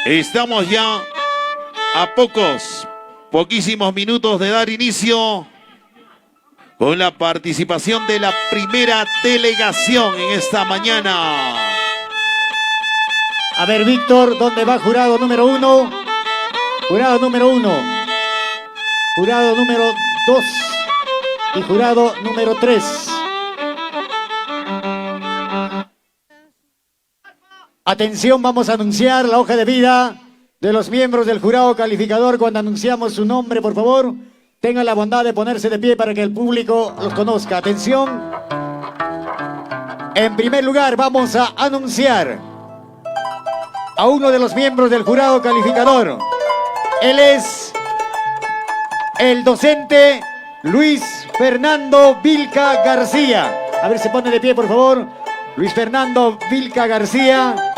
Estamos ya a pocos, poquísimos minutos de dar inicio con la participación de la primera delegación en esta mañana. A ver, Víctor, ¿dónde va jurado número 1? Jurado número 1. Jurado número 2. Y jurado número 3. Atención, vamos a anunciar la hoja de vida de los miembros del jurado calificador. Cuando anunciamos su nombre, por favor, tengan la bondad de ponerse de pie para que el público los conozca. Atención. En primer lugar, vamos a anunciar a uno de los miembros del jurado calificador. Él es el docente Luis Fernando Vilca García. A ver, se pone de pie, por favor. Luis Fernando Vilca García,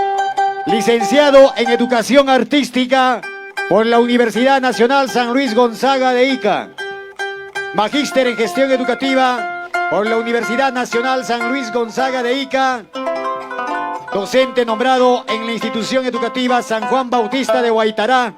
licenciado en Educación Artística por la Universidad Nacional San Luis Gonzaga de Ica, magíster en Gestión Educativa por la Universidad Nacional San Luis Gonzaga de Ica, docente nombrado en la institución educativa San Juan Bautista de Huaytará,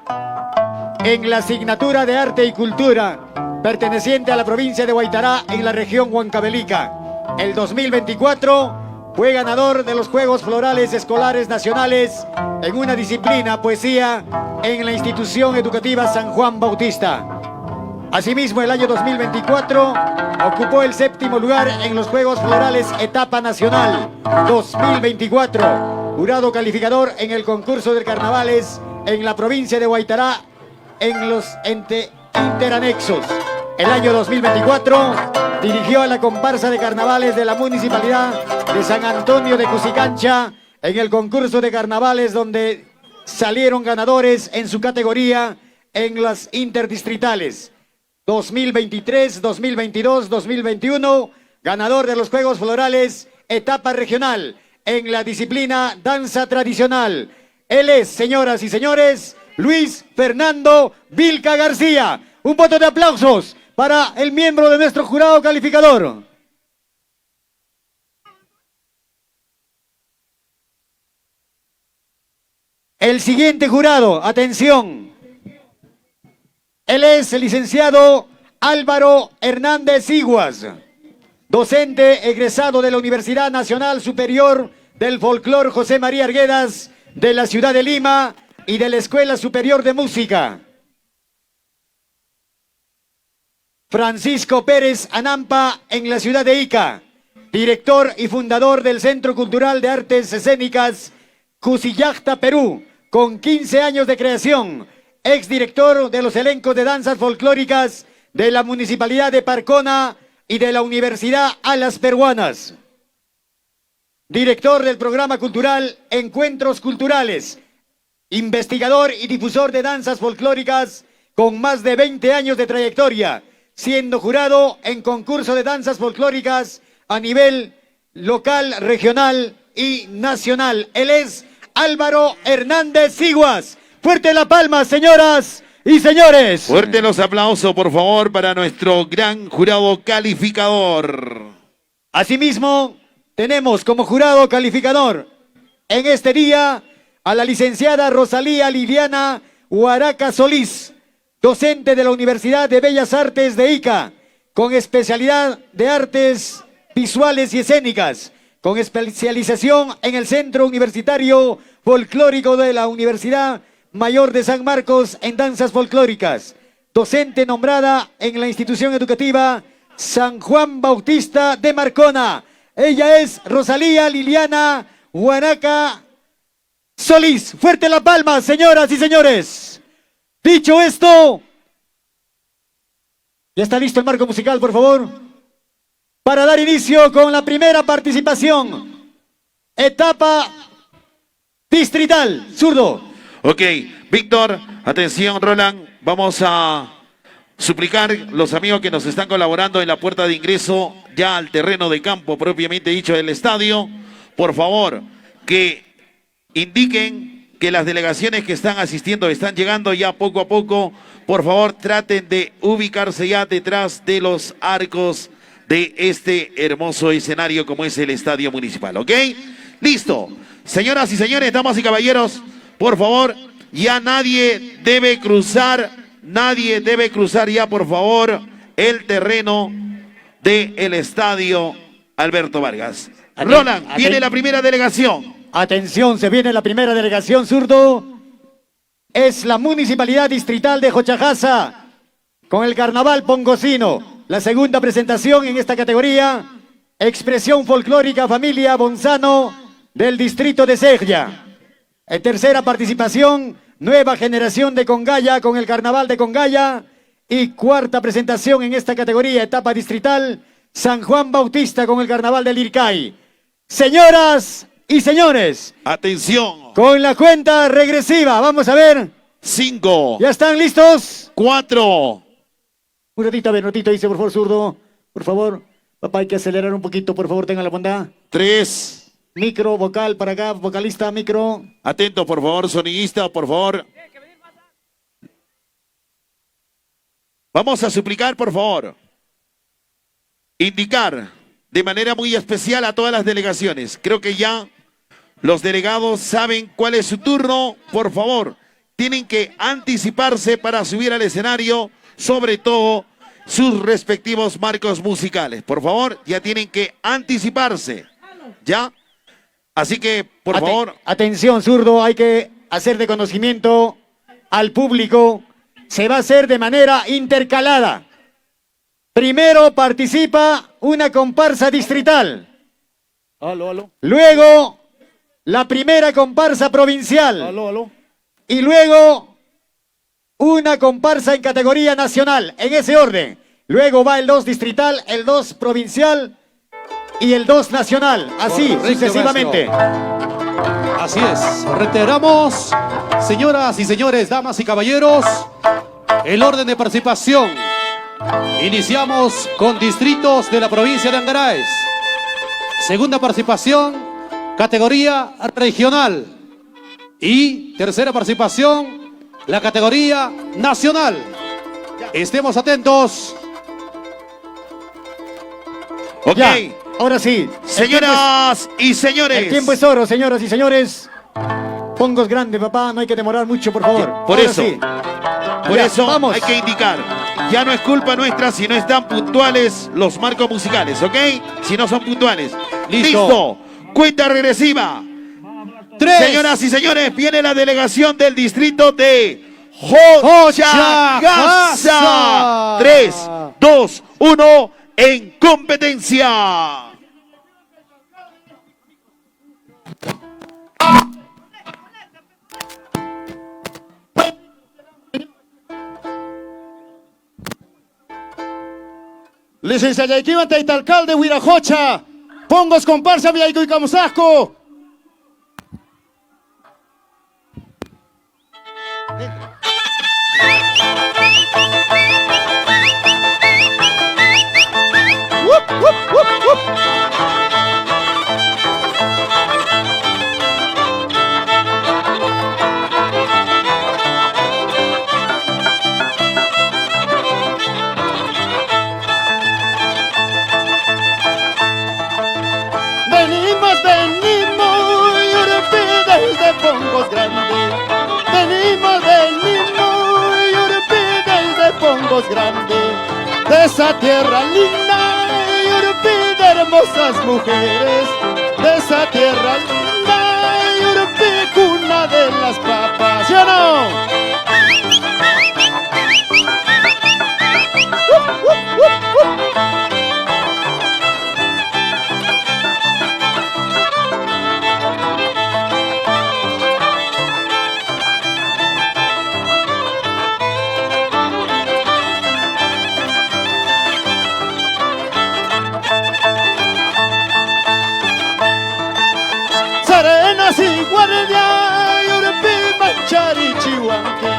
en la asignatura de Arte y Cultura, perteneciente a la provincia de Huaytará en la región Huancavelica. El 2024 fue ganador de los Juegos Florales Escolares Nacionales en una disciplina, poesía, en la institución educativa San Juan Bautista. Asimismo, el año 2024 ocupó el 7º lugar en los Juegos Florales Etapa Nacional 2024, jurado calificador en el concurso de carnavales en la provincia de Huaytará en los interanexos. El año 2024 dirigió a la comparsa de carnavales de la municipalidad de San Antonio de Cusicancha en el concurso de carnavales donde salieron ganadores en su categoría en las interdistritales. 2023, 2022, 2021, ganador de los Juegos Florales, etapa regional, en la disciplina danza tradicional. Él es, señoras y señores, Luis Fernando Vilca García. Un voto de aplausos para el miembro de nuestro jurado calificador. El siguiente jurado, atención. Él es el licenciado Álvaro Hernández Iguas, docente egresado de la Universidad Nacional Superior del Folclor José María Arguedas de la ciudad de Lima y de la Escuela Superior de Música. Francisco Pérez Anampa en la ciudad de Ica, director y fundador del Centro Cultural de Artes Escénicas Cusillacta, Perú, con 15 años de creación, exdirector de los elencos de danzas folclóricas de la Municipalidad de Parcona y de la Universidad Alas Peruanas. Director del programa cultural Encuentros Culturales, investigador y difusor de danzas folclóricas con más de 20 años de trayectoria, siendo jurado en concurso de danzas folclóricas a nivel local, regional y nacional. Él es Álvaro Hernández Iguas. Fuerte la palma, señoras y señores. Fuerte los aplausos, por favor, para nuestro gran jurado calificador. Asimismo, tenemos como jurado calificador en este día a la licenciada Rosalía Liliana Huaraca Solís, docente de la Universidad de Bellas Artes de Ica, con especialidad de artes visuales y escénicas, con especialización en el Centro Universitario Folclórico de la Universidad Mayor de San Marcos en danzas folclóricas, docente nombrada en la institución educativa San Juan Bautista de Marcona. Ella es Rosalía Liliana Huaraca Solís. Fuerte la palma, señoras y señores. Dicho esto, ya está listo el marco musical, por favor, para dar inicio con la primera participación. Etapa distrital, zurdo. Ok, Víctor, atención, Roland, vamos a suplicar los amigos que nos están colaborando en la puerta de ingreso ya al terreno de campo propiamente dicho del estadio, por favor, que indiquen que las delegaciones que están asistiendo están llegando ya poco a poco. Por favor, traten de ubicarse ya detrás de los arcos de este hermoso escenario como es el Estadio Municipal, ¿ok? Listo. Señoras y señores, damas y caballeros, por favor, Ya nadie debe cruzar, nadie debe cruzar ya, por favor, el terreno del estadio Alberto Vargas. Roland, viene la primera delegación. Atención, se viene la primera delegación, zurdo. Es la Municipalidad Distrital de Jochajasa con el Carnaval Pongosino. La segunda presentación en esta categoría, expresión folclórica Familia Bonzano del Distrito de Seglla. En tercera participación, nueva generación de Congaya con el Carnaval de Congaya. Y cuarta presentación en esta categoría, etapa distrital, San Juan Bautista con el Carnaval del Lircay. Señoras y señores. Atención. Con la cuenta regresiva, vamos a ver. 5. ¿Ya están listos? 4. Un ratito, a ver, un ratito, dice, por favor, zurdo. Por favor, papá, hay que acelerar un poquito, por favor, tengan la bondad. 3. Micro, vocal, para acá, vocalista, micro. Atento, por favor, sonidista, por favor. Vamos a suplicar, por favor, indicar de manera muy especial a todas las delegaciones. Creo que ya los delegados saben cuál es su turno. Por favor, tienen que anticiparse para subir al escenario, sobre todo sus respectivos marcos musicales. Por favor, ya tienen que anticiparse. ¿Ya? Así que, por favor. Atención, zurdo, hay que hacer de conocimiento al público. Se va a hacer de manera intercalada. Primero participa una comparsa distrital. Aló, aló. Luego, la primera comparsa provincial. Aló, aló. Y luego, una comparsa en categoría nacional, en ese orden. Luego va el 2 distrital, el 2 provincial y el 2 nacional. Así, Correcto, sucesivamente. Maestro. Así es. Reiteramos, señoras y señores, damas y caballeros, el orden de participación. Iniciamos con distritos de la provincia de Angaraes. Segunda participación, categoría regional. Y tercera participación, la categoría nacional. Estemos atentos. Ok. Ya, ahora sí. Señoras y señores. El tiempo es oro, señoras y señores. Pongos grande, papá, no hay que demorar mucho, por favor. Por Ahora eso. sí. Por Ya, eso vamos. hay que indicar. Ya no es culpa nuestra si no están puntuales los marcos musicales, ¿ok? Si no son puntuales. Listo. Listo. Cuenta regresiva. 3. Señoras y señores, viene la delegación del distrito de Jochagasa. Jochagasa. 3, 2, 1, en competencia. Licencia Yayquivan, Taita Alcalde, Huirajocha. Pongos comparsa, Villaycuy Camusasco. Venimos, venimos, Yurupi desde Pongos Grande. Venimos, venimos, Yurupi desde Pongos Grande. De esa tierra linda, Yurupi de hermosas mujeres. De esa tierra linda, Yurupi, cuna de las papas. ¿Sí o no? Serenas y guardia, Yurupi, Machari, Chihuanqui.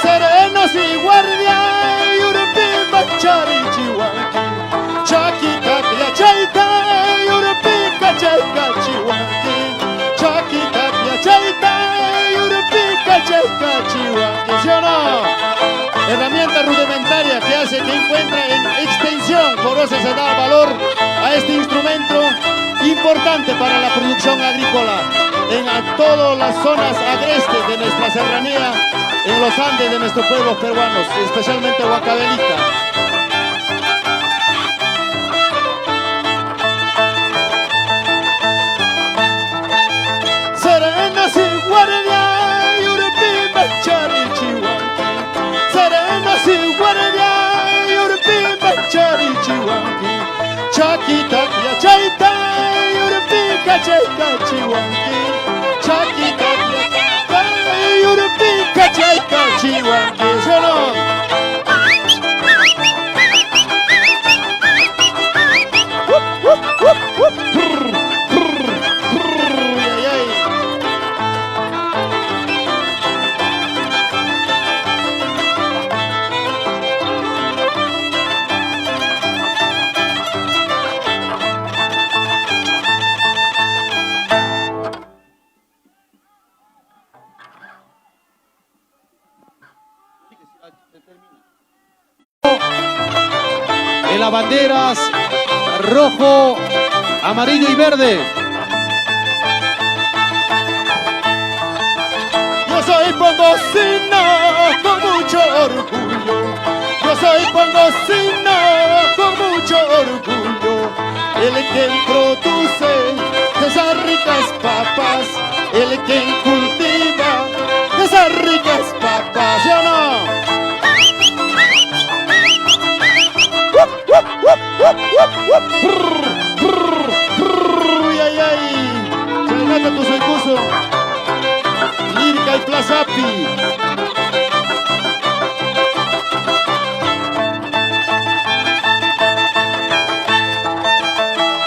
Serenas y guardia, Yurupi, Machari, Chihuanqui. Chaquita, chaita, Yurupi, Cachaica, Chihuanqui. Chaquita, chaita, Yurupi, Cachaica, Chihuanqui. ¿Sí o no? Herramienta rudimentaria que hace que encuentra en extensión. Por eso se da valor a este instrumento. Importante para la producción agrícola en todas las zonas agrestes de nuestra serranía, en los Andes de nuestros pueblos peruanos, especialmente Huancavelica. Serenas y guardia, yurupimba charichihuanqui. Serenas y guardia, yurupimba charichihuanqui. Chaquita chayta, yurupinca chayta chihuanqui. Chaquita chayta, yurupinca chayta chihuanqui. ¿Sí o no? Ay, ay. De las banderas rojo, amarillo y verde. Yo soy pongosino con mucho orgullo. Yo soy pongosino con mucho orgullo. El quien produce esas ricas papas, el quien cultiva esas ricas papas, ¿sí o no? Ay, ay, ay. Chaynata tusuykusun. Lírica y Plazapi.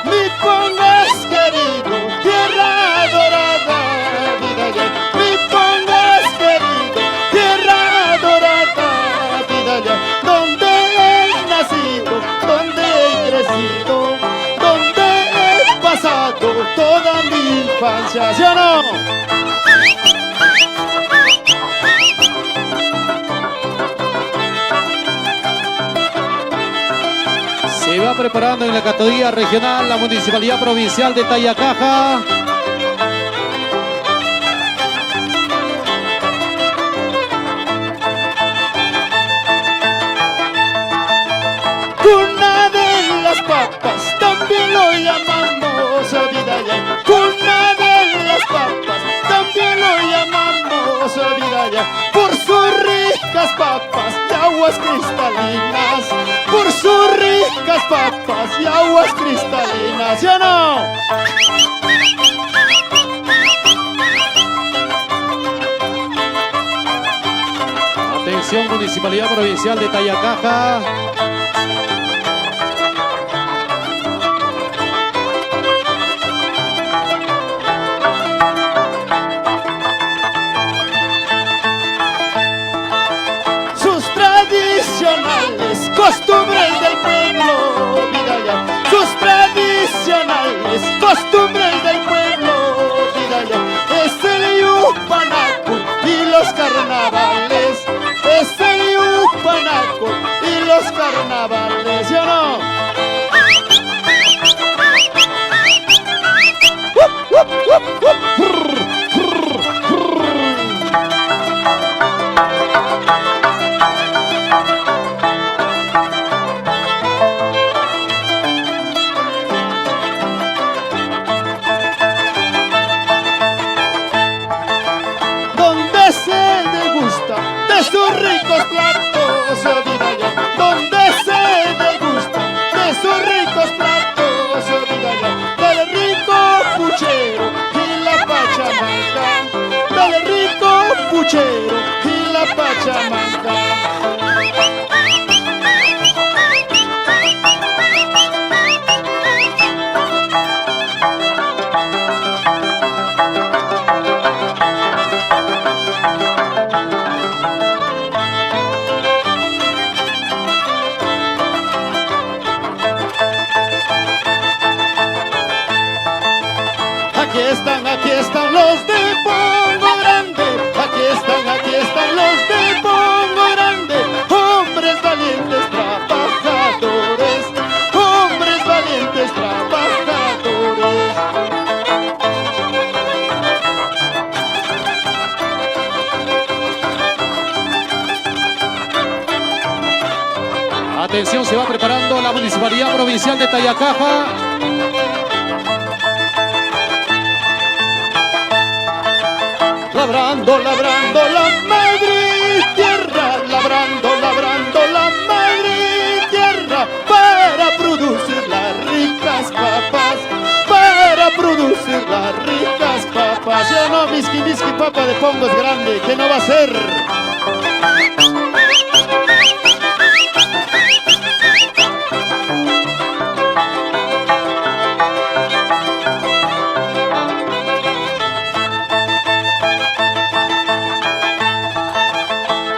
Mi pongas querido, tierra adorada, vida ya. Mi pongas querido, tierra adorada, vida ya. Donde he nacido, donde he crecido, donde he pasado toda mi infancia, ¿sí o no? Se va preparando en la categoría regional la Municipalidad Provincial de Tayacaja. Cuna de las papas, también lo llamamos vida ya. Cuna de las papas, también lo llamamos vida ya. Por sus ricas papas y aguas cristalinas, por sus ricas papas y aguas cristalinas, ¿sí o no? Atención, Municipalidad Provincial de Tayacaja. Sus tradicionales costumbres del pueblo, vida ya. Sus tradicionales costumbres del pueblo, vida ya. Es el Yupanaco y los carnavales. Es el Yupanaco y los carnavales, ¿sí o no? Donde se degusta de sus ricos platos, oh vida ya. Donde se degusta de sus ricos platos, oh vida ya. Del rico puchero y la pachamanca. Del rico puchero y la pachamanca. Atención, se va preparando la Municipalidad Provincial de Tayacaja. Labrando, labrando la madre tierra, labrando, labrando la madre tierra, para producir las ricas papas, para producir las ricas papas. Ya no, miski, miski, papa de Pongos grande, que no va a ser.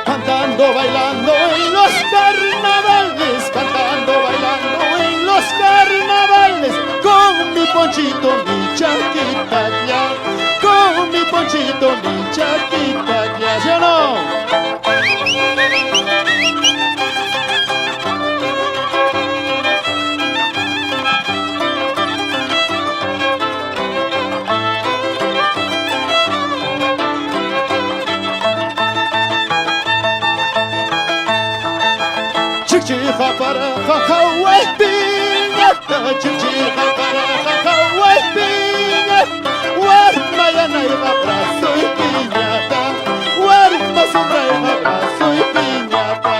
Cantando, bailando en los carnavales, cantando, bailando en los carnavales, con mi ponchito, mi chaquita ya, con mi ponchito, mi chaquita ya, ¿sí o no? Chikchiqa paraqa qhaway piñata, chikchiqa paraqa qhaway piñata, warma yanayqa brazoy piñata, warma sombrayqa brazoy piñata.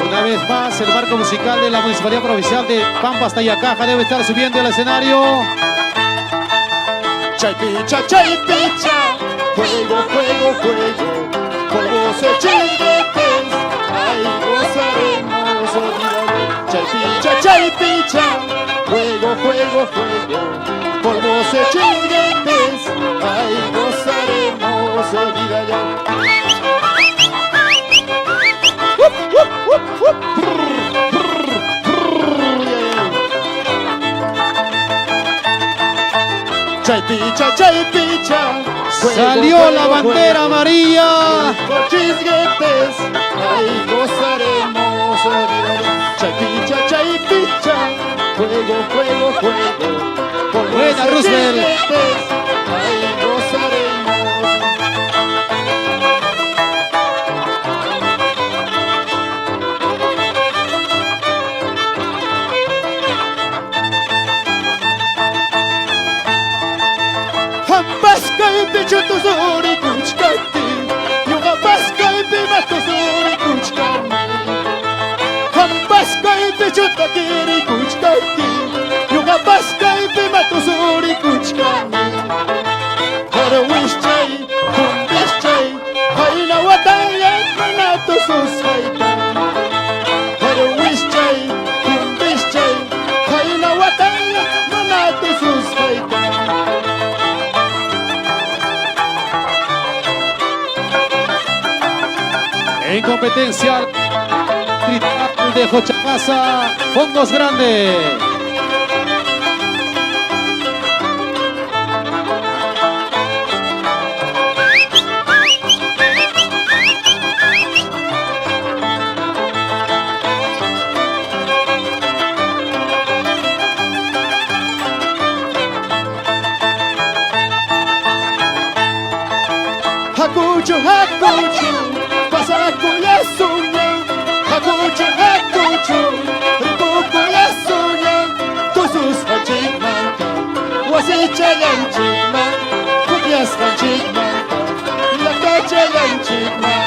Una vez más, el marco musical de la Municipalidad Provincial de Pampas Tayacaja debe estar subiendo al escenario. Chaypicha, chaypicha, juego, juego, juego, polvos y chinguetes, ahí gozaremos, olvídalo. Chaypicha, chaypicha, juego, juego, juego, polvos y chinguetes, ahí gozaremos, olvídalo. Up, up, up, up, brr, brr, brr, yeah. Chaypicha, chaypicha, juego, Salió la juego, bandera juego. amarilla. Con chisguetes, ahí gozaremos. olvidaré. Chaypicha, chaypicha, juego, juego, juego. Con Buena, los Roosevelt. chisguetes, ahí gozaremos. Hampaskaypi chutusuri kuchkati, ñuqapaskaypi matusuri kuchkani. Hampaskaypi chutakiri kuchkati, ñuqapaskaypi matusuri kuchkani. Harawischay, kumbischay, hayna wataya mana tususqayta. Harawischay, kumbischay, hayna wataya mana tususqayta. En competencia distrital de Jochapasa, Fondos Grande. Hakuchu, hakuchu, pasakuyasuña. Hakuchu, hakuchu, ripukuyasuña. Tususqanchikmanta, wasichallanchikman, pukllashqanchikmanta, llaqtachallanchikman.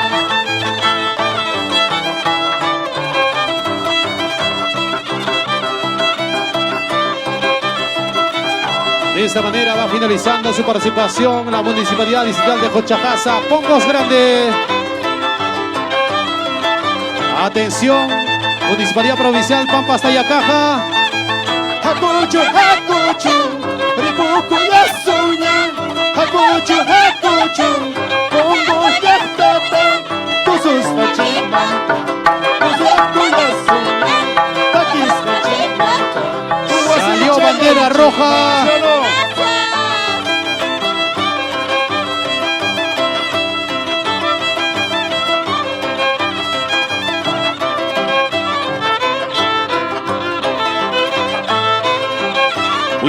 De esta manera va finalizando su participación la Municipalidad Distrital de Jochapasa, Pongos Grande. Atención, Municipalidad Provincial Pampas Tayacaja. Hakuchu, hakuchu, ripukuyasuña. Hakuchu, hakuchu, Congo llaqtata, tususqanchikmanta, tusukuyasuña, takisqanchikmanta, Salió bandera roja. ¿Sí o no?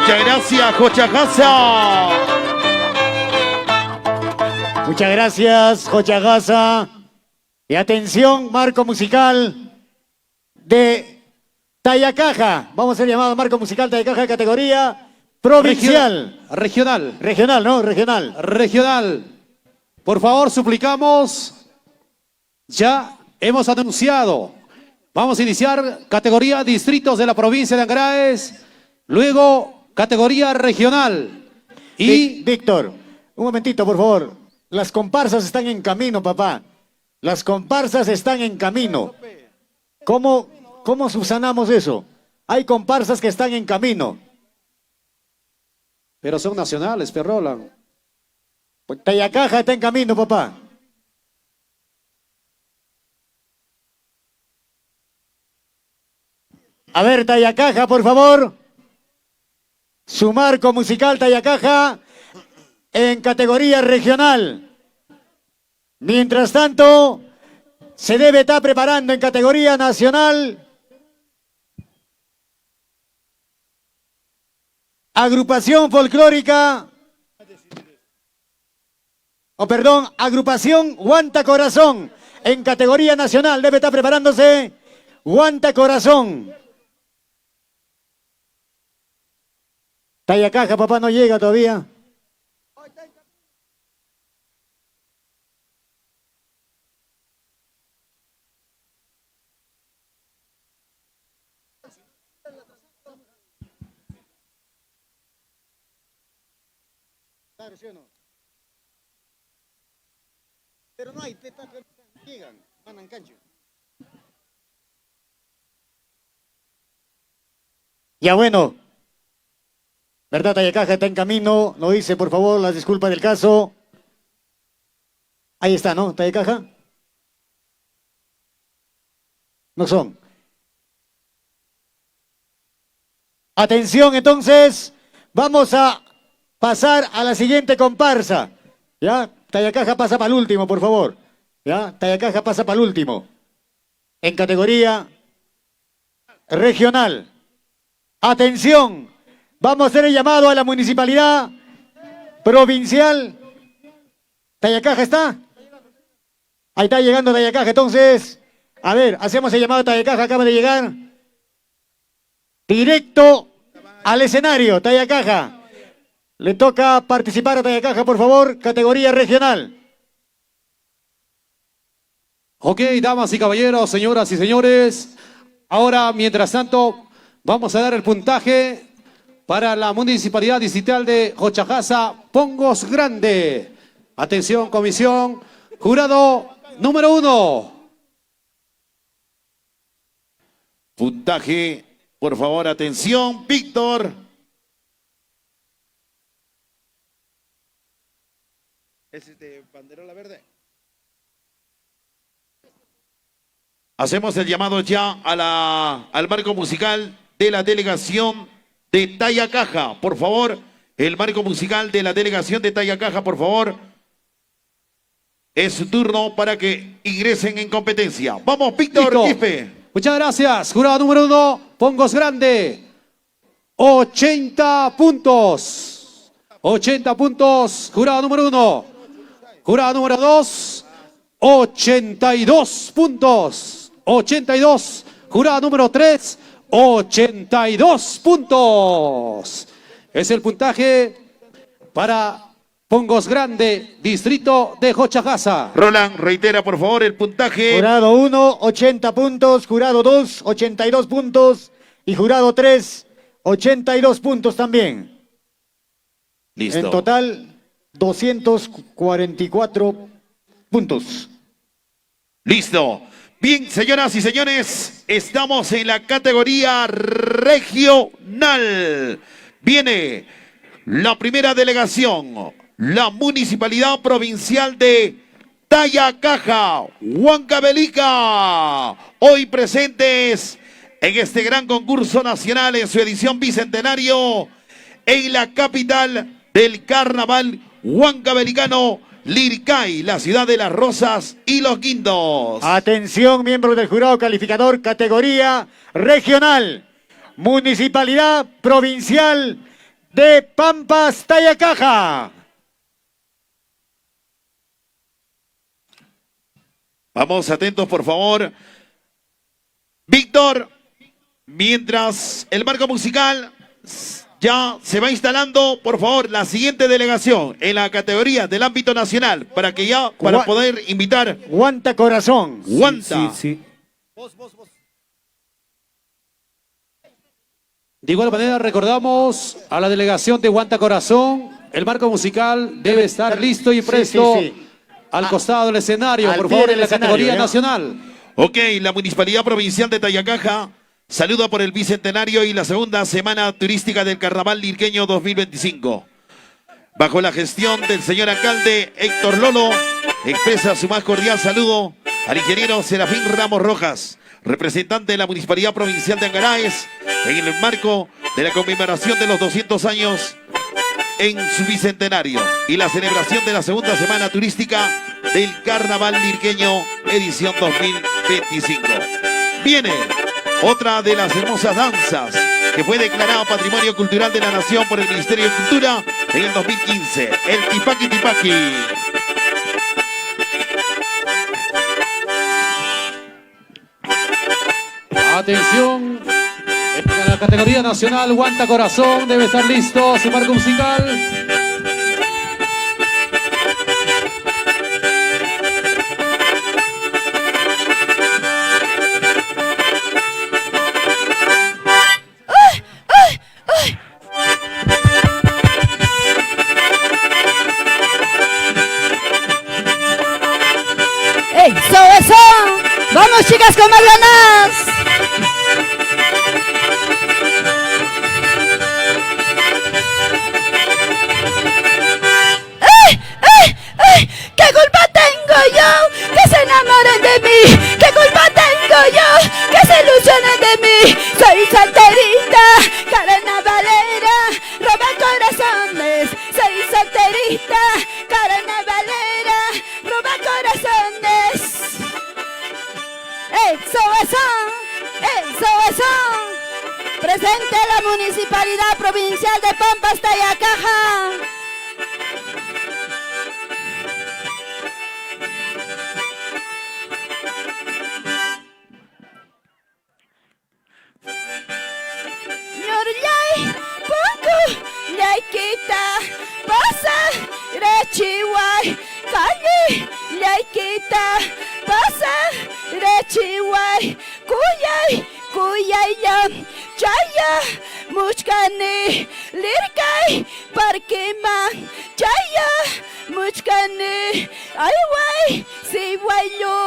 Muchas gracias, Jochagasa. Muchas gracias, Jochagasa. Y atención, marco musical de Tayacaja. Vamos a ser llamado marco musical Tayacaja categoría provincial. Regional. Regional, ¿no? Regional. Regional. Por favor, suplicamos. Ya hemos anunciado. Vamos a iniciar categoría distritos de la provincia de Angaraes. Luego, categoría regional. Y. Víctor, un momentito, por favor. Las comparsas están en camino, papá. Las comparsas están en camino. ¿Cómo, cómo subsanamos eso? Hay comparsas que están en camino. Pero son nacionales, Perrolan. Pues Tayacaja está en camino, papá. A ver, Tayacaja, por favor. Su marco musical Tayacaja en categoría regional. Mientras tanto, se debe estar preparando en categoría nacional. Agrupación folclórica. O perdón, agrupación Guanta Corazón. En categoría nacional debe estar preparándose Guanta Corazón. Tayacaja, papá, no llega todavía. Pero no hay, llegan, mandan cancho. Ya bueno. ¿Verdad, Tayacaja está en camino? No dice, por favor, las disculpas del caso. Ahí está, ¿no? Tayacaja. No son. Atención, entonces, vamos a pasar a la siguiente comparsa. ¿Ya? Tayacaja pasa para el último, por favor. ¿Ya? Tayacaja pasa para el último. En categoría regional. Atención, vamos a hacer el llamado a la municipalidad provincial. ¿Tayacaja está? Ahí está llegando Tayacaja. Entonces, a ver, hacemos el llamado a Tayacaja, acaba de llegar. Directo al escenario, Tayacaja. Le toca participar a Tayacaja, por favor, categoría regional. Ok, damas y caballeros, señoras y señores. Ahora, mientras tanto, vamos a dar el puntaje para la Municipalidad Distrital de Jochajasa, Pongos Grande. Atención, comisión. Jurado número 1. Puntaje, por favor, atención, Víctor. ¿Es de banderola verde? Hacemos el llamado ya a la, al marco musical de la delegación de Tayacaja. Por favor, el marco musical de la delegación de Tayacaja, por favor. Es su turno para que ingresen en competencia. Vamos, Víctor Quispe. Muchas gracias. Jurado número 1, Pongos Grande. 80 puntos. 80 puntos. Jurado número 1. Jurado número 2, 82 puntos. 82. Jurado número 3, 82 puntos. Es el puntaje para Pongos Grande, distrito de Jochajasa. Roland, reitera por favor el puntaje. Jurado 1, 80 puntos. Jurado 2, 82 puntos. Y jurado 3, 82 puntos también. Listo. En total, 244 puntos. Listo. Bien, señoras y señores, estamos en la categoría regional. Viene la primera delegación, la Municipalidad Provincial de Tayacaja, Huancavelica. Hoy presentes en este gran concurso nacional en su edición bicentenario en la capital del carnaval huancavelicano, Lircay, la ciudad de las rosas y los guindos. Atención, miembros del jurado calificador, categoría regional, Municipalidad Provincial de Pampas Tayacaja. Vamos atentos, por favor. Víctor, mientras el marco musical ya se va instalando, por favor, la siguiente delegación en la categoría del ámbito nacional para que ya, para poder invitar. Guanta Corazón. Guanta. Sí, sí. De igual manera recordamos a la delegación de Huanta Corazón, el marco musical debe estar listo y presto al costado del escenario, Al por pie favor, del en la escenario, categoría ¿ya? nacional. Ok, la Municipalidad Provincial de Tayacaja saluda por el bicentenario y la segunda semana turística del Carnaval Lirqueño 2025. Bajo la gestión del señor alcalde Héctor Lolo, expresa su más cordial saludo al ingeniero Serafín Ramos Rojas, representante de la Municipalidad Provincial de Angaraes, en el marco de la conmemoración de los 200 años en su bicentenario y la celebración de la segunda semana turística del Carnaval Lirqueño edición 2025. Viene otra de las hermosas danzas que fue declarado Patrimonio Cultural de la Nación por el Ministerio de Cultura en el 2015, el Tipaqui Tipaqui. Atención, en la categoría nacional, Huanta Corazón debe estar listo su marco musical. ¡Eso, eso! ¡Vamos, chicas, con más ganas! ¡Ay, ay, ay! ¿Qué culpa tengo yo que se enamoren de mí? ¿Qué culpa tengo yo que se ilusionen de mí? Soy solterita, carnavalera, roba corazones. Soy solterita, carnavalera, roba corazones. ¡Eso, eso! ¡Eso, eso! Presente la Municipalidad Provincial de Pampas Tayacaja. Ñorllay, punku, llaykita, pasa, rachiway, kalli, llaykita, pasa, rachiway, kuyay, kuyayllam, chaya, muchkani, lirkay, parkiman, chaya, muchkani, ayway, siwaylu,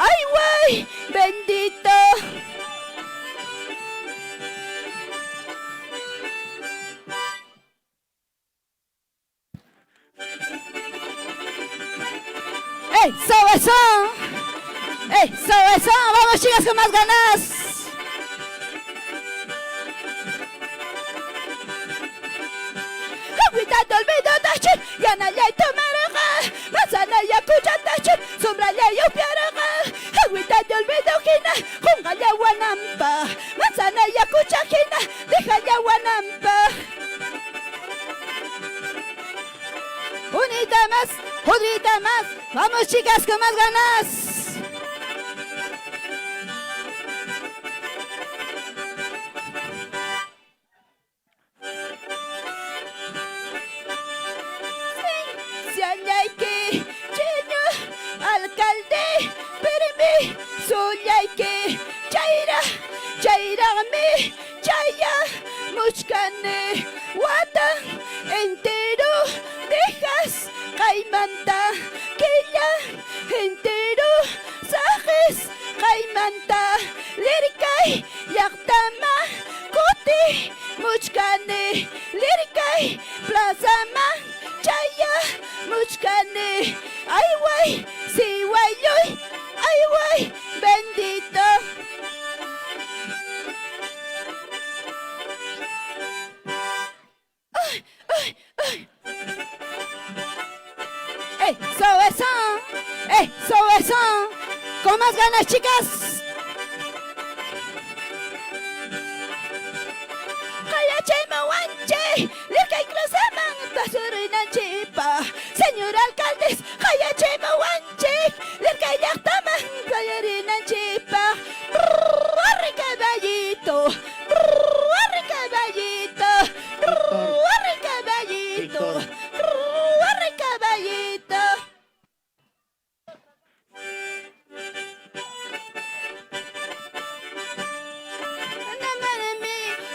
ayway, bendito. ¡Eso, eso! ¡Eso, eso! ¡Vamos, chicas, con más ganas! Agüita te olvido tachun, yanallay tomaranga, manzanaya kucha tachun, sombrallay upiaranga. Agüita te olvido hina, jungalla wanampa, manzanaya kucha hina, déjalla wanampa. Unita más, unita más. Vamos, chicas, con más ganas. Siañayki, chiño, alcalde, permi, suyayki, chayra, chayrami, chaya, muchkani, wata, entero, dejas, kaymanta, killa, entero, sajes, kaymanta, lirkay, llaqtama, kuti, muchkani, lirkay, plazama, chaya, muchkani, ayway, siwayluy, ayway, bendito. Ay, ay, ay. Eso, eso, eso, eso. Con más ganas, chicas. Kayachay mawanche, Señor alcaldes qayachimuwanchik Lircay llaqtaman qallarinanchikpaq. Arre caballito, arre caballito, arre caballito, arre caballito.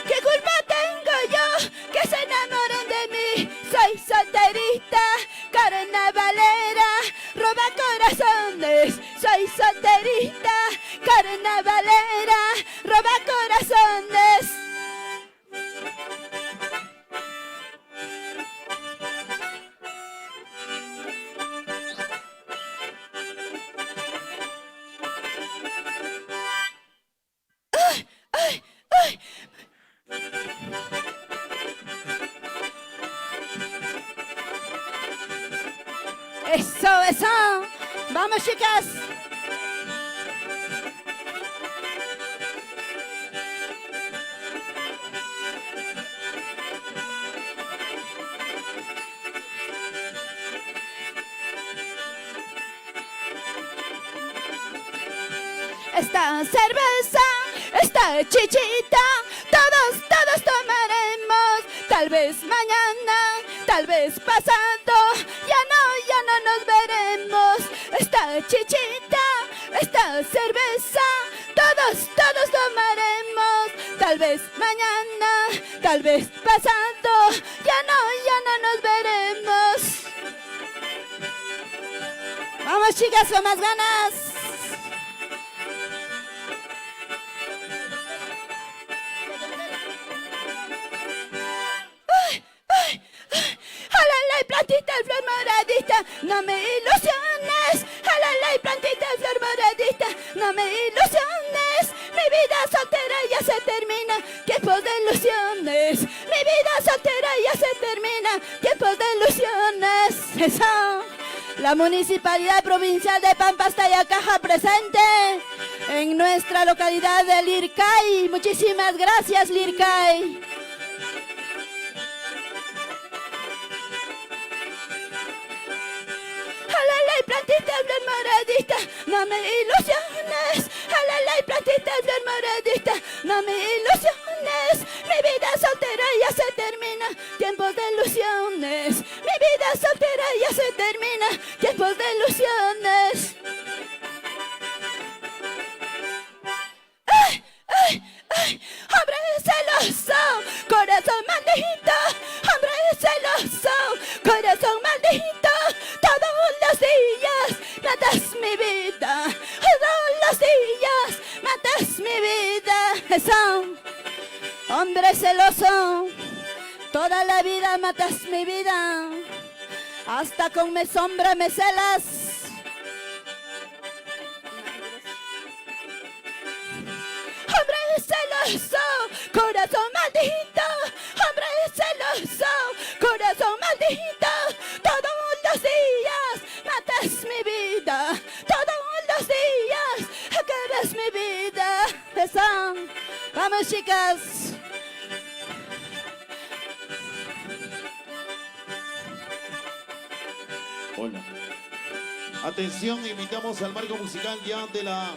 ¿Qué culpa tengo yo que se enamoren de mí? Soy solterita, carnavalera, roba corazones. Soy solterita, carnavalera, roba corazones. ¡Ay, ay, ay! Eso, eso. Vamos, chicas. Esta cerveza, esta chichita, todos, todos tomaremos. Tal vez mañana, tal vez pasado, ya no, ya no nos veremos. Esta chichita, esta cerveza, todos, todos tomaremos. Tal vez mañana, tal vez pasado, ya no, ya no nos veremos. Vamos chicas, con más ganas. ¡Ay, ay, ay! ¡Jalala y plantita, flor moradita! ¡No me ilusiones! ¡Jalala y plantita, flor moradita! ¡No me ilusiones! Mi vida soltera ya se termina. Tiempos de ilusiones. Mi vida soltera ya se termina. Tiempos de ilusiones. Eso. La Municipalidad Provincial de Pampas Tayacaja presente en nuestra localidad de Lircay. Muchísimas gracias, Lircay. Jalala y plantita flor moradita, no me ilusiones. Jalala y plantita flor moradita, no me ilusiones. Mi vida soltera ya se termina, tiempos de ilusiones. Mi vida soltera ya se termina, tiempos de ilusiones. ¡Ay, ay, ay! ¡Hombre celoso! ¡Corazón maldito! ¡Hombre celoso! ¡Corazón maldito! Todos los días matas mi vida. Todos los días matas mi vida. Eso. Hombre celoso, toda la vida matas mi vida. Hasta con mi sombra me celas. Hombre celoso, corazón maldito. Hombre celoso, corazón maldito. Todos los días matas mi vida. Todos los días acabas mi vida. Eso. Vamos, chicas. Hola. Atención, invitamos al marco musical ya de la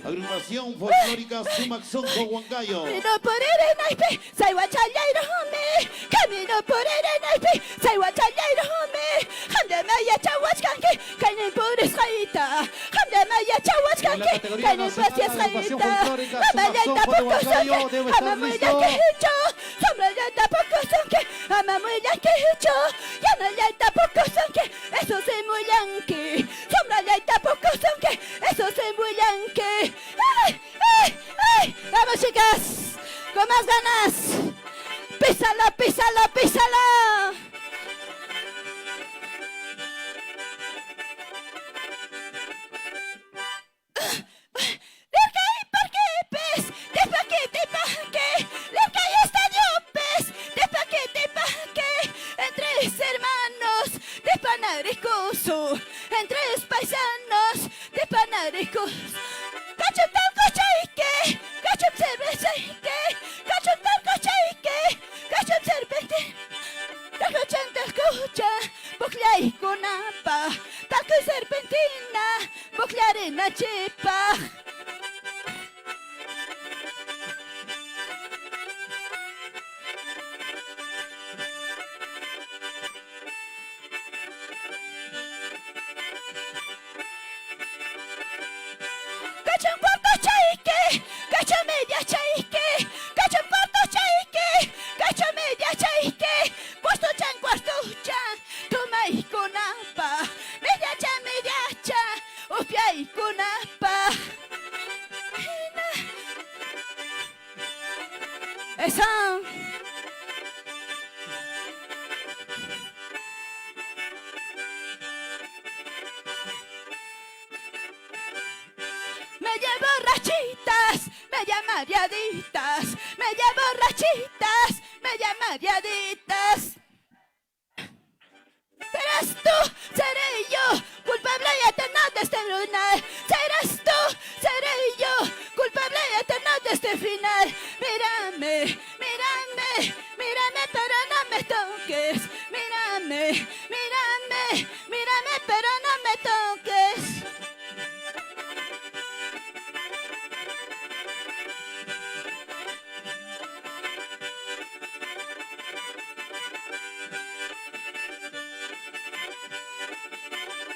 agrupación folclórica Sumac Sonco Huancayo. Camino por Erenaipe, sayhuachallayrome. Camino por Erenaipe, sayhuachallayrome. Hamdamaya chawachkanki, kaynin purisqayta. Hamdamaya En la chawachkanki, categoría kaynin nacional, agrupación pasiasqayta. folclórica Mamallayta Sumac Sonco de Huancayo pukusunki, debe estar amamullankichu. Sombrallayta pukusunki, amamullankichu. Yanallayta pukusunki, eso sí muy yanqui. Sombrallayta pukusunki, eso sí muy yanqui. ¡Ay, ay, ay! ¡Vamos, chicas! ¡Con más ganas! ¡Písala, písala, písala! Lircay parque pes, te pa que te pa que, Lircay estadio pes, te pa que te pa que, entre hermanos de Panaricoso, entre paisanos de Panaricoso. Cacho talco chaique, cacho cerveza que, cacho talco chaique, cacho serpente. Eso. Me llevo rachitas, media mareaditas, me llevo rachitas, media mareaditas. Serás tú, seré yo, culpable y eterno de este lunar. Serás tú, seré yo, culpable y eterno de este final. Mírame, mírame, mírame, pero no me toques. Mírame, mírame, mírame, pero no me toques.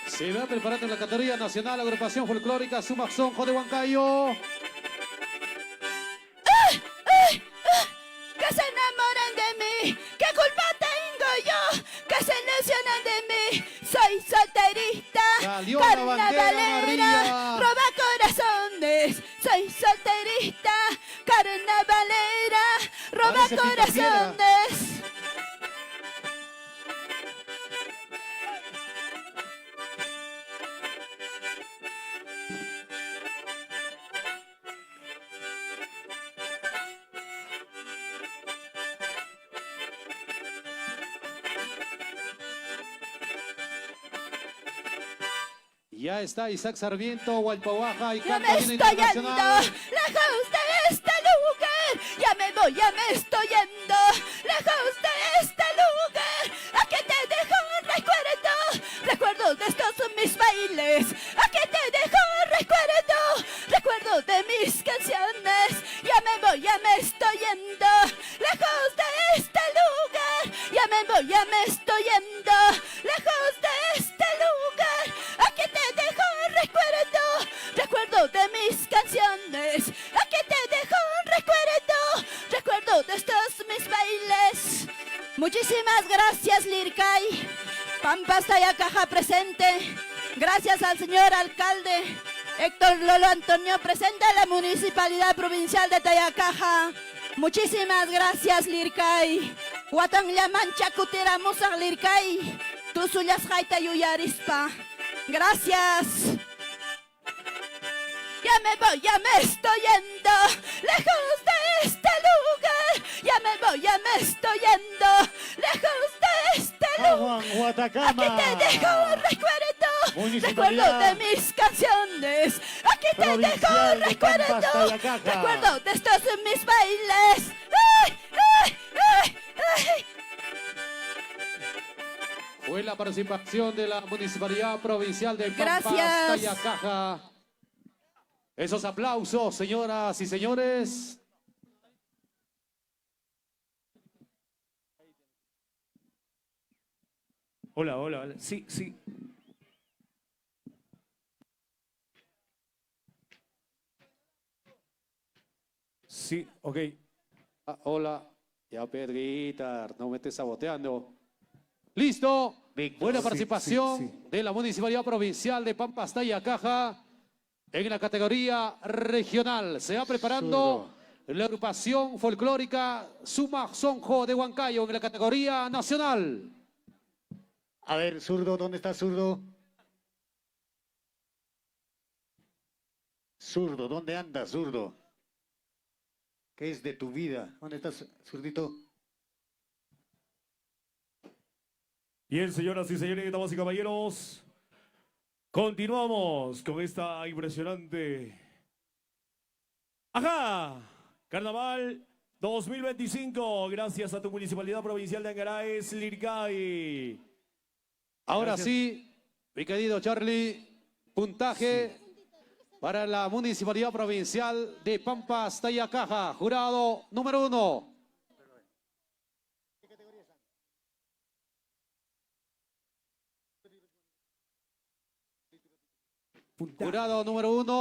Se va preparando en la categoría nacional, agrupación folclórica Sumac Sonjo de Huancayo. ¡Ay, ay, ay! ¡Que se enamoren de mí! ¿Qué culpa tengo yo? ¡Que se ilusionen de mí! Soy solterita, Salió la bandera carnavalera, amarilla. roba corazones. Soy solterita, carnavalera, roba Parece picapiedra. corazones. Ya está Isaac Sarmiento, Hualpahuaja y Ya canta me bien estoy yendo, internacional. lejos de este lugar. Ya me voy, ya me estoy yendo, lejos de este lugar. Aquí te dejo un recuerdo, recuerdo de estos mis bailes. Aquí te dejo un recuerdo, recuerdo de mis canciones. Ya me voy, ya me estoy yendo, lejos de este lugar. Ya me voy, ya me estoy yendo, lejos de este lugar. Aquí te dejo un recuerdo, recuerdo de mis canciones. Aquí te dejo un recuerdo, recuerdo de estos mis bailes. Muchísimas gracias, Lircay. Pampas Tayacaja presente. Gracias al señor alcalde Héctor Lolo Antonio, presente de la Municipalidad Provincial de Tayacaja. Muchísimas gracias, Lircay. Huatan llaman chakutiramusaq Lircay. Tusullasqayta yuyarispa. Gracias. Ya me voy, ya me estoy yendo, lejos de este lugar. Ya me voy, ya me estoy yendo, lejos de este lugar. Juan Guatacama. Aquí te dejo un recuerdo, Municipalidad recuerdo de mis canciones. Aquí te dejo Provincial un de recuerdo, Pampas, Tayacaja. recuerdo de estos mis bailes. ¡Ay, ay, ay, ay! Fue la participación de la Municipalidad Provincial de Pampas, Gracias. Tayacaja. Esos aplausos, señoras y señores. Hola, hola, hola. Sí, sí. Sí, ok. Ah, hola. Ya, Pedrita, no me estés saboteando. Listo. Víctor. Buena Sí, participación sí, sí. de la Municipalidad Provincial de Pampas Tayacaja en la categoría regional. Se va preparando la agrupación folclórica Sumac Sonjo de Huancayo en la categoría nacional. A ver, zurdo, ¿dónde está zurdo? Zurdo, ¿dónde anda, zurdo? ¿Qué es de tu vida? ¿Dónde estás, zurdito? Bien, señoras y señores, damas y caballeros, continuamos con esta impresionante... ¡Ajá! Carnaval 2025, gracias a tu Municipalidad Provincial de Angaraes, Lircay. Ahora Gracias. sí, mi querido Charlie, puntaje para la Municipalidad Provincial de Pampas Tayacaja, jurado número 1. Jurado número 1.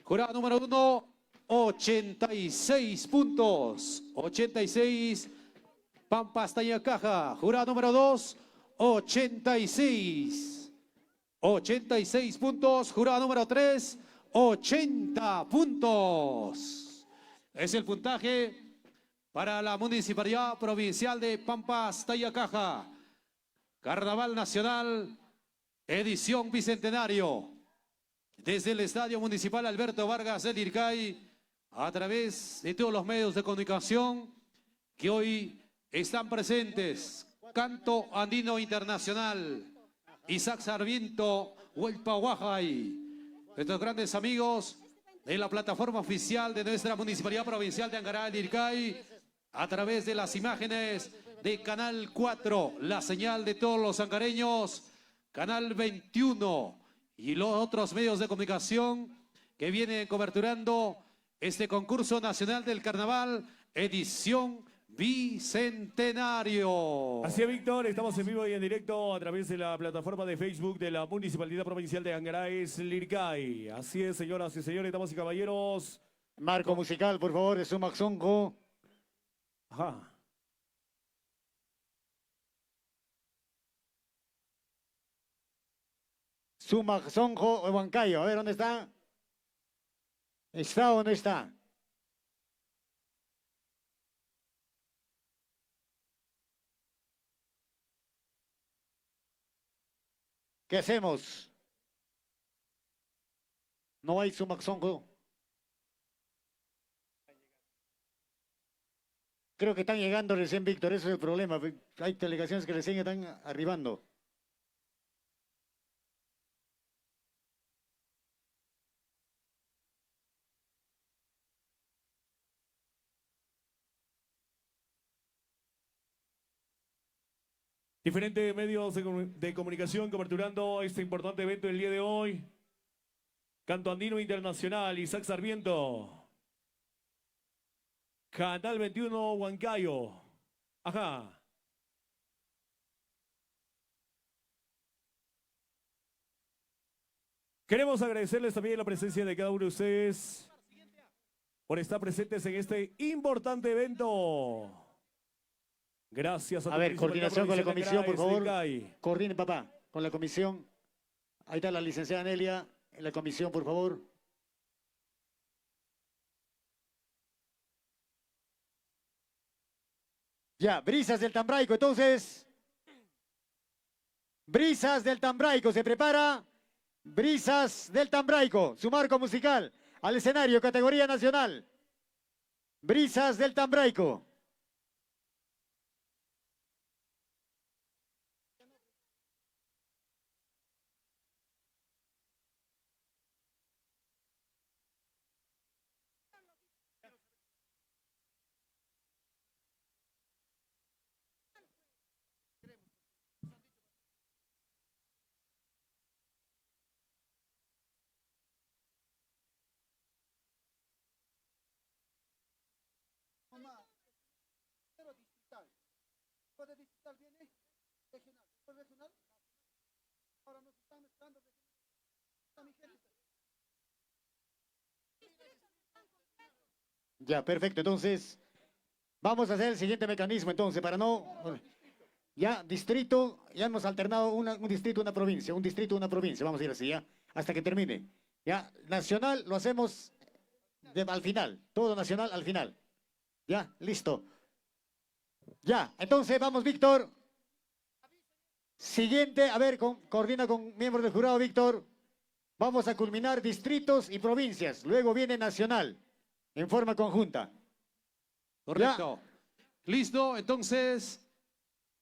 Jurado número 1, 86 puntos. 86, Pampas Tayacaja. Jurado número 2, 86. 86 puntos. Jurado número 3, 80 puntos. Es el puntaje para la Municipalidad Provincial de Pampas, Tayacaja. Carnaval Nacional, edición Bicentenario. Desde el Estadio Municipal Alberto Vargas de Lircay, a través de todos los medios de comunicación que hoy están presentes. Canto Andino Internacional, Isaac Sarmiento, Huelpa Guajay, nuestros grandes amigos de la plataforma oficial de nuestra Municipalidad Provincial de Angaray, Lircay, a través de las imágenes de Canal 4, la señal de todos los angareños, Canal 21 y los otros medios de comunicación que vienen coberturando este concurso nacional del carnaval, edición Bicentenario. Así es, Víctor, estamos en vivo y en directo a través de la plataforma de Facebook de la Municipalidad Provincial de Angaraes, Lircay. Así es, señoras y señores, damas y caballeros. Marco musical, por favor, de Sumac Songo. Ajá. Sumac Sonjo Huancayo. A ver, ¿dónde está? ¿Está o no está? ¿Qué hacemos? No hay Sumac Sonjo. Creo que están llegando recién, Víctor, ese es el problema. Hay delegaciones que recién están arribando. Diferentes medios de comunicación coberturando este importante evento del día de hoy. Canto Andino Internacional, Isaac Sarmiento. Canal 21, Huancayo. Ajá. Queremos agradecerles también la presencia de cada uno de ustedes por estar presentes en este importante evento. Gracias a A ver, coordinación con la comisión, por favor. Lircay. Coordine, papá, con la comisión. Ahí está la licenciada Nelia, en la comisión, por favor. Ya, Brisas del Tambraico, entonces. Brisas del Tambraico, se prepara. Brisas del Tambraico, su marco musical, al escenario, categoría nacional. Brisas del Tambraico. Ya, perfecto. Entonces, vamos a hacer el siguiente mecanismo, entonces, para no... Ya, distrito, ya hemos alternado un distrito, una provincia, un distrito, una provincia. Vamos a ir así, ya, hasta que termine. Ya, nacional lo hacemos al final, todo nacional al final. Ya, listo. Ya, entonces vamos, Víctor. Siguiente, a ver, coordina con miembros del jurado, Víctor. Vamos a culminar distritos y provincias. Luego viene nacional, en forma conjunta. Correcto. Ya. Listo, entonces.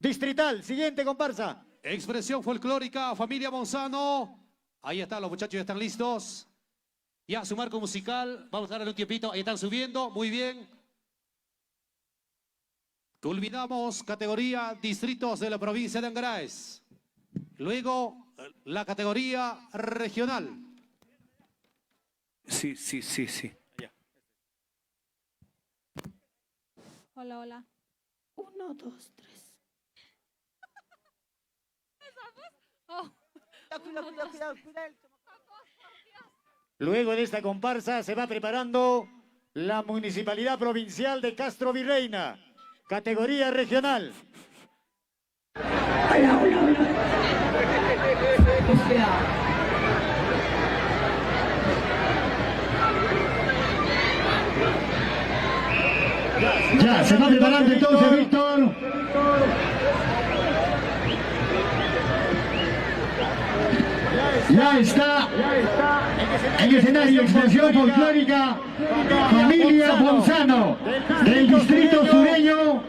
Distrital, siguiente comparsa. Expresión folclórica, familia Monzano. Ahí están, los muchachos ya están listos. Ya su marco musical, vamos a darle un tiempito. Ahí están subiendo, muy bien. Culminamos categoría distritos de la provincia de Angaraes. Luego la categoría regional. Sí, sí, sí, sí. Hola, hola. 1, 2, 3. Oh. Cuidado, cuidado, cuidado, cuidado. Luego de esta comparsa se va preparando la Municipalidad Provincial de Castrovirreyna, categoría regional. Hola, hola, hola. Ya, se va preparando entonces Víctor. Ya está en escenario Expresión Folclórica Familia Bonzano del Distrito Sureño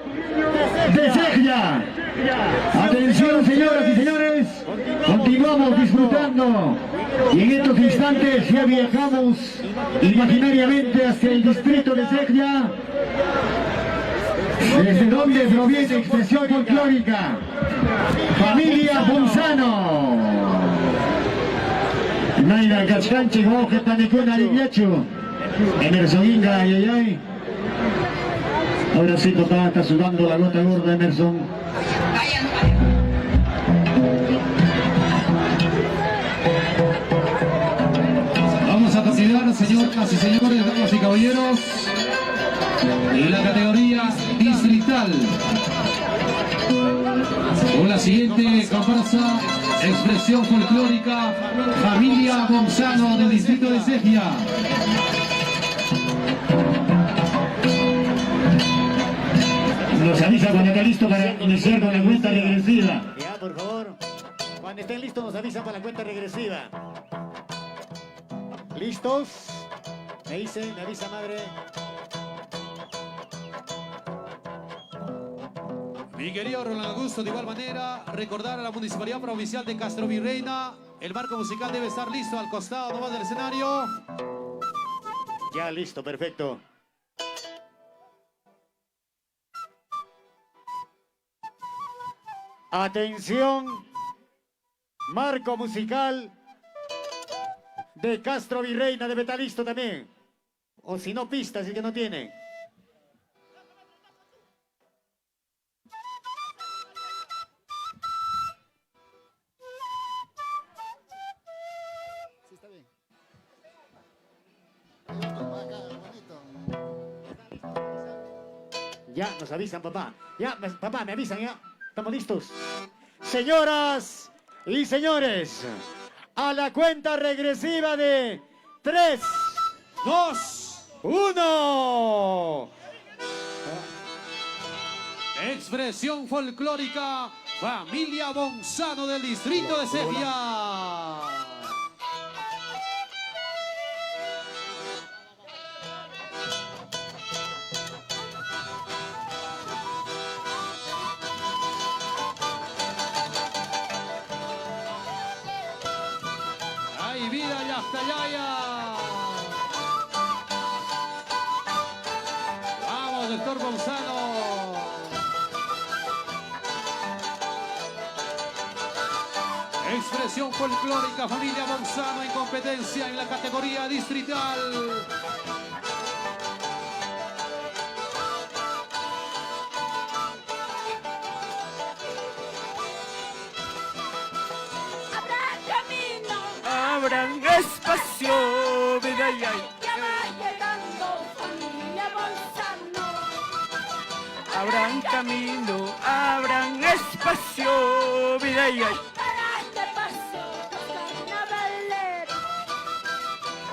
de Sejya. Atención, señoras y señores, continuamos disfrutando y en estos instantes ya viajamos imaginariamente hacia el distrito de Sejya, desde donde proviene Expresión Folclórica Familia Bonzano. Mayna kachkanchik wawqi panikuna allinllachu. Emerson Inga, ay ay ay. Ahora sí, papá, está sudando la gota gorda, Emerson. Vamos a continuar, señoras y señores, damas y caballeros, en la categoría distrital. Con la siguiente comparsa, Expresión Folclórica, Familia Bonzano del distrito de Sejia. Nos avisa cuando está listo para iniciar con la cuenta regresiva. Ya, por favor. Cuando estén listos nos avisan para la cuenta regresiva. ¿Listos? Me dice, me avisa madre. Mi querido Roland Augusto, de igual manera, recordar a la Municipalidad Provincial de Castrovirreyna, el marco musical debe estar listo al costado nomás del escenario. Ya listo, perfecto. Atención, marco musical de Castrovirreyna debe estar listo también. O si no, pistas, así que no tiene. Sí, está bien. Hay otro acá, bonito. Ya, nos avisan, papá. Ya, papá, me avisan, ya. Estamos listos. Señoras y señores, a la cuenta regresiva de 3, 2, 1. Expresión Folclórica, Familia Bonzano del distrito de Sejia. ¡Ay, vida, ya hasta allá! ¡Vamos, doctor Bonzano! Expresión Folclórica, Familia Bonzano en competencia en la categoría distrital. Habrá camino, Abran espacio, vida y ay. ya va llegando Familia Bonzano. Abran camino, abran espacio, vida y ay. Para este paso, los carnavaleros.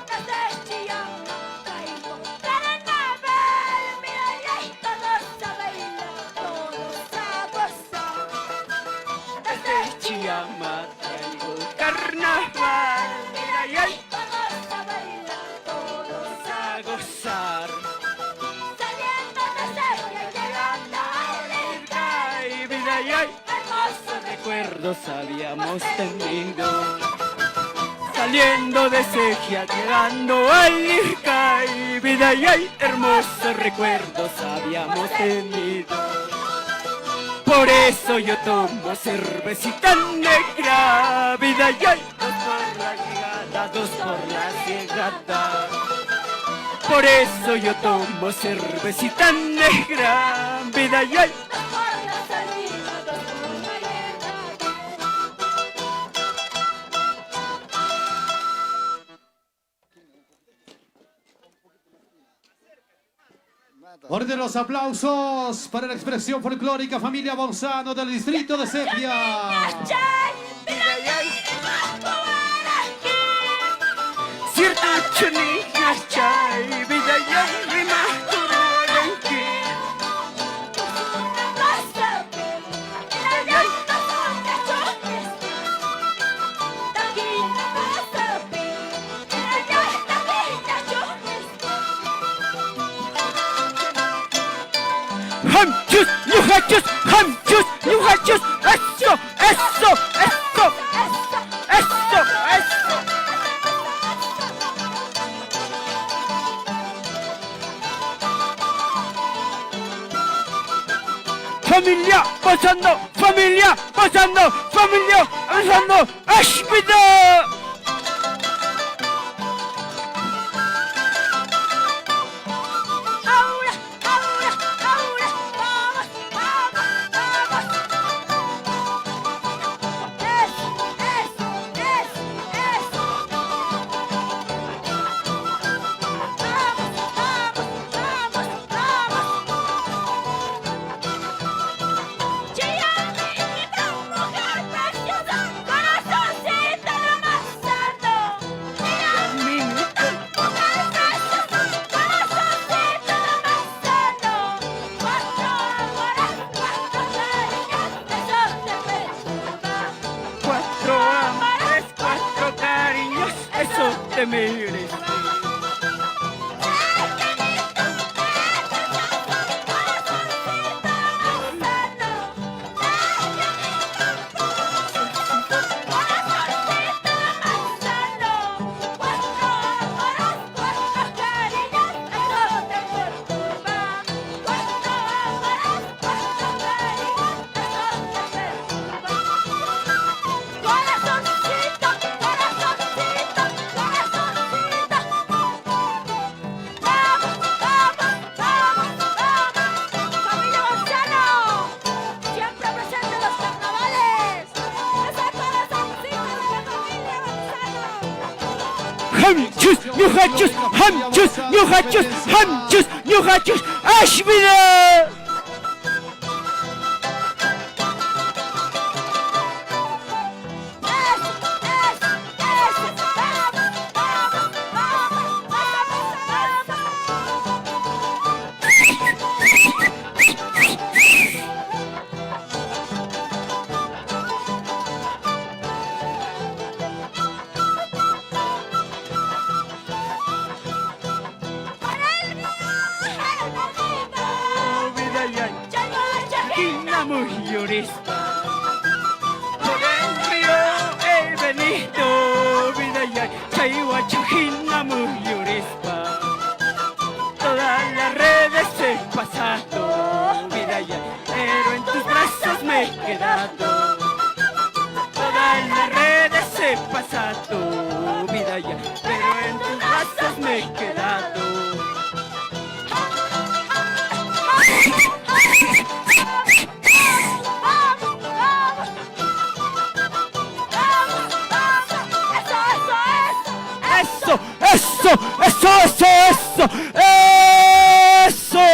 Desde Chiama traigo carnaval, mira y ay, todos a bailar, todos a gozar. Desde Chiama traigo carnaval, vida y ay. Todos a bailar, todos a A gozar. Saliendo de Sejia, llegando al Ircay. Ay, vida y ay. Hermosos Recuerdos habíamos tenido. Saliendo de Sejia, llegando al Ircay, vida y ay, hermosos recuerdos habíamos tenido. Por eso yo tomo cervecita negra, vida y ay, dos por la llegada, dos por la llegada. Por eso yo tomo cervecita negra, vida y ay. Dos por la salida, dos por la llegada. Orden los aplausos para la expresión folclórica Familia Bonzano del distrito de Sejia. Chay, mira, Familia pasando, familia pasando, ¡Ashpita! Ahora, ahora, ahora, vamos, vamos, vamos. Eso, eso, eso, eso. Vamos, vamos, vamos, vamos. Chiamita, mujer preciosa, corazoncito lo más santo. Chiamita, mujer preciosa, corazoncito lo más santo. Cuatro amores, cuatro cariños, eso te perturba. Cuatro amores, cuatro cariños, eso te mereces. Corazoncito, corazoncito, corazoncito. ¡Vamos, vamos, vamos, vamos! ¡Familia Gonzalo! ¡Siempre presente en los carnavales! ¡Ese corazoncito de la familia Gonzalo! Hamchus, ñuqachus, hamchus, ñuqachus, hamchus, ñuqachus, ashmina! ¡Eso, eso, eso! ¡Vamos, vamos, vamos, vamos, vamos! ¡Para el viaje, bonito! Vida ya, ¡Chayua, muy llorista. Por el río he venido, vida ya, chayua chajina muy llorista. Todas las redes he pasado, vida ya, pero en tus brazos me he quedado. Todas las redes he pasado, vida ya, pero en tus brazos me he quedado. ¡Vamos, vamos! ¡Vamos, vamos! ¡Eso, eso, eso! Eso, eso, eso, eso, eso.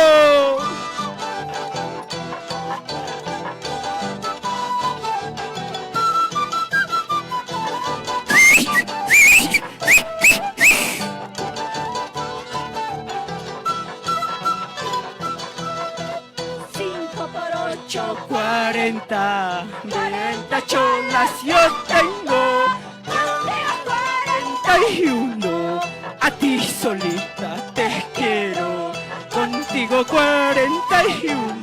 Cinco por ocho, 40, 40 cholas yo tengo. 41, a ti solita te quiero. Contigo 41,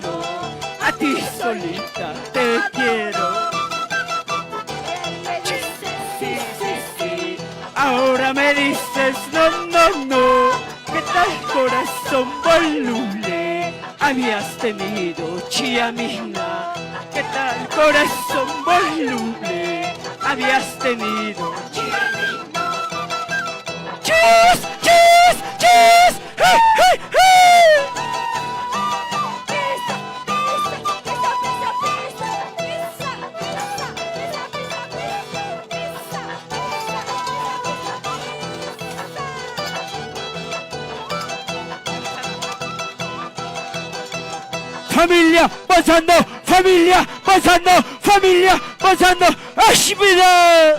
a ti solita te quiero. Me dice Sí, sí, sí. Ahora me dices no, no, no. ¿Qué tal corazón voluble habías tenido, chiamina? ¿Qué tal corazón voluble habías tenido, chiamina? ¡Chus, chus, chus! ¡Hey, hey, hey! pisa, pisa, pisa, pisa, pisa, pisa, pisa, pisa, pisa, pisa, pisa, pisa, Familia pasando, familia pasando, familia pasando, ¡Ashmida!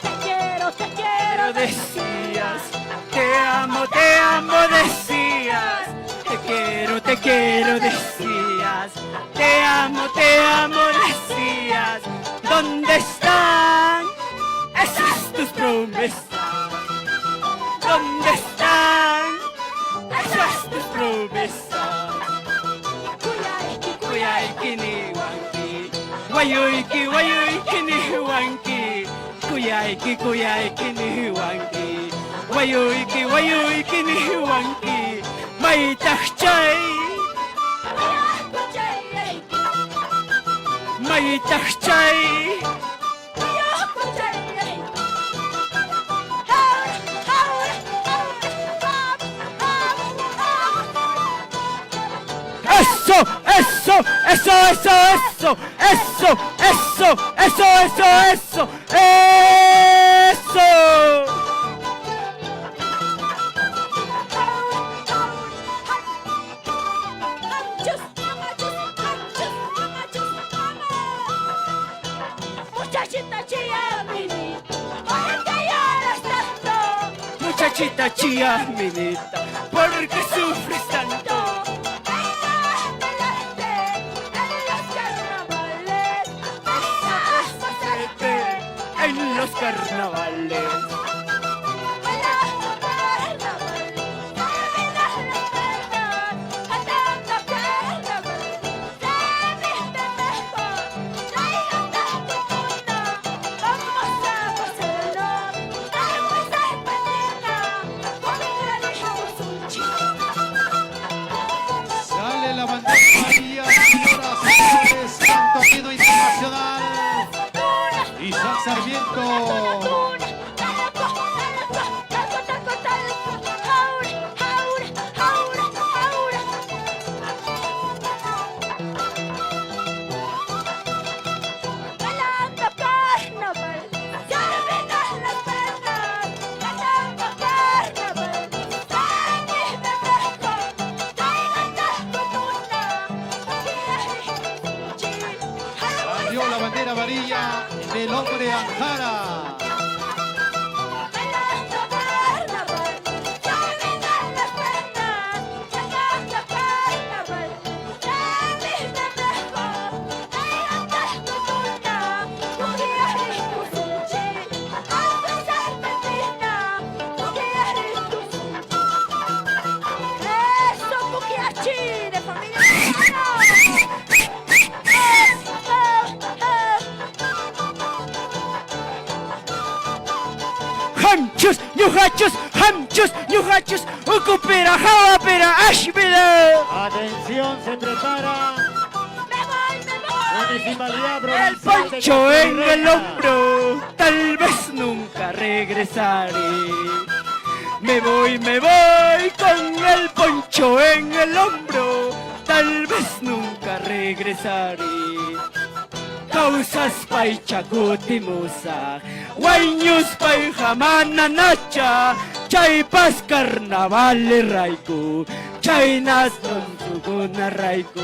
Te quiero, te quiero Pero decías, te amo decías, te quiero decías, te amo decías, ¿dónde están esas tus promesas? ¿Dónde están esas tus promesas? Kuyayki, Kuyayki ni wanki, wayuyki, wayuyki ni wanki, kuyayki. Kuyayki kuyayki niwanki Wayuyki wayuyki niwanki Maytaq chay Maytaq chay Eso, eso, eso, eso, eso, eso, eso, eso, eso, eso, eso. Muchachita chía, minita, ¿por qué sufres tanto? En los carnavales. Sale la bandera amarilla, señoras y señores, Santo Aquino Internacional. Isaac Sarmiento. Salió la bandera amarilla del hombre Anjara. ¡Eso, Puquiachi! ¡De familia! Hamchus, ñuhachus, hamchus, ñuhachus, ukupira, hawapira, ashbila. Atención, se prepara. ¡Me voy, me voy! Municipalidad El Provincial de poncho en el Castrovirreyna. hombro, tal vez nunca regresaré. Me voy, me voy con el poncho en el hombro, tal vez nunca regresaré. Causas pay chakutimusa, wañus pay hamananacha, chaypas carnavales raiku, chaynas tontukuna raiku.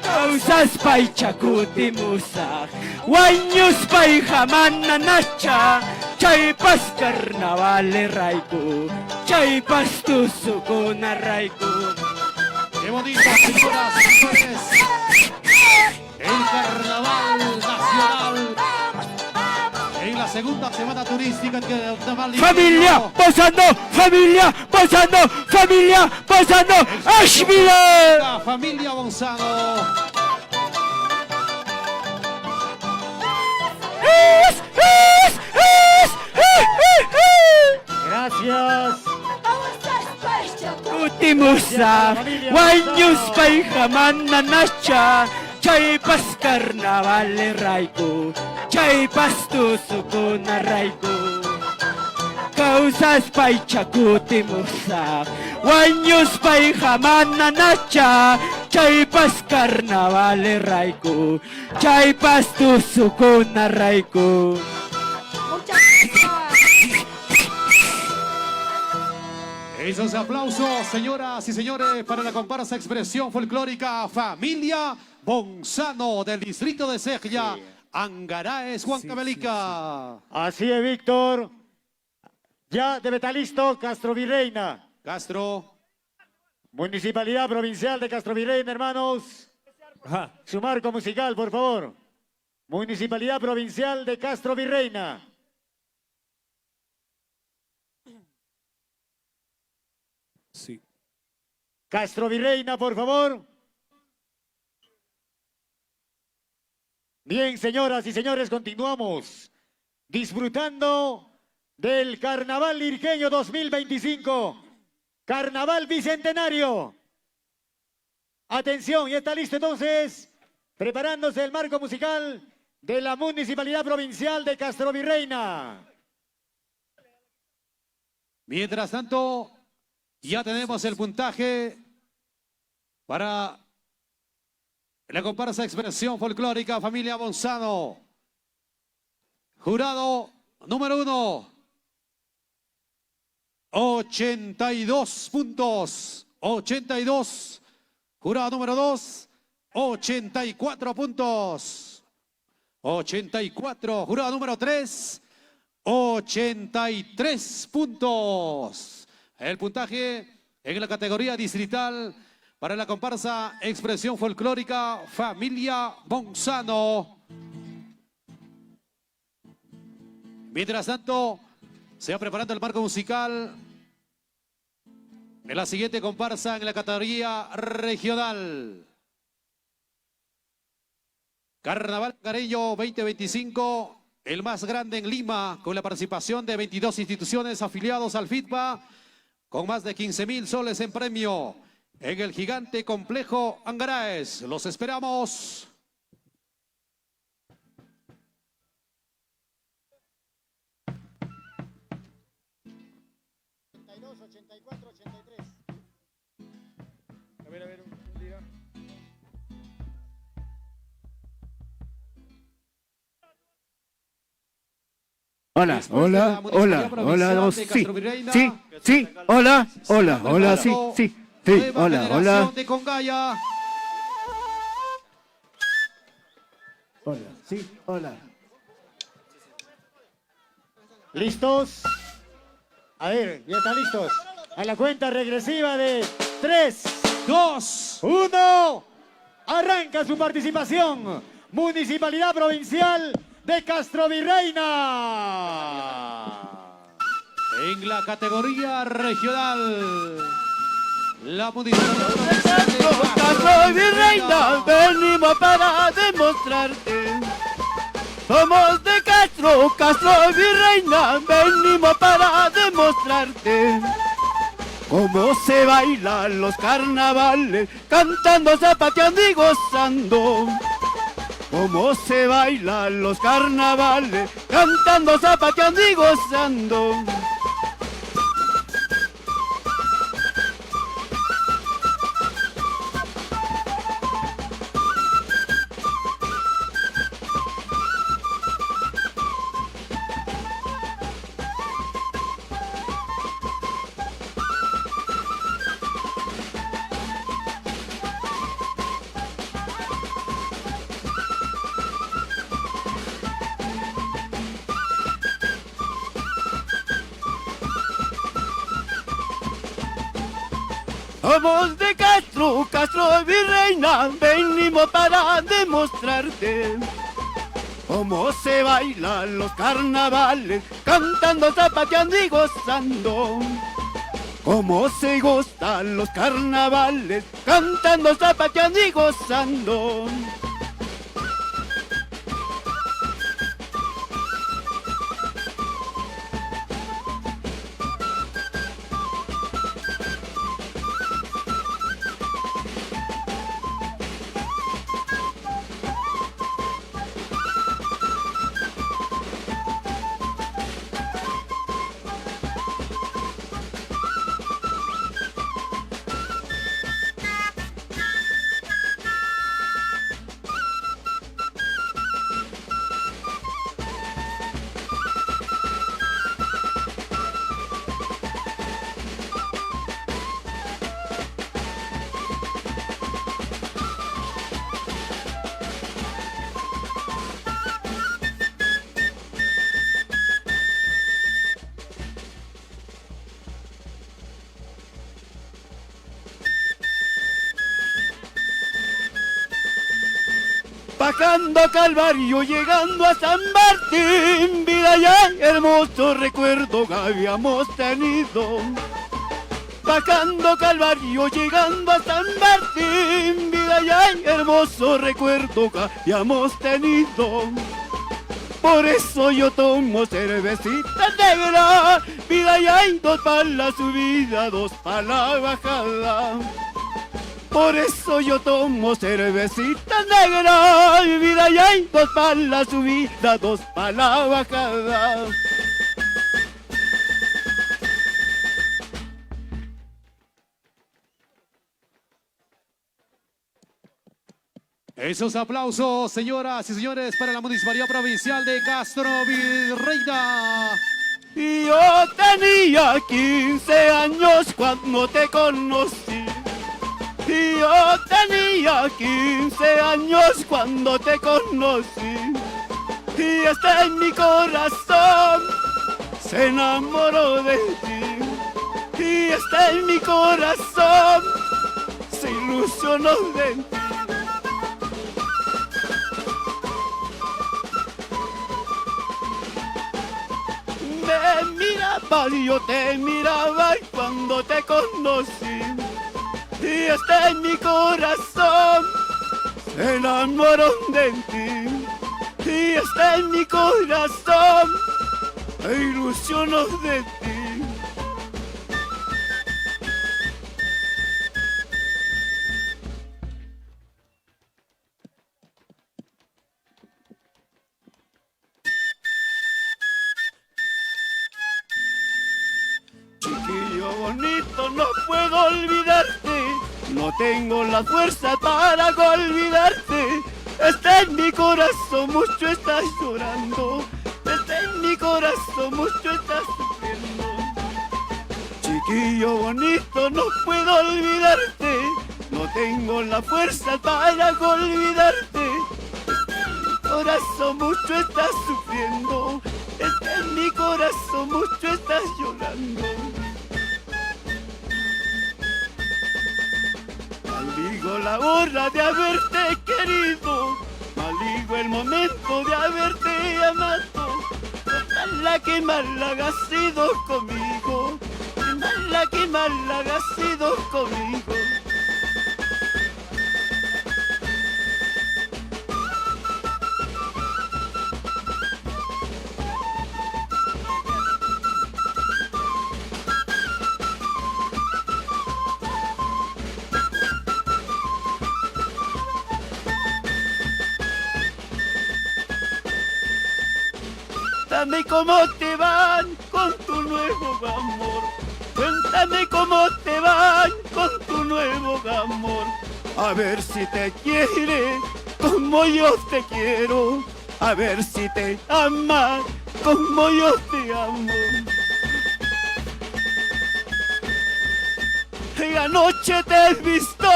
Causas pay chakutimusa, wañus pay hamananacha, chaypas carnavales raiku, chaypas tusukuna raiku. Qué bonito, señoras y señores. El Carnaval Nacional en la segunda semana turística en Carnaval Familia posando, familia posando, familia posando, Ashmila. La familia Bonzano. Es, es, es, es, es, es. Gracias. Kutimusa, wañus pay hamananacha, chaypas carnavales raiku, chaypas tusukuna raiku. Causas pay chakutimusa, wañus pay hamananacha, chaypas carnavales raiku, chaypas tusukuna raiku. Muchas gracias. Esos aplausos, señoras y señores, para la comparsa expresión folclórica Familia Bonzano del distrito de Cejia, Angaraes, Huancavelica. Así es, Víctor. Ya debe estar listo Castrovirreyna. Castro. Municipalidad Provincial de Castrovirreyna, hermanos. Ajá. Su marco musical, por favor. Municipalidad Provincial de Castrovirreyna. Sí. Castrovirreyna, por favor. Bien, señoras y señores, continuamos. disfrutando del Carnaval Lirqueño 2025, Carnaval Bicentenario. Atención, ya está listo entonces, preparándose el marco musical de la Municipalidad Provincial de Castrovirreyna. Mientras tanto, ya tenemos el puntaje para la comparsa Expresión Folclórica Familia Bonzano. Jurado número 1, 82 puntos. 82. Jurado número 2, 84 puntos. 84. Jurado número 3, 83 puntos. El puntaje en la categoría distrital para la comparsa Expresión Folclórica Familia Bonzano. Mientras tanto, se va preparando el marco musical de la siguiente comparsa en la categoría regional. Carnaval Careño 2025, el más grande en Lima, con la participación de 22 instituciones afiliados al FITPA, con más de 15.000 soles en premio, en el gigante complejo Angaraes. Los esperamos. A ver, un día. Hola, Después de la hola, Municipalidad hola, hola, Provincial dos, de sí, Castrovirreyna, sí, sí, hola, hola, hola, sí, sí, sí, Nueva hola, generación hola. de Congaya. Hola, sí, hola. ¿Listos? A ver, ya están listos. A la cuenta regresiva de 3, 2, 1. Arranca su participación. Municipalidad Provincial de Castrovirreyna. En la categoría regional, la Municipalidad Provincial de Castro Virreina, venimos para demostrarte. Somos de Castro, Castro Virreina, venimos para demostrarte cómo se bailan los carnavales, cantando, zapateando y gozando. Cómo se bailan los carnavales, cantando, zapateando y gozando. Somos de Castro, Castro Virreina, venimos para demostrarte cómo se bailan los carnavales, cantando, zapateando y gozando. Cómo se gozan los carnavales, cantando, zapateando y gozando. Bajando a Calvario, llegando a San Martín, vida ya hermoso recuerdo que habíamos tenido. Bajando Calvario, llegando a San Martín, vida ya hermoso recuerdo que habíamos tenido. Por eso yo tomo cervecita negra, vida y hay dos para la subida, dos para la bajada. Por eso yo tomo cervecita negra, vida y hay dos para la subida, dos para la bajada. Esos aplausos, señoras y señores, para la Municipalidad Provincial de Castrovirreyna. Y yo tenía 15 años cuando te conocí. Y yo tenía 15 años cuando te conocí. Y está en mi corazón, se enamoró de ti. Y está en mi corazón, se ilusionó de ti. Me miraba y yo te miraba y cuando te conocí. Y está en mi corazón, se enamoró de ti. Y está en mi corazón, e ilusionó de ti. Chiquillo bonito, no puedo olvidarte. No tengo la fuerza para olvidarte. Está en mi corazón, mucho estás llorando. Está en mi corazón, mucho estás sufriendo. Chiquillo bonito, no puedo olvidarte. No tengo la fuerza para olvidarte. Está en mi corazón, mucho estás sufriendo. Está en mi corazón, mucho estás llorando. Maldigo la hora de haberte querido, maldigo el momento de haberte amado. Mala que mala has sido conmigo, qué mala que mala has sido conmigo. Cuéntame cómo te van con tu nuevo amor. Cuéntame cómo te van con tu nuevo amor. A ver si te quiere como yo te quiero. A ver si te ama como yo te amo. Y anoche te he visto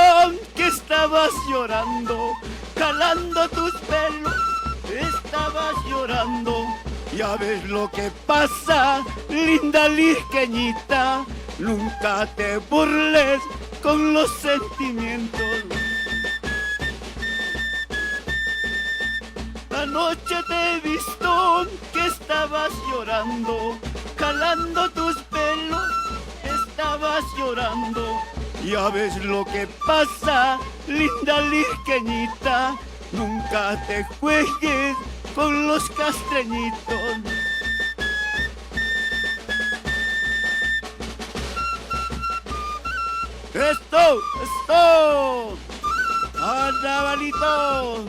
que estabas llorando, jalando tus pelos, estabas llorando. Ya ves lo que pasa, linda lirqueñita, nunca te burles con los sentimientos. Anoche te he visto que estabas llorando, jalando tus pelos, estabas llorando. Ya ves lo que pasa, linda lirqueñita, nunca te juegues con los castreñitos. ¡Esto! ¡Esto! ¡Arrabalito!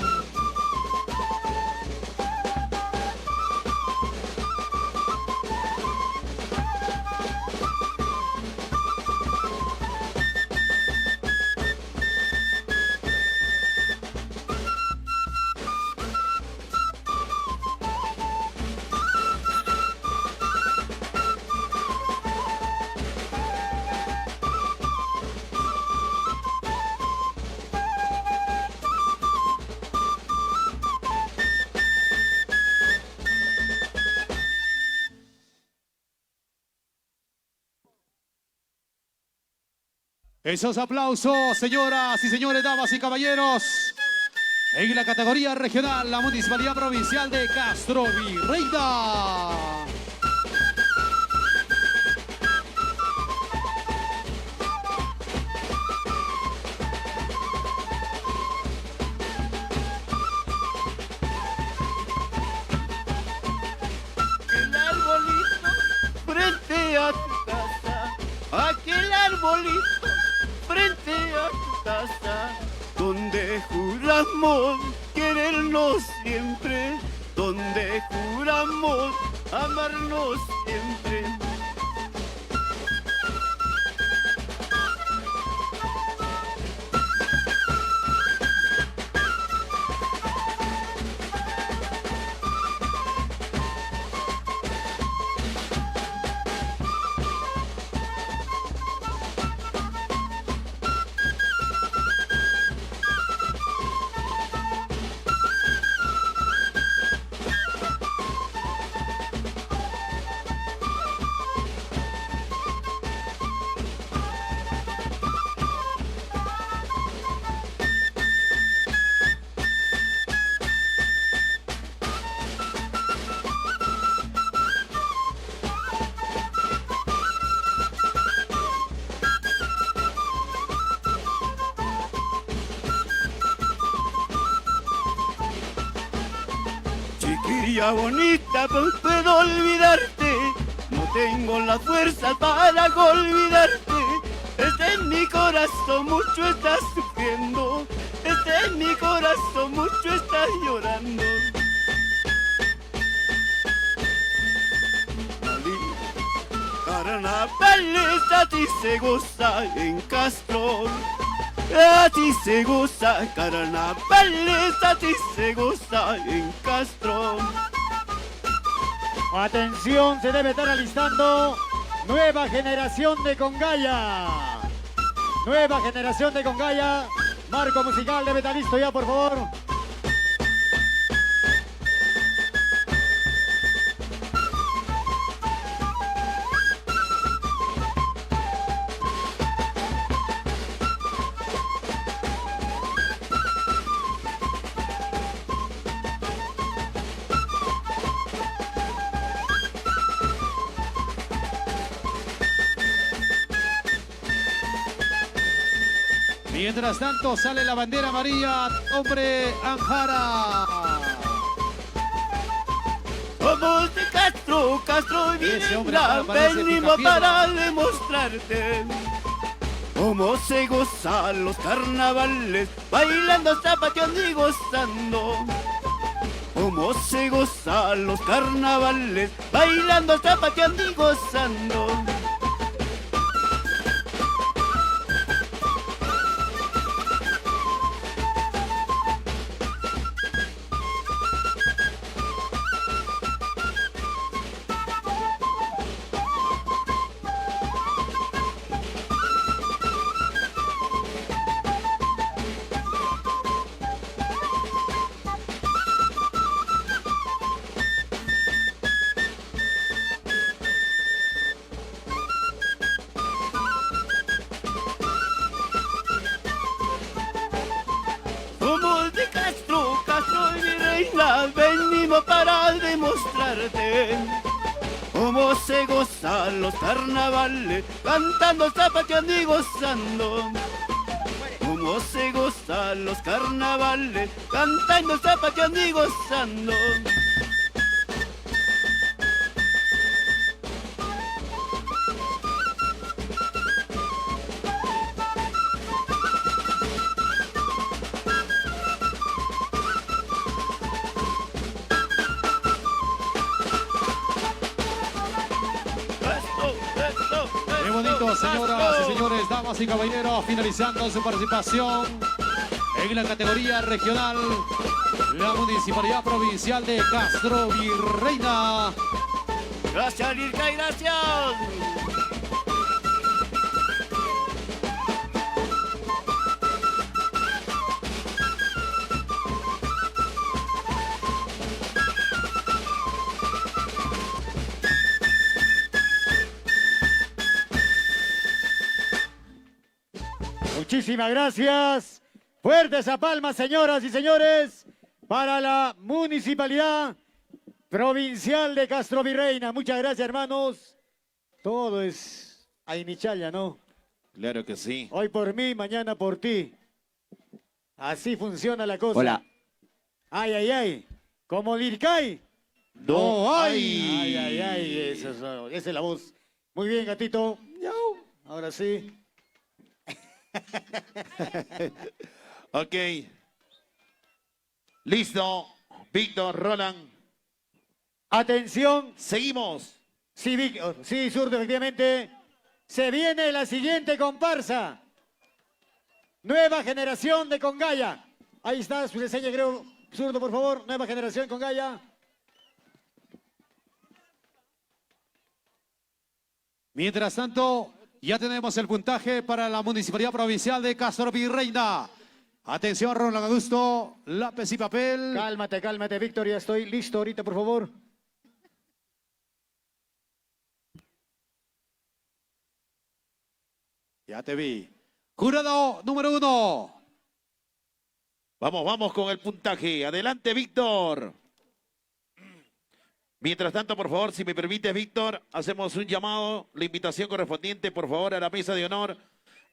Esos aplausos, señoras y señores, damas y caballeros. En la categoría regional, la Municipalidad Provincial de Castrovirreyna. Pastaza, donde juramos querernos siempre, donde juramos amarnos siempre. Chiquilla bonita, no puedo olvidarte. No tengo la fuerza para olvidarte. Este en mi corazón mucho estás sufriendo. Este en mi corazón mucho estás llorando. Carnavales a ti se goza en Castro. A ti se goza, carnavales a ti se goza en Castro. Atención, se debe estar alistando nueva generación de Congaya. Nueva generación de Congaya. Marco musical debe estar listo ya, por favor. Mientras tanto sale la bandera amarilla, hombre Anjara. Somos de Castro, Castro y Ese hombre Virreina, parece venimos Picapiedra. para demostrarte cómo se gozan los carnavales, bailando, zapateando y gozando. Cómo se gozan los carnavales, bailando, zapateando y gozando. Somos de Castro, Castro y Virreina, venimos para demostrarte cómo se gozan los carnavales, cantando, zapateando y gozando. Cómo se gozan los carnavales, cantando, zapateando y gozando. Esto, esto, Qué bonito, señoras y señores, damas y caballeros, finalizando su participación en la categoría regional, la Municipalidad Provincial de Castro Virreina. Gracias, Lirca, y gracias. Muchísimas gracias. Fuerte esa palma, señoras y señores, para la Municipalidad Provincial de Castrovirreyna. Muchas gracias, hermanos. Todo es Ainichaya, ¿no? Claro que sí. Hoy por mí, mañana por ti. Así funciona la cosa. Hola. Ay, ay, ay. Como Lircay. No hay. Ay, ay, ay. Esa es, esa es la voz. Muy bien, gatito. Ahora sí. Ok. Listo. Víctor, Roland. Atención. Seguimos. Sí, Víctor. Sí, zurdo, efectivamente. Se viene la siguiente comparsa. Nueva generación de Congaya. Ahí está su reseña, creo. Zurdo, por favor. Nueva generación Congaya. Mientras tanto, ya tenemos el puntaje para la Municipalidad Provincial de Castrovirreyna. Atención, Roland Augusto, lápiz y papel. Cálmate, cálmate, Víctor. Ya estoy listo ahorita, por favor. Ya te vi. Jurado número 1. Vamos, vamos con el puntaje. Adelante, Víctor. Mientras tanto, por favor, si me permite, Víctor, hacemos un llamado, la invitación correspondiente, por favor, a la mesa de honor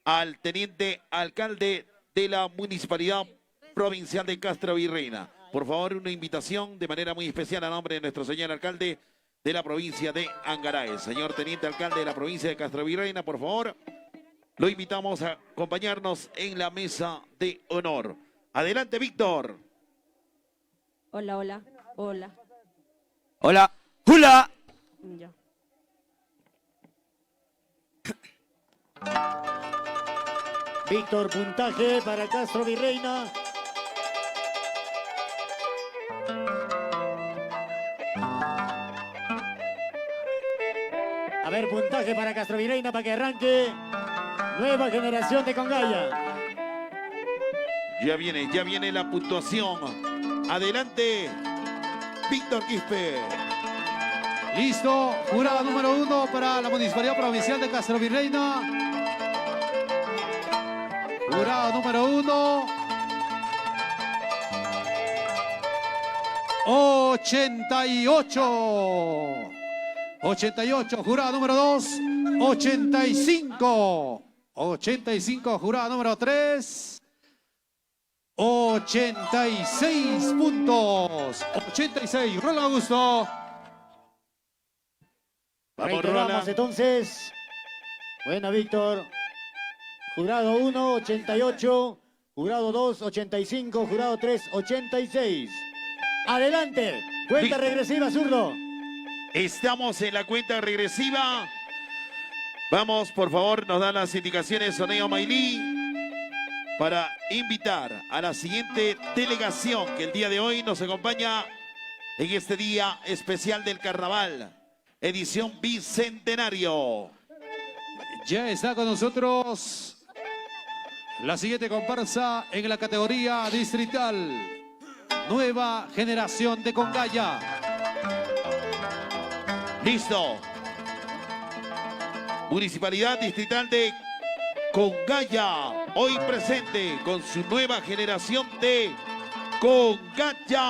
al teniente alcalde de la Municipalidad Provincial de Castrovirreyna. Por favor, una invitación de manera muy especial a nombre de nuestro señor alcalde de la provincia de Angaraes. Señor teniente alcalde de la provincia de Castrovirreyna, por favor, lo invitamos a acompañarnos en la mesa de honor. Adelante, Víctor. Hola, hola, hola. Hola, hula. Ya. Víctor, puntaje para Castrovirreyna. A ver, puntaje para Castrovirreyna para que arranque nueva generación de Congaya. Ya viene la puntuación. Adelante, Víctor Quispe. Listo, jurado número 1 para la Municipalidad Provincial de Castrovirreyna. Jurado número 1. 88. 88, jurado número 2. 85. 85, jurado número 3. 86 puntos. 86, Roland Augusto. Vamos, Reiteramos Roland. entonces. Buena, Víctor. Jurado 1, 88. Jurado 2, 85. Jurado 3, 86. Adelante. Cuenta regresiva, zurdo. Estamos en la cuenta regresiva. Vamos, por favor, nos dan las indicaciones Soneo Mailí para invitar a la siguiente delegación que el día de hoy nos acompaña en este día especial del carnaval, edición bicentenario. Ya está con nosotros la siguiente comparsa en la categoría distrital. Nueva generación de Congaya. Listo. Municipalidad Distrital de Congaya, hoy presente con su nueva generación de Congaya.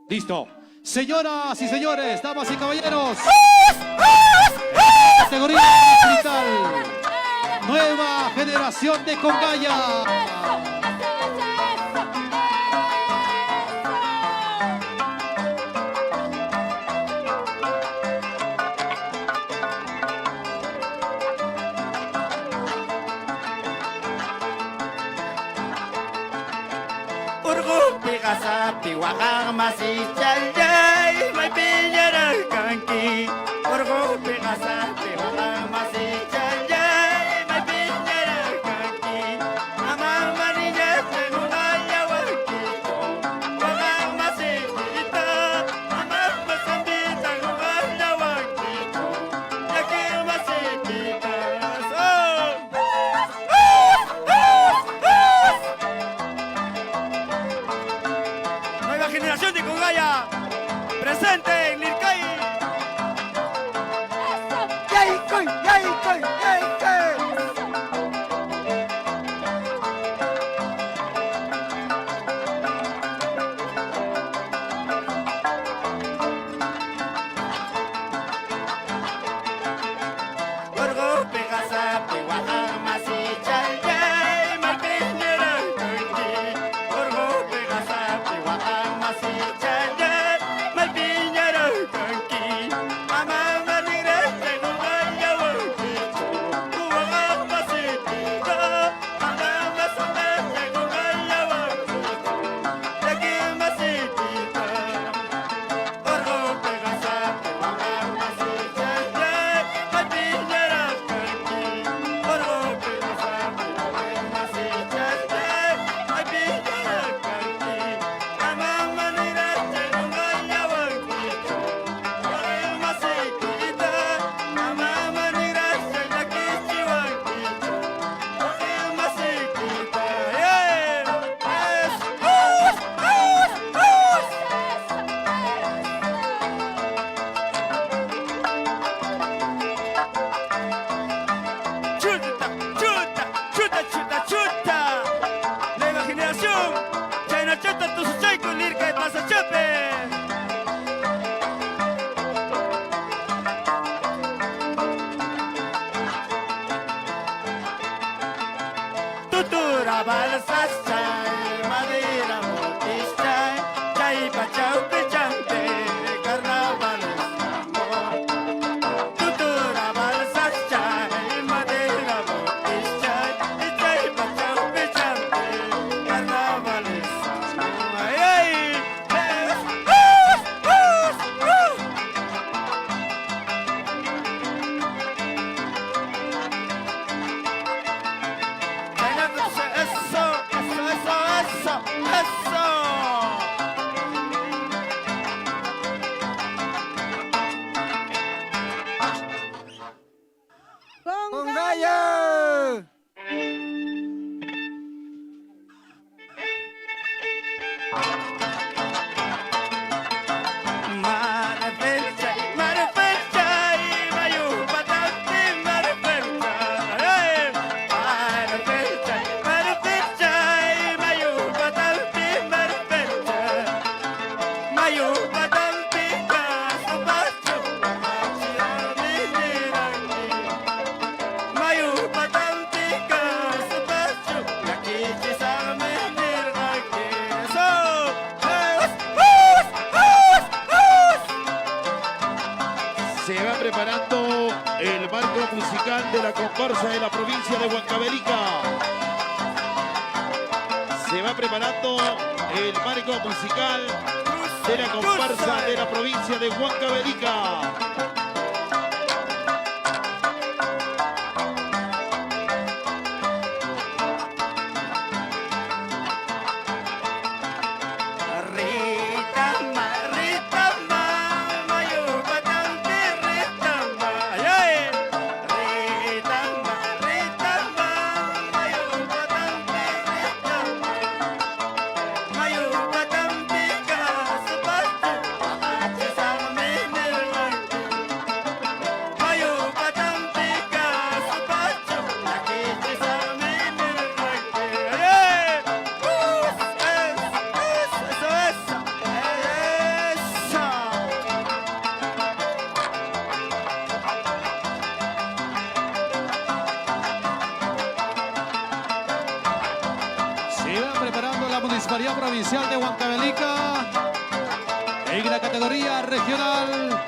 Listo. Señoras y señores, damas y caballeros. Categoría distrital. Nueva generación de Congaya. Urgupi qasapi waqaq masichallay maypiñaraq kanki. Urgupi qasapi waqaq masichallay maypiñaraq kanki. Ama marillacha nuqallawankichu waqaq masichita. Ama masambita nuqallawankichu llakir masichita. Nueva generación de Congaya, presente en Lircay. ¡Yaycoy, yaycoy, yaycoy! Urgupi qasapi waqaq masichallay maypiñaraq kanki. Urgupi qasapi waqaq masichallay maypiñaraq marco musical de la comparsa de la provincia de Huancavelica. Se va preparando el marco musical de la comparsa de la provincia de Huancavelica. Se va preparando la Municipalidad Provincial de Huancavelica en la categoría regional.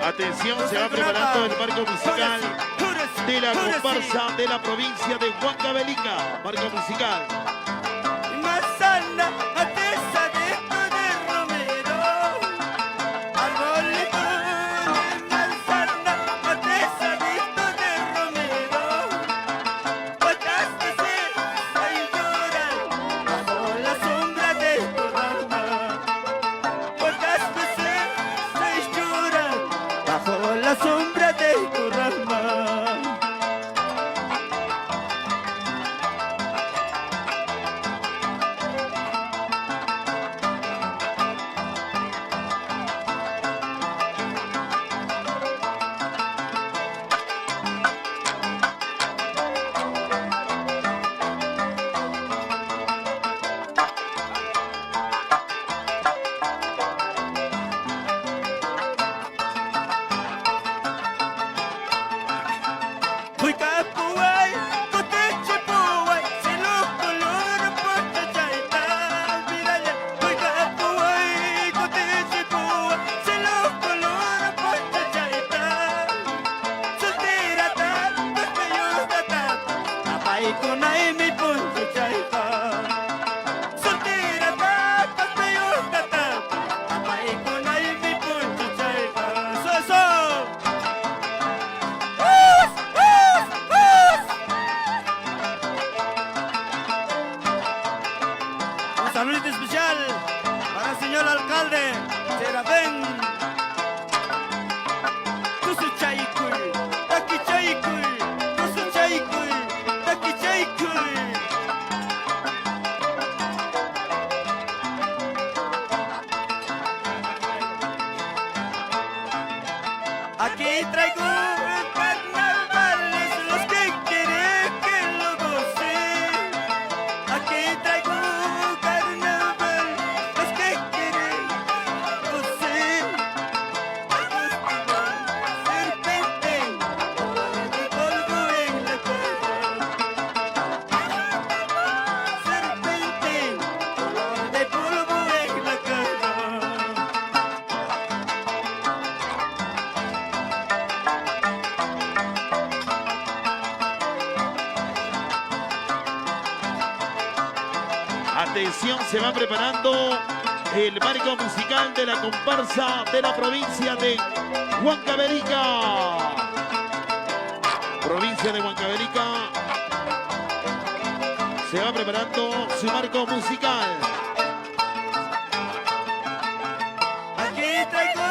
Atención, se va preparando el marco musical de la comparsa de la provincia de Huancavelica. Marco musical. La sombra de tu rama. Aquí traigo carnavales, los que quieren que lo gocen. Aquí traigo carnaval, los que quieren gocen. Serpente, polvo en la cara. Serpente, de polvo en la cara. Atención, se va preparando el marco musical de la comparsa de la provincia de Huancavelica. Provincia de Huancavelica. su marco musical. Aquí traigo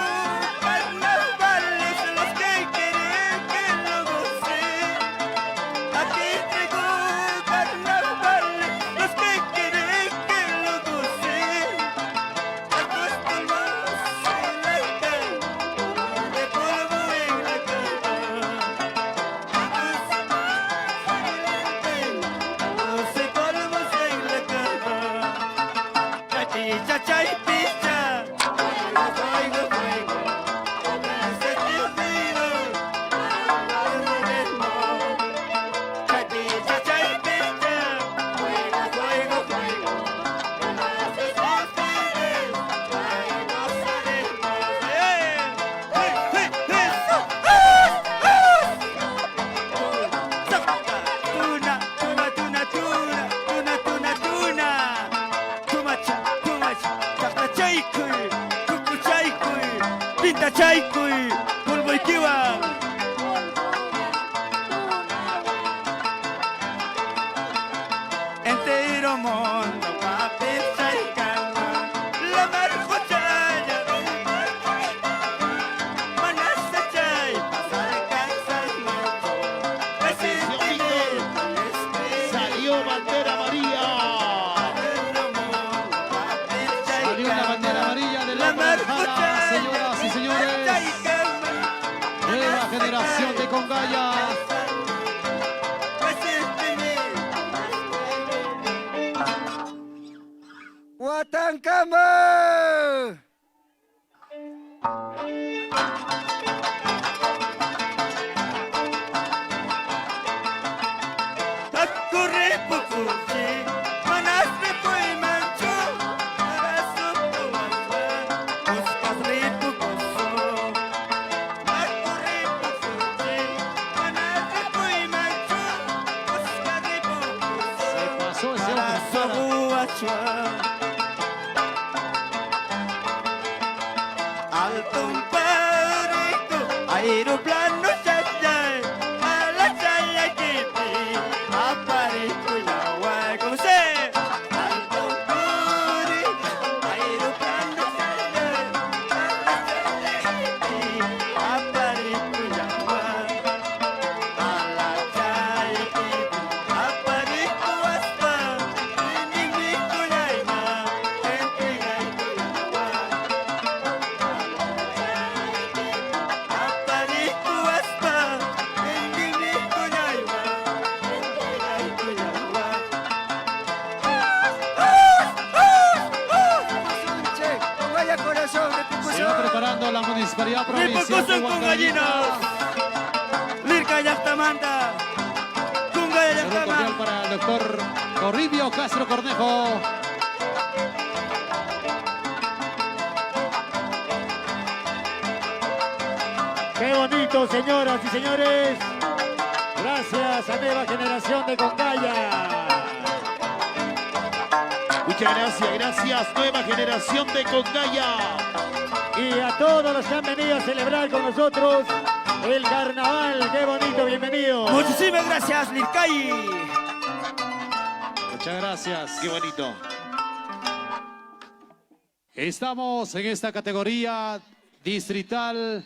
carnavales, los que quieren que lo gocen. Aquí traigo carnavales, los que quieren que lo gocen. Acostamos en la cama, de polvo en la cama. Acostamos en la cama, de polvos en la cama. Chachi, chacha y picha. Fuego, fuego, se te olvidó, chachi, chacha y picha. Fuego, fuego, fuego, se te olvidó, Tuna, tuna, tuna, tuna, tuna, tuna, tuna. Tumacha, tumacha, chaqtachaykuy, kukuchaykuy, pintachaykuy, polvoykiwan. Entero mundo papel chaykama, la marjochaya, manasachay, pasar cansando, Atención, Víctor. Salió bandera amarilla. Salió la bandera amarilla de la Guadalajara, señoras y señores. Nueva generación de Congaya. ¡Guatancama! Takure pukuchi, manasre puymanchu, arasupuwaspa, uskas ripukusu. Takure pukuchi, manasre puymanchu, uskas ripukusu. Se pasó ese hombre. Arasupuwachwa. Alto un parito, aeroplano chayay, a la chaya kipi, aparito yawa, ¿cómo se? Alto un parito, aeroplano chayay, a la chaya kipi, aparito yawa, a la chaya kipi, aparito aspa, inimigo yaima, entrega yawa. Aparito aspa, endimico yaiwa, entrega yawa. Vaya corazón, Se va preparando la municipalidad provincial de Ripukusun con Huancavelica. gallinas. Lirka llaqtamanta. Kunga Saludo cordial llaqtaman. para el doctor Toribio Castro Cornejo. Qué bonito, señoras y señores. Gracias a Nueva Generación de Congaya. Muchas gracias, gracias, nueva generación de Congaya. Y a todos los que han venido a celebrar con nosotros el carnaval. Qué bonito, bienvenido. Muchísimas gracias, Lirkay. Muchas gracias. Qué bonito. Estamos en esta categoría distrital,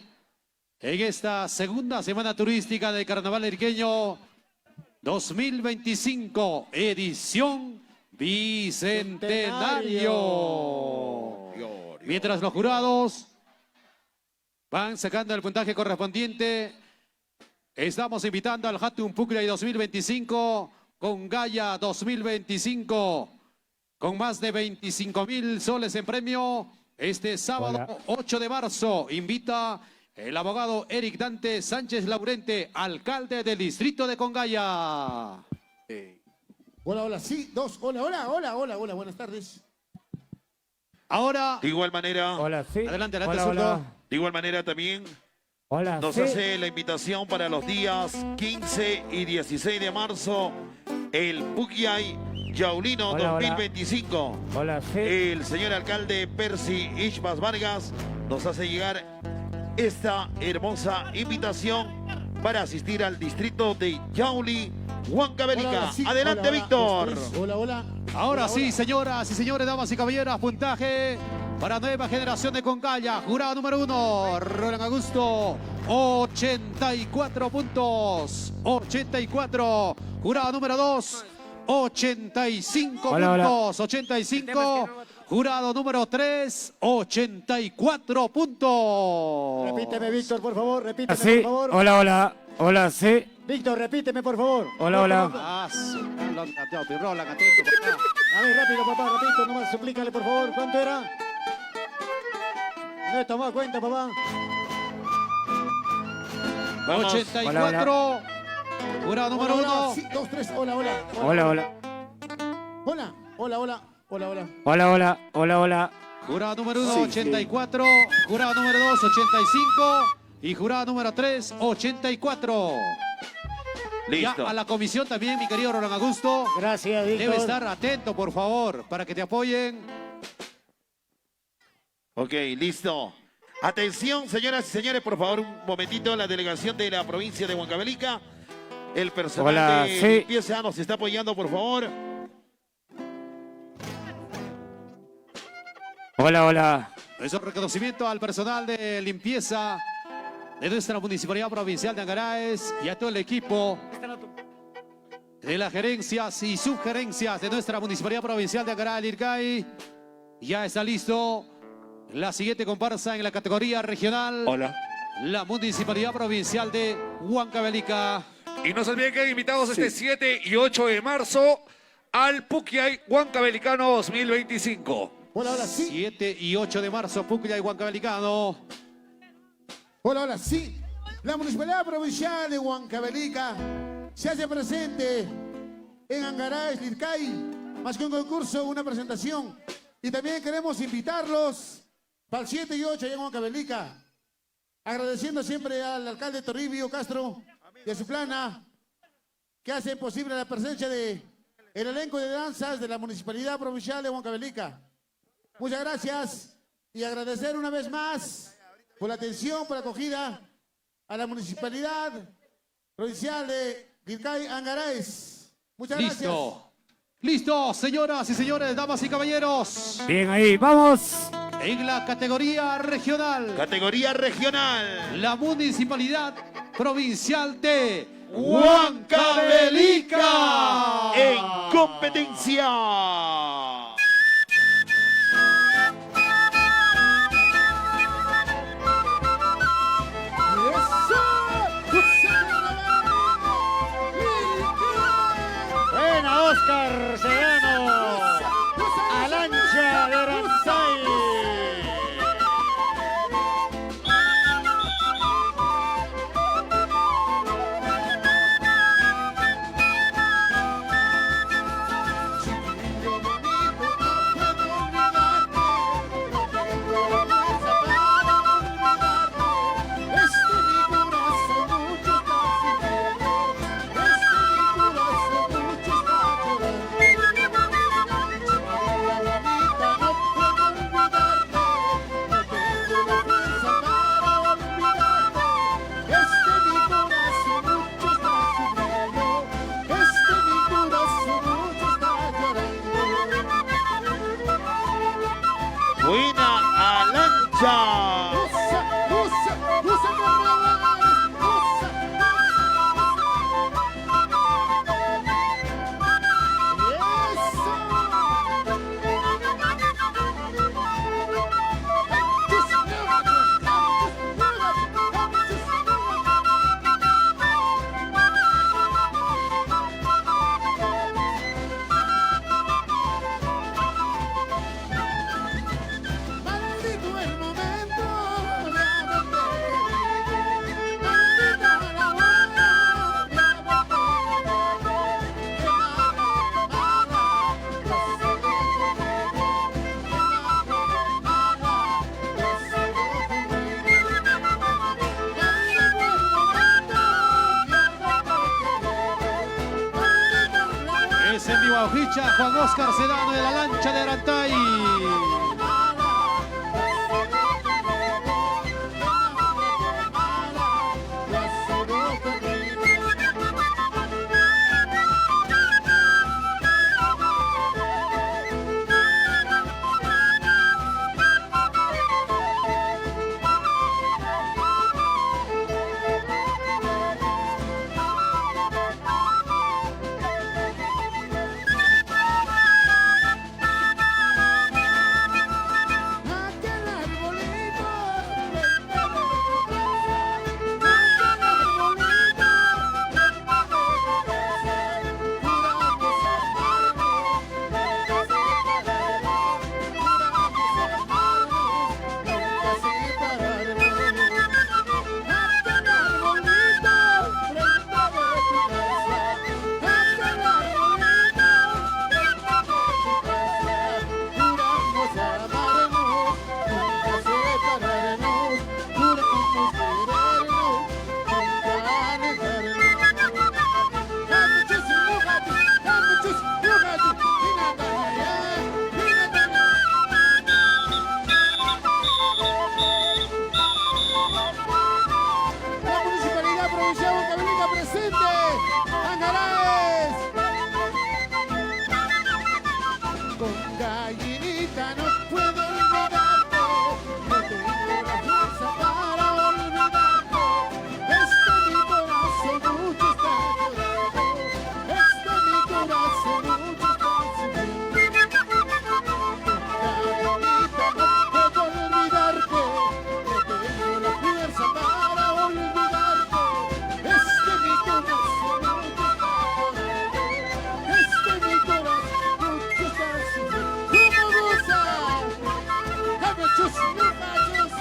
en esta segunda semana turística del Carnaval Lirqueño 2025, edición Bicentenario. Mientras los jurados van sacando el puntaje correspondiente, estamos invitando al Hatun Pukllay 2025 con Gaya 2025, con más de 25,000 soles en premio. Este sábado Hola. 8 de marzo invita el abogado Eric Dante Sánchez Laurente, alcalde del distrito de Congaya. Hola, hola, sí, dos, hola, hola, hola, hola, hola, buenas tardes. Ahora, De igual manera, Hola, sí. Adelante, adelante, Hola, zurdo. hola. de igual manera también Hola, nos sí. hace la invitación para los días 15 y 16 de marzo, el Pukllay Yaulino Hola, hola. 2025. Hola, sí. El señor alcalde Percy Ishbas Vargas nos hace llegar esta hermosa invitación para asistir al distrito de Yauli, Huancavelica. Hola, hola, sí, Adelante, hola, hola, Víctor. dos, tres, hola, hola. Ahora sí, señoras y señores, damas y caballeros, puntaje para nueva generación de Concalla. Jurado número 1, Roland Augusto, 84 puntos. 84. Jurado número 2, 85 Hola, hola. puntos. 85. Jurado número 3, 84 puntos. Repíteme, Víctor, por favor, repíteme, Sí, por favor. hola, hola, hola, sí. Víctor, repíteme, por favor. Hola, hola. Ah, su- Roland, Roland, atento, papá. A ver, rápido, papá, rapidito, nomás suplícale, por favor. ¿Cuánto era? No he tomado cuenta, papá. Vamos. 84. Jurado número Hola, hola, 1. sí, dos, tres, hola, hola. Hola, hola. Hola, hola, hola, hola, hola. Hola, hola, hola, hola. Jurado número 1, 84. Jurado número 2, 85. Y jurado número 3, 84. Listo. Ya a la comisión también, mi querido Roland Augusto. Gracias, Víctor. Debe estar atento, por favor, para que te apoyen. Ok, listo. Atención, señoras y señores, por favor, un momentito. La delegación de la provincia de Huancavelica. El personal Hola, de sí. limpieza nos está apoyando, por favor. Hola, hola. Es un reconocimiento al personal de limpieza de nuestra Municipalidad Provincial de Angaraes y a todo el equipo de las gerencias y subgerencias de nuestra Municipalidad Provincial de Angaraes, Lircay. Ya está listo la siguiente comparsa en la categoría regional. Hola. La Municipalidad Provincial de Huancavelica. Y no se olviden que invitados este 7 y 8 de marzo al Puquiay Huancavelicano 2025. Hola, hola, sí. 7 y 8 de marzo, Pucllay Huancavelicano. Hola, hola, sí. La Municipalidad Provincial de Huancavelica se hace presente en Angaraes, Lircay, más que un concurso, una presentación. Y también queremos invitarlos para el 7 y 8 allá en Huancavelica. Agradeciendo siempre al alcalde Toribio Castro y a su plana que hace posible la presencia de el elenco de danzas de la Municipalidad Provincial de Huancavelica. Muchas gracias y agradecer una vez más por la atención, por la acogida a la Municipalidad Provincial de Lircay Angaraes. Muchas gracias. Listo. Listo, señoras y señores, damas y caballeros. Bien ahí, vamos. En la categoría regional. Categoría regional. La Municipalidad Provincial de Huancavelica. Huancavelica. En competencia. Buena, Oscar Serrano. Alancha de Arantay. Chiquillo bonito, no puedo olvidarte, no tengo la fuerza para olvidarte. Este mi corazón mucho está sufriendo, este mi corazón mucho está llorando. Chiquilla bonita, no puedo olvidarte, no tengo la fuerza para olvidarte. Este mi corazón mucho está sufriendo, este mi corazón mucho está llorando. Buena Alancha. Usa, usa, usa carnavales, usa, usa. Maldito el momento de haberte querido, maldita la hora de haberte querido. Qué mala, mala, yo solo conmigo, qué mala, mala, yo solo conmigo. Maldito el momento de haberte querido, maldita la hora. Es en vivo Ojicha, Juan Oscar Sedano de la Lancha de Arantay. presente. Angaraes. Con gallinita no puedo olvidarte. No tengo la fuerza para olvidarte. Este mi corazón mucho está llorando. Este mi corazón mucho está sufriendo. Con gallinita no puedo olvidarte. No tengo la fuerza para olvidarte. Este mi corazón mucho está llorando. Este mi corazón mucho está sufriendo. ¿Cómo goza? Dame chus, chus.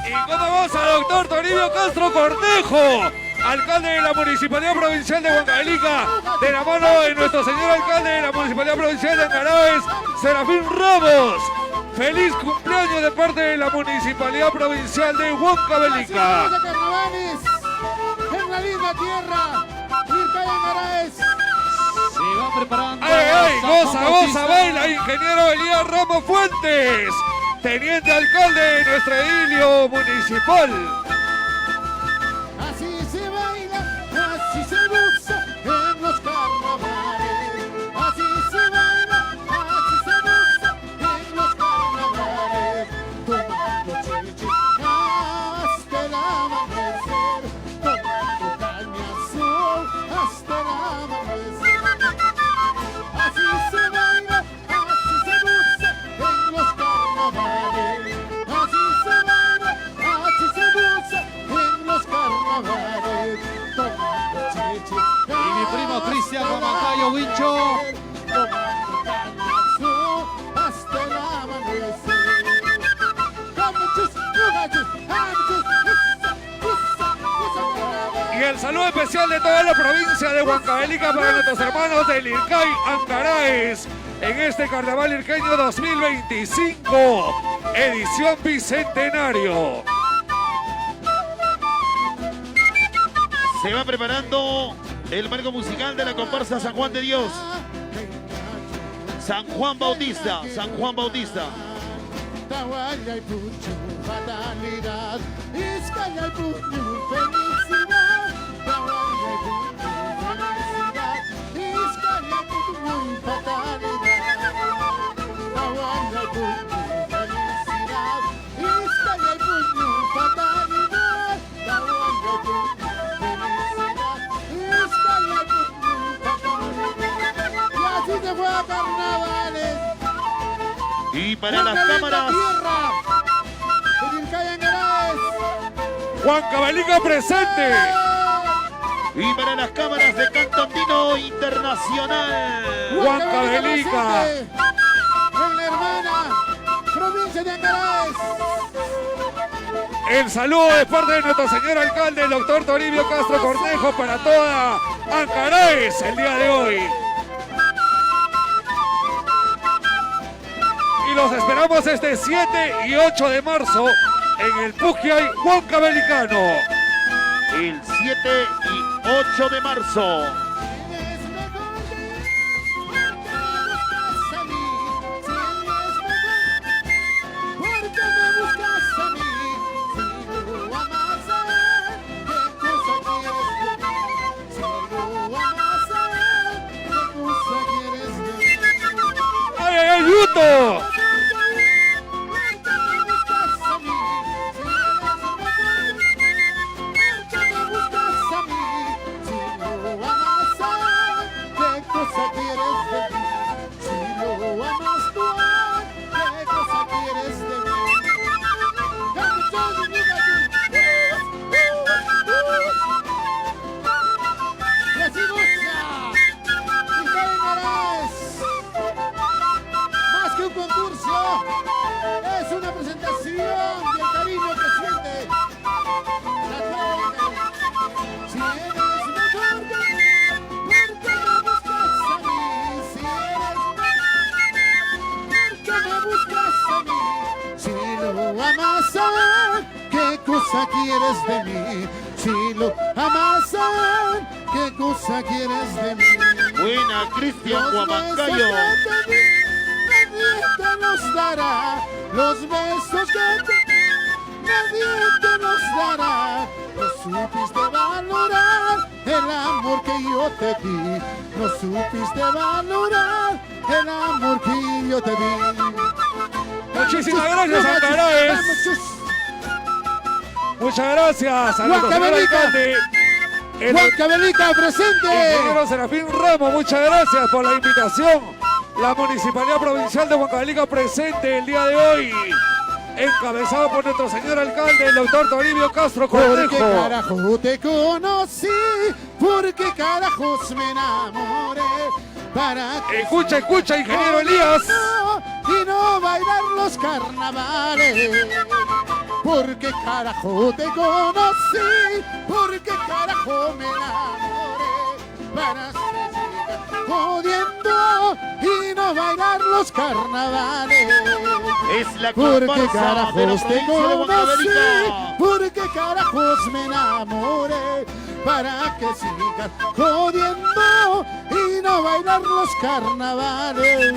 Y cómo goza, doctor Toribio Castro Cornejo, alcalde de la Municipalidad Provincial de Huancavelica, de la mano de nuestro señor alcalde de la Municipalidad Provincial de Angaraes, Serafín Ramos. Feliz cumpleaños de parte de la Municipalidad Provincial de Huancavelica. Así carnavales en la linda tierra, Lircay Angaraes. Se va preparando. ¡Ay, ay! San ¡Goza, Juan goza, Bautista. baila! Ingeniero Elías Ramos Fuentes, teniente alcalde de nuestro edilio municipal. Así se baila, así se goza en los carnavales. Así se baila, así se goza en los carnavales. Tomando chichi hasta el amanecer. Tomando caña azul hasta el amanecer. Así se baila, así se goza en los carnavales. Así se baila, así se goza en los carnavales. Tomando chichi. Y mi primo Cristian Guamancayo Huincho. Tomando caña azul hasta el amanecer. Dame chus, yuga chus, dame chus, usa, usa, usa carnaval. Y el saludo especial de toda la provincia de Huancavelica para nuestros hermanos del Lircay Angaraes en este Carnaval Lirqueño 2025, edición bicentenario. Se va preparando el marco musical de la comparsa San Juan de Dios. San Juan Bautista, San Juan Bautista. Tawalla y puchu, fatalidad. Iscalla y puñu, felicidad. Tawalla y puñu, felicidad. Iscalla y puñu, fatalidad. Tawalla y puñu, felicidad. Iscalla y puñu, fatalidad. Tawalla y puñu, felicidad. Iscalla y puñu, fatalidad. Y así se fue a carnavales. Y para las Una linda cámaras, tierra de Lircay Angaraes. Huancavelica presente. y para las cámaras de Canto Andino Internacional. Huancavelica. presente En la hermana provincia de Angaraes. El saludo de parte de nuestro señor alcalde, el doctor Toribio Castro Cornejo, para toda Angaraes el día de hoy. Y los esperamos este 7 y 8 de marzo en el Puquiay Huancavelicano. El 7 y 8 de marzo. Es mejor que porque me buscas a mí. Si es mejor porque me buscas a mí. Si lo amas a él, ¿qué cosa quieres de mí? Si lo amas a él, ¿qué cosa quieres de mí? ¡Ay, ay, ay, Yuto! ¿Por qué me buscas a mí? Si eres mejor, ¿por qué me buscas a mí? Si lo amas a él, ¿qué cosa quieres de mí? Si lo amas tú a él, ¿qué cosa quieres de mí? Y así goza, Lircay Angaraes. Más que un concurso, es una presentación del cariño que siente la tierra. Si eres mejor que mí, ¿por qué me buscas a mí? Si eres ¿por qué me buscas a mí? Si lo amas a él, ¿qué cosa quieres de mí? Si lo amas a él, ¿qué cosa quieres de mí? Buena, Cristian Los Guamancayo. besos que te di, nadie te los dará. Los besos que te di, nadie te los dará. No supiste valorar El amor que yo te di, no supiste valorar el amor que yo te di. Muchísimas gracias, Angaraes. Muchas gracias a nuestro señor Huancavelica. alcalde. El Huancavelica presente. ingeniero Serafín Ramos, muchas gracias por la invitación. La Municipalidad Provincial de Huancavelica presente el día de hoy, encabezado por nuestro señor alcalde, el doctor Toribio Castro Porque Cornejo. carajo te conocí, porque carajos me enamoré. Para que Escucha, escucha, ingeniero Elías. Y no bailar los carnavales. Porque carajo te conocí, porque carajo me enamoré. Para seguir jodiendo y no bailar los carnavales. Es la Porque comparsa de la carajos te provincia de conocí, Huancavelica. porque carajos me enamoré, para que sigas jodiendo y no bailar los carnavales.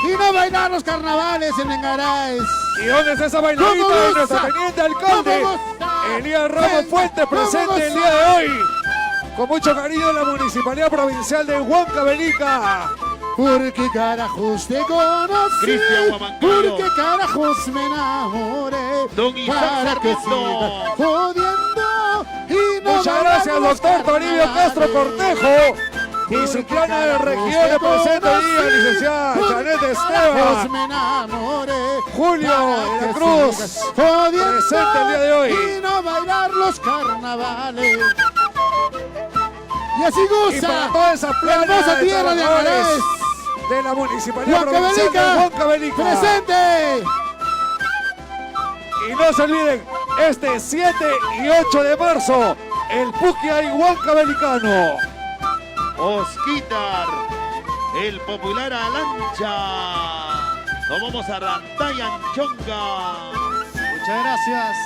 Y no bailar los carnavales en Engaraes. ¿Y dónde está esa bailarita ¿Cómo de nuestro goza? teniente alcalde? ¿Cómo goza? Elías Ramos Venga, Fuentes, ¿cómo presente el goza? día de hoy. Con mucho cariño la Municipalidad Provincial de Huancavelica. Porque carajos te conocí, Cristian Huamancayo. porque carajos me enamoré, Don Isaac para que Sarmiento. sigas jodiendo y no Muchas bailar gracias, los doctor Toribio Castro carnavales. Cornejo. Y su plana de regiones presente hoy día, licenciada Janet Esteban. Me enamoré, Julio para de la que Cruz, sigas jodiendo presente el día de hoy. Y no bailar los carnavales. Y así Y goza para toda esa la plana hermosa de tierra de trabajadores Angaraes. de la Municipalidad Provincial de Huancavelica, Huancavelica. presente. Y no se olviden, este 7 y 8 de marzo, el Puquiay Huancavelicano. Osquitar, el popular Alancha. Nos vamos a Rantayanchonga. Muchas gracias.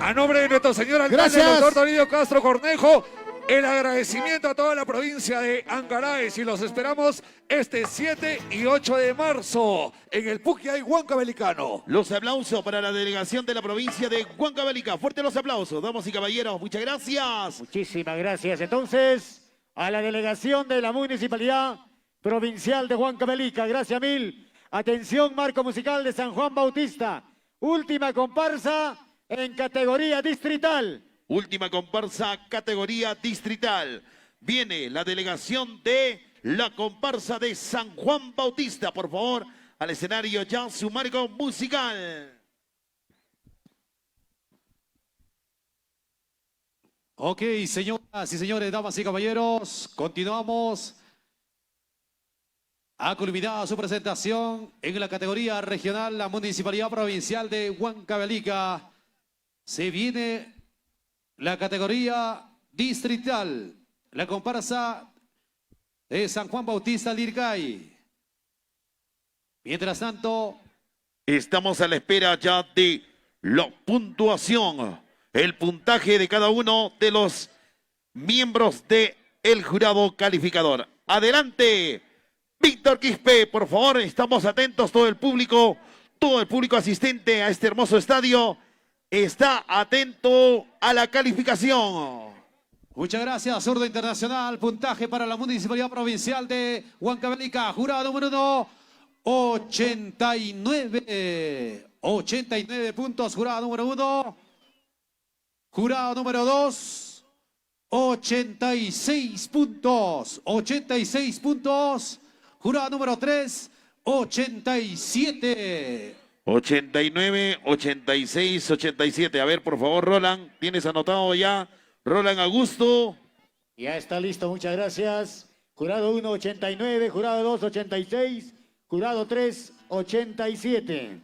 A nombre de nuestro señor alcalde, Gracias. el doctor Toribio Castro Cornejo, el agradecimiento a toda la provincia de Angaraes y los esperamos este 7 y 8 de marzo en el Puquiay Huancavelicano. Los aplausos para la delegación de la provincia de Huancavelica. Fuerte los aplausos, damas y caballeros. Muchas gracias. Muchísimas gracias. Entonces, a la delegación de la Municipalidad Provincial de Huancavelica. Gracias mil. Atención, marco musical de San Juan Bautista. Última comparsa en categoría distrital. Última comparsa, categoría distrital. Viene la delegación de la comparsa de San Juan Bautista. Por favor, al escenario ya su marco musical. Ok, señoras y señores, damas y caballeros, continuamos. Ha culminado su presentación en la categoría regional la Municipalidad Provincial de Huancavelica. Se viene la categoría distrital, la comparsa de San Juan Bautista Lircay. Mientras tanto, Estamos a la espera ya de la puntuación, el puntaje de cada uno de los miembros del el jurado calificador. Adelante, Víctor Quispe, por favor, estamos atentos, todo el público asistente a este hermoso estadio está atento a la calificación. Muchas gracias, Zurdo Internacional. Puntaje para la Municipalidad Provincial de Huancavelica. Jurado número 1, 89. 89 puntos, jurado número 1. Jurado número 2, 86 puntos. 86 puntos. Jurado número 3, 87. 89, 86, 87. A ver, por favor, Roland, ¿tienes anotado ya? Roland Augusto. Ya está listo, muchas gracias. Jurado 1, 89, jurado 2, 86, jurado 3, 87.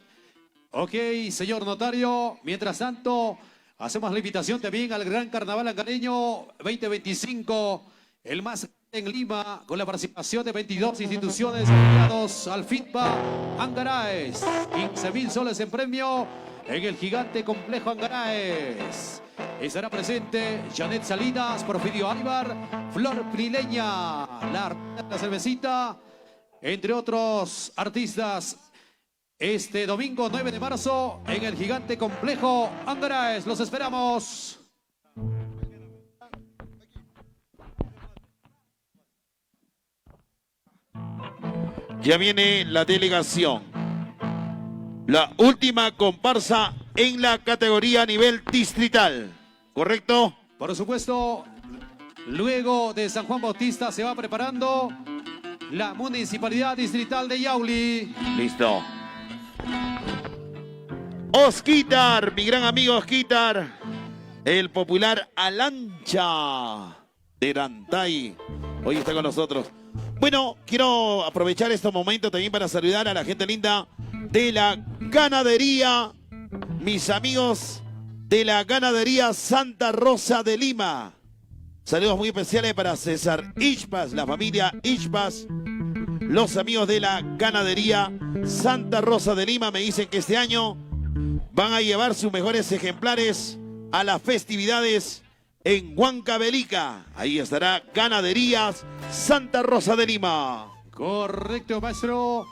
Ok, señor notario, mientras tanto, hacemos la invitación también al Gran Carnaval Angareño 2025, el más en Lima, con la participación de 22 instituciones afiliados al FITBA Angaraes. 15 mil soles en premio en el gigante complejo Angaraes. Estará presente Janet Salinas, Porfirio Aybar, Flor Prileña, la, la cervecita, entre otros artistas. Este domingo 9 de marzo en el gigante complejo Angaraes. Los esperamos. Ya viene la delegación. La última comparsa en la categoría nivel distrital. ¿Correcto? Por supuesto, luego de San Juan Bautista se va preparando la Municipalidad Distrital de Yauli. Listo. Osquitar, mi gran amigo Osquitar, el popular Alancha de Rantay, hoy está con nosotros. Bueno, quiero aprovechar este momento también para saludar a la gente linda de la ganadería, mis amigos de la ganadería Santa Rosa de Lima. Saludos muy especiales para César Ichpas, la familia Ichpas, los amigos de la ganadería Santa Rosa de Lima me dicen que este año van a llevar sus mejores ejemplares a las festividades en Huancavelica. Ahí estará Ganaderías Santa Rosa de Lima. Correcto, maestro.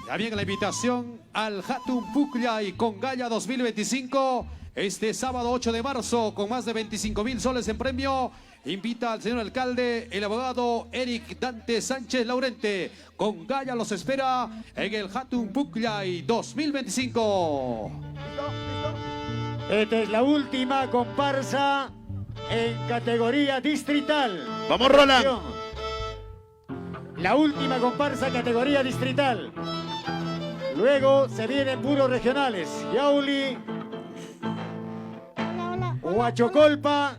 También la invitación al Hatun Puclla y Congaya 2025. Este sábado 8 de marzo, con más de 25,000 soles en premio, invita al señor alcalde, el abogado Eric Dante Sánchez Laurente. Congaya los espera en el Hatun Pucllay 2025. Esta es la última comparsa en categoría distrital. Vamos, Roland. La última comparsa categoría distrital. Luego se vienen puros regionales. Yauli, Huachocolpa,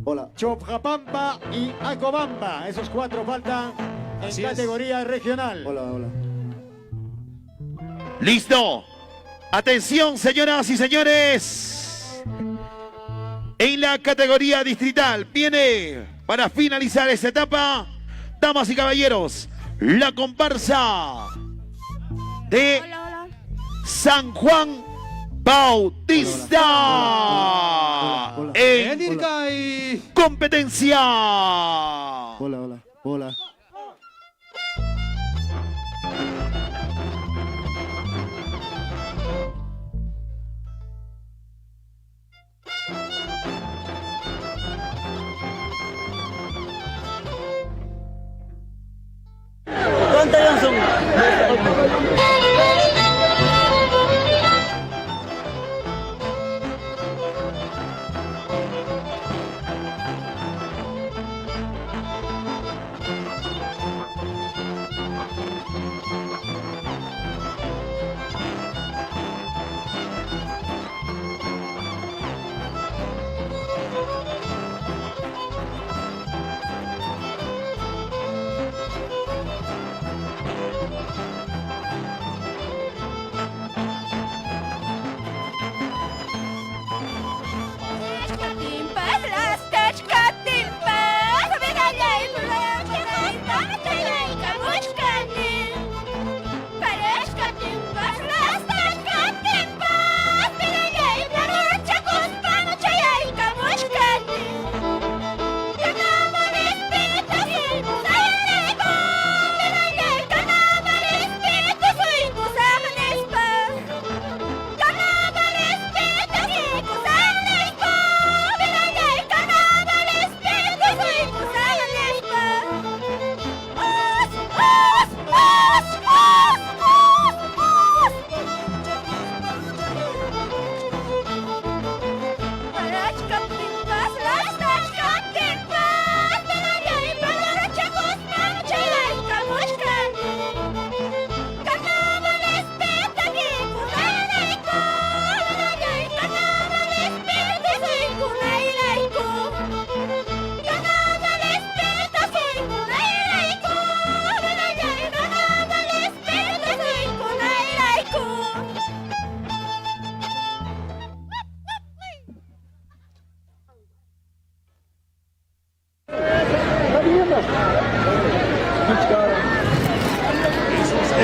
Hola. Chopjapampa y Acobamba. Esos cuatro faltan en Así es. categoría regional. Hola, hola. Listo. Atención, señoras y señores. En la categoría distrital viene para finalizar esta etapa, damas y caballeros, la comparsa de San Juan Bautista. Hola, hola. En El Irkay. competencia. Hola, hola, hola.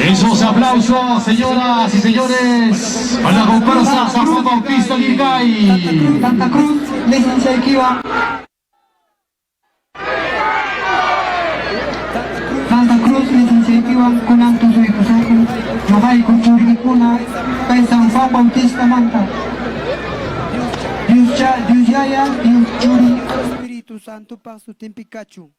Esos aplausos, señoras y señores, a la comparsa San Juan Bautista Lircay. Santa Cruz, licencia Santa Cruz, licencia kunan tusuykusunku, ñuqayku churiykuna kay San Juan Bautista manta. Dios cha, Dios yaya, Dios churi. Espíritu Santo pa sutinpi kachun.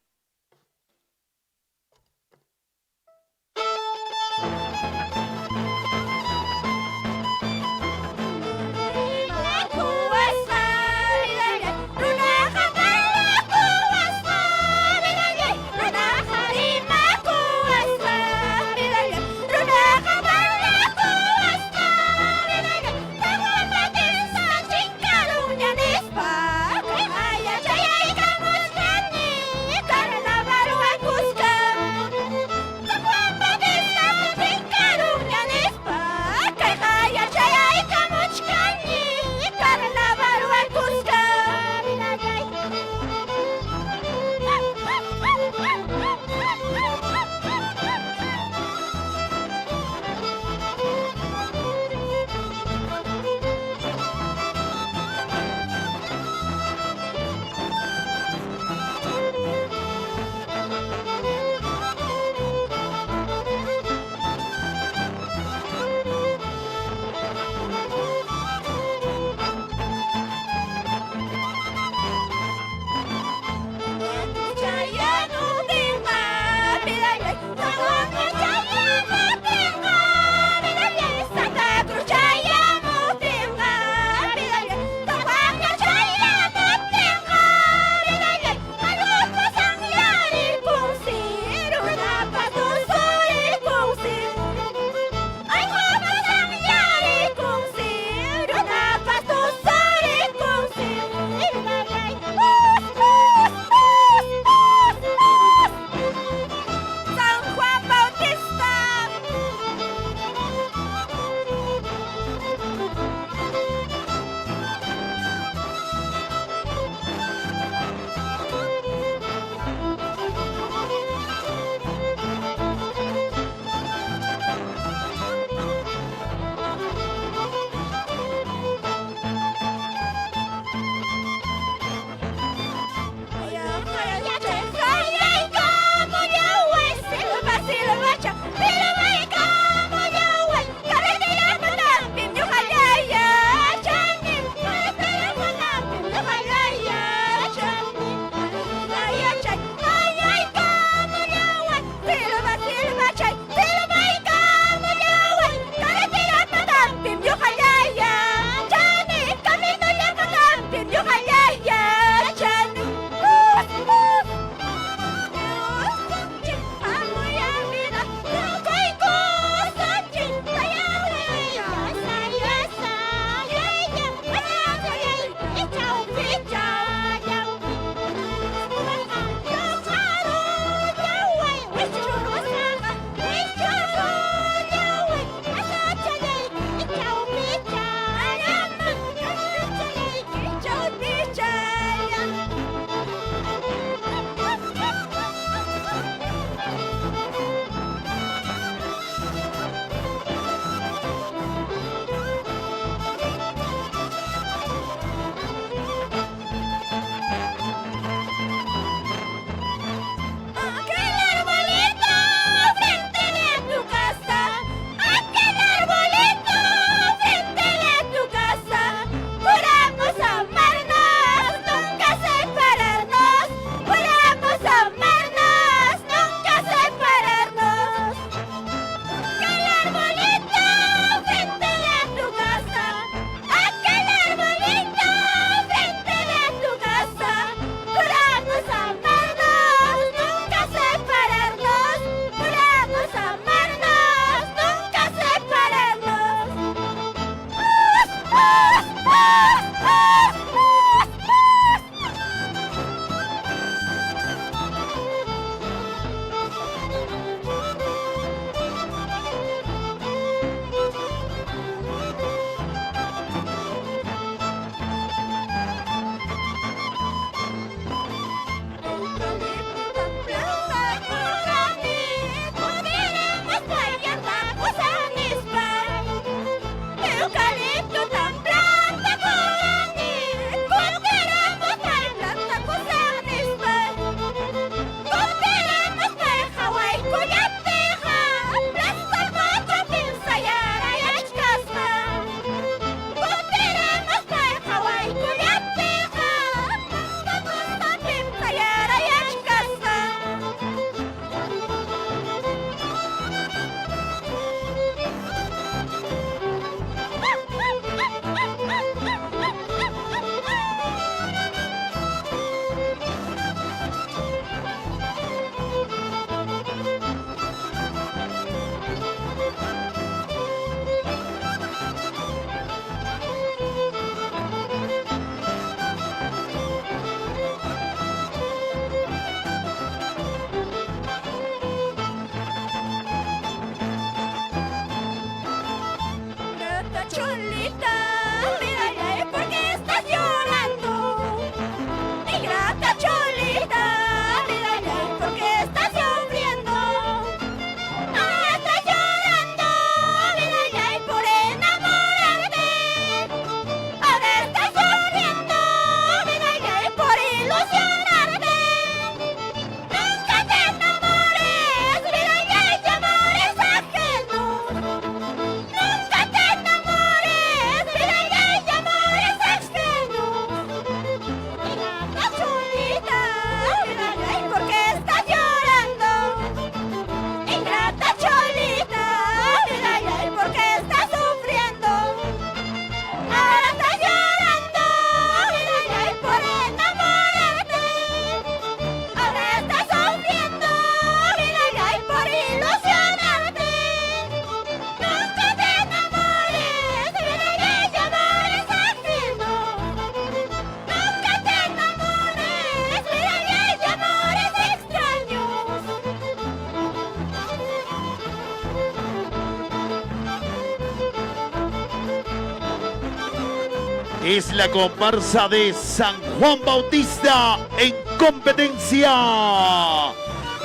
Es la comparsa de San Juan Bautista en competencia.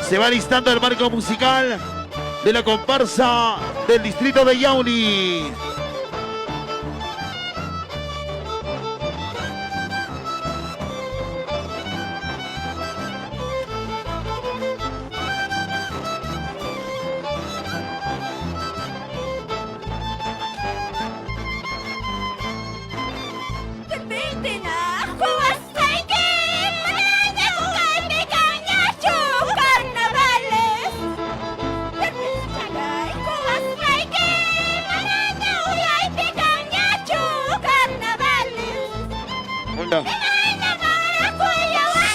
Se va listando el marco musical de la comparsa del distrito de Yauli.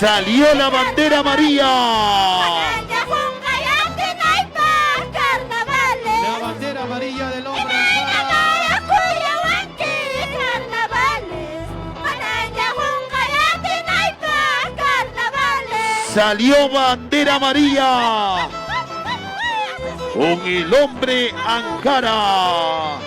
Salió la bandera amarilla. La bandera amarilla del hombre. Salió bandera amarilla. Con el hombre Ankara.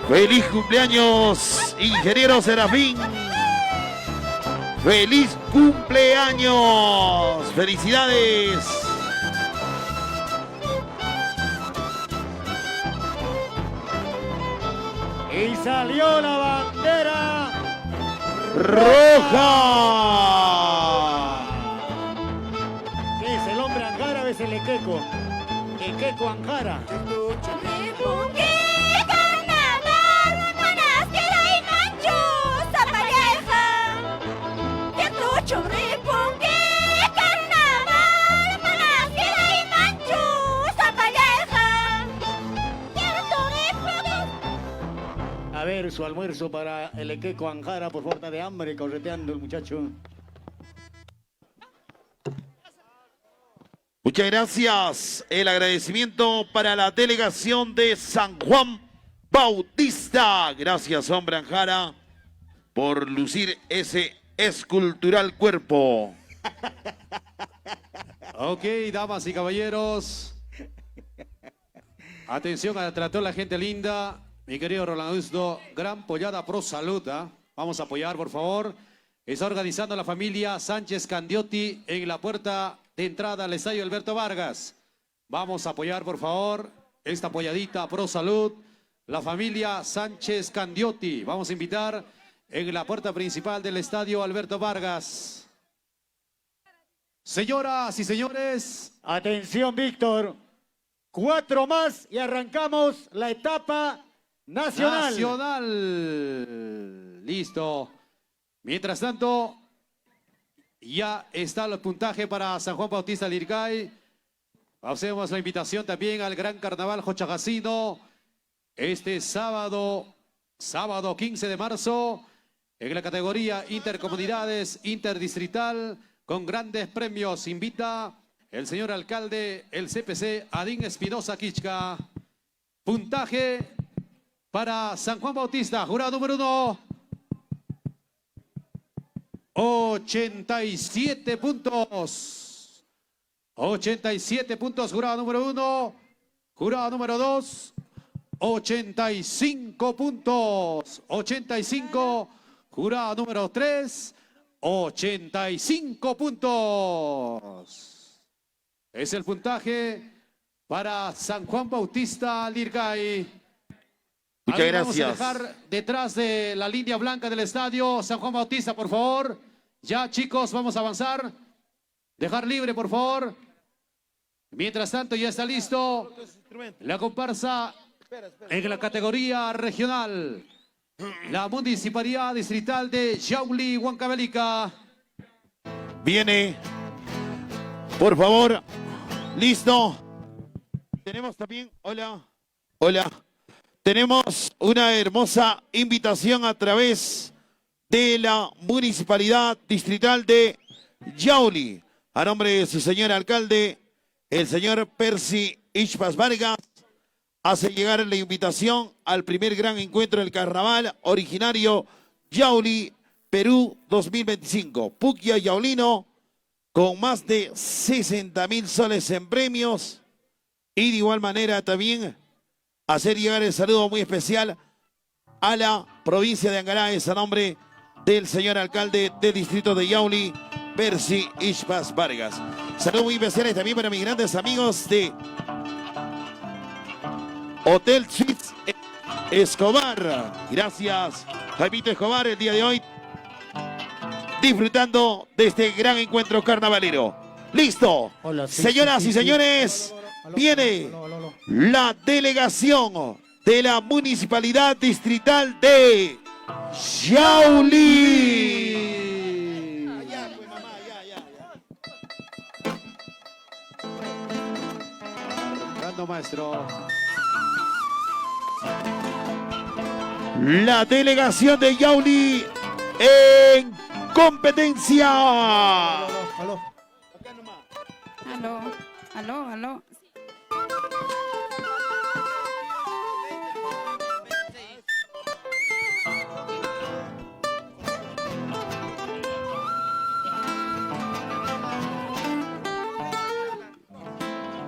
¡Feliz cumpleaños, ingeniero Serafín! ¡Feliz cumpleaños! ¡Felicidades! Y salió la bandera roja. ¿Qué es el hombre Anjara o es el Equeco? Equeco Anjara. A ver, su almuerzo para el Equeco Anjara, por falta de hambre, correteando el muchacho. Muchas gracias. El agradecimiento para la delegación de San Juan Bautista. Gracias, hombre Anjara, por lucir ese escultural cuerpo. Ok, damas y caballeros. Atención a trató la gente linda. Mi querido Rolando Augusto, gran pollada pro salud. ¿ah? Vamos a apoyar, por favor. Está organizando la familia Sánchez Candiotti en la puerta de entrada al estadio Alberto Vargas. Vamos a apoyar, por favor, esta apoyadita pro salud. La familia Sánchez Candiotti. Vamos a invitar en la puerta principal del estadio Alberto Vargas. Señoras y señores. Atención, Víctor. 4 más y arrancamos la etapa nacional. Nacional. Listo. Mientras tanto, ya está el puntaje para San Juan Bautista Lircay. Hacemos la invitación también al Gran Carnaval Jochagacino. Este sábado, sábado 15 de marzo, en la categoría Intercomunidades Interdistrital, con grandes premios. Invita el señor alcalde, el CPC, Adín Espinosa Quichca. Puntaje para San Juan Bautista, jurado número 1. 87 puntos. 87 puntos, jurado número 1. Jurado número 2, 85 puntos. 85. Jurado número 3, 85 puntos. Es el puntaje para San Juan Bautista Lircay. Muchas Ahí Vamos a gracias. dejar detrás de la línea blanca del estadio San Juan Bautista, por favor. Ya, chicos, vamos a avanzar. Dejar libre, por favor. Mientras tanto, ya está listo la comparsa en la categoría regional. La Municipalidad Distrital de Yauli, Huancavelica. Viene. Por favor. Listo. Tenemos también, hola. Hola. Tenemos una hermosa invitación a través de la Municipalidad Distrital de Yauli. A nombre de su señor alcalde, el señor Percy Ichpas Vargas, hace llegar la invitación al primer gran encuentro del carnaval originario Yauli, Perú 2025. Puquia Yaulino, con más de 60 mil soles en premios. Y de igual manera también hacer llegar el saludo muy especial a la provincia de Angaraes a nombre del señor alcalde del distrito de Yauli, Percy Ishpas Vargas. Saludos muy especiales también para mis grandes amigos de Hotel Suites Escobar. Gracias, Jaimito Escobar, el día de hoy disfrutando de este gran encuentro carnavalero. Listo. Hola, sí, Señoras sí, y sí, sí. señores, Aló, viene aló, aló, aló. la delegación de la Municipalidad Distrital de Yauli. Arrancando, maestro. La delegación de Yauli en competencia. Aló. Aló, aló, aló.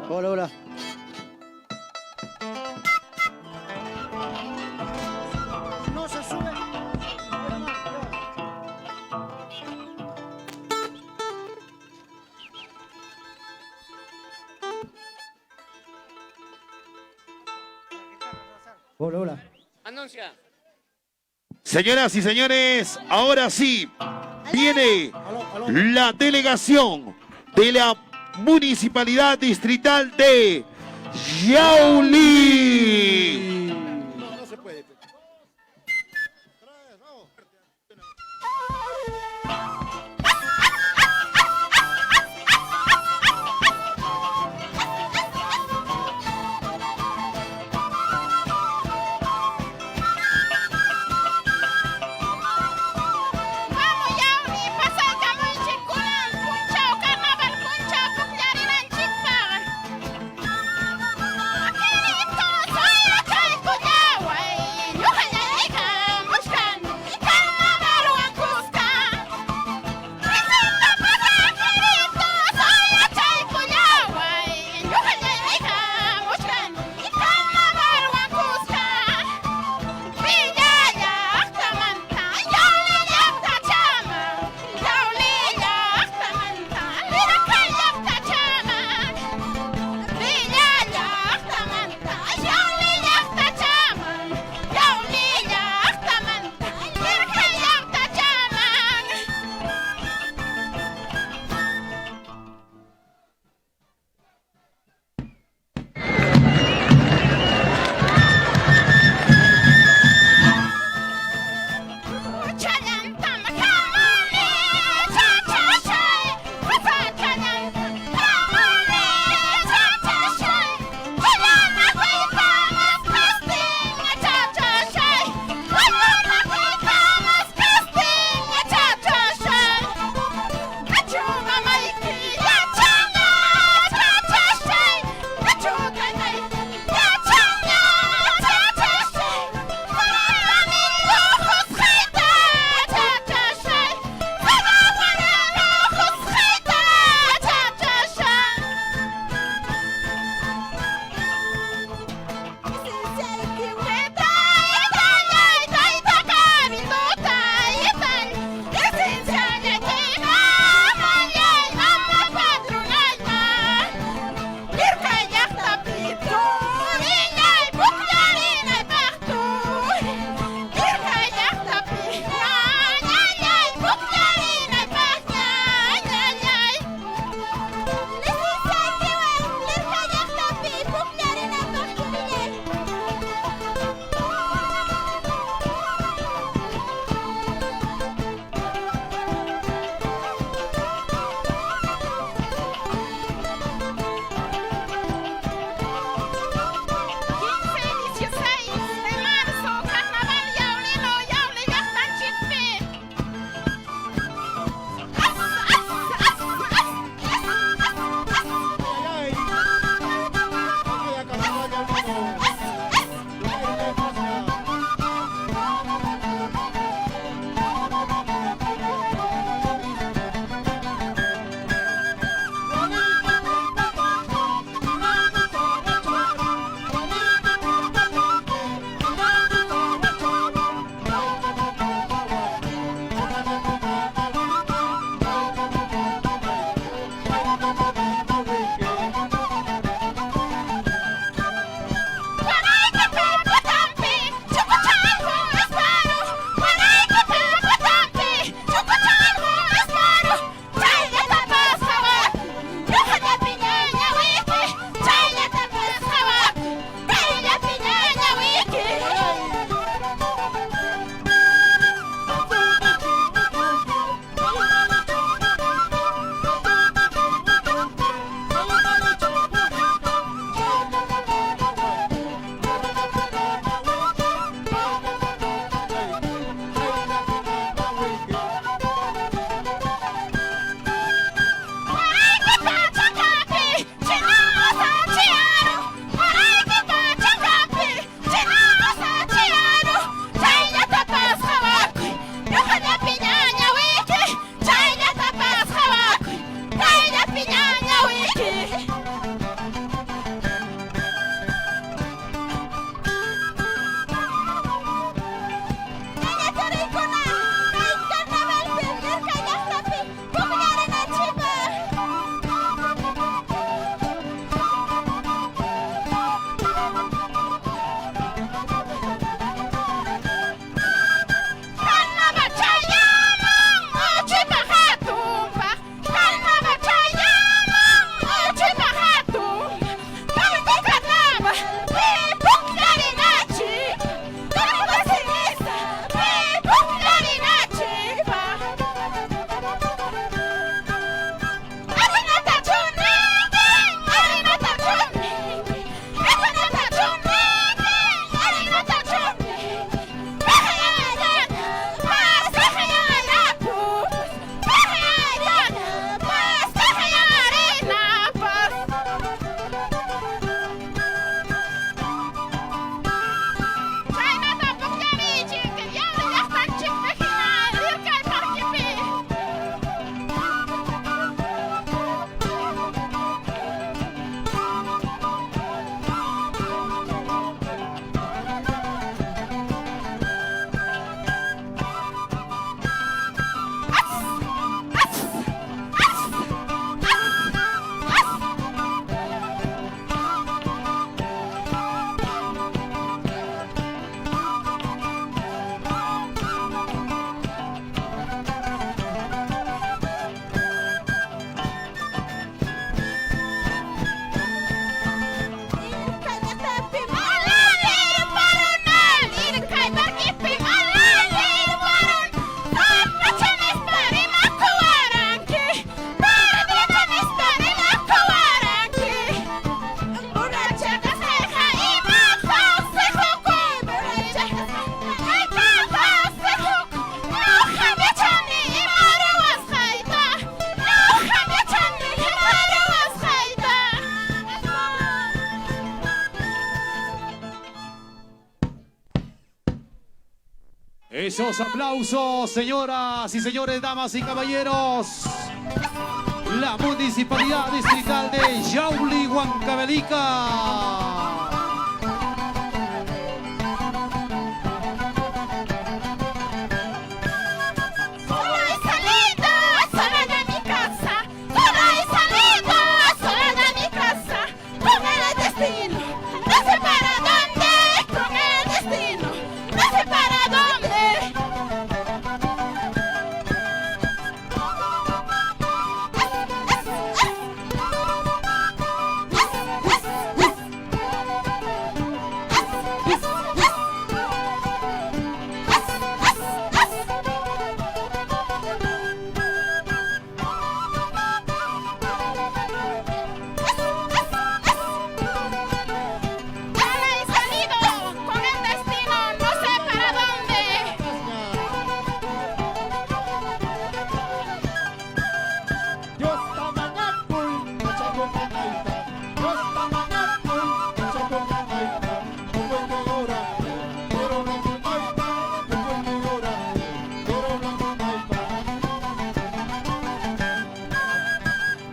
Hola, hola. No se sube. Hola, hola. Anuncia. Señoras y señores, ahora sí viene la delegación de la Municipalidad Distrital de Yauli. Vamos Yauli, pasaykamunchikkunan punchaw carnaval punchaw pukllarinanchikpaq. Querido soy. Esos aplausos, señoras y señores, damas y caballeros. La Municipalidad Distrital de Yauli, Huancavelica. Sola he salido, sola de mi casa. Sola he salido, sola de mi casa. Con el destino, no sé para dónde. Con el destino, no sé para dónde. Sola he salido, con el destino, no sé para dónde. Dios tamañakuy, machakunanayta. Dios tamañakuy, machakunanayta. Tukuy orante, oro blanco nayta. Tukuy orante, oro blanco nayta.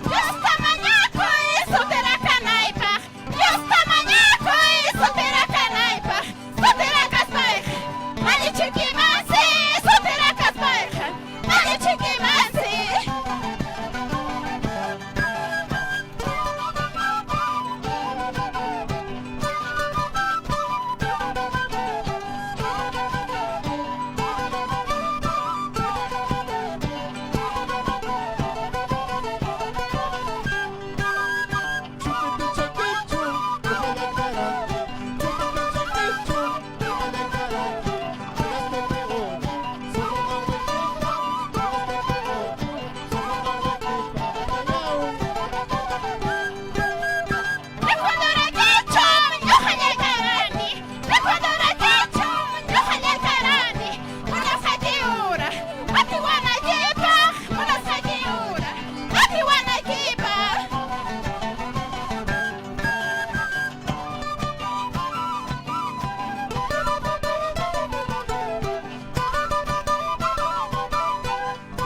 Dios tamañakuy, sotera kanaypaq. Dios tamañakuy, sotera kanaypaq. Sotera kaspayqa, malichikimansi. Sotera kaspayqa, malichikimansi. Chupichakichu, karante. Chupichakichu, karante. Llegaste peor, solo una huequita. Llegaste peor, solo una huequita.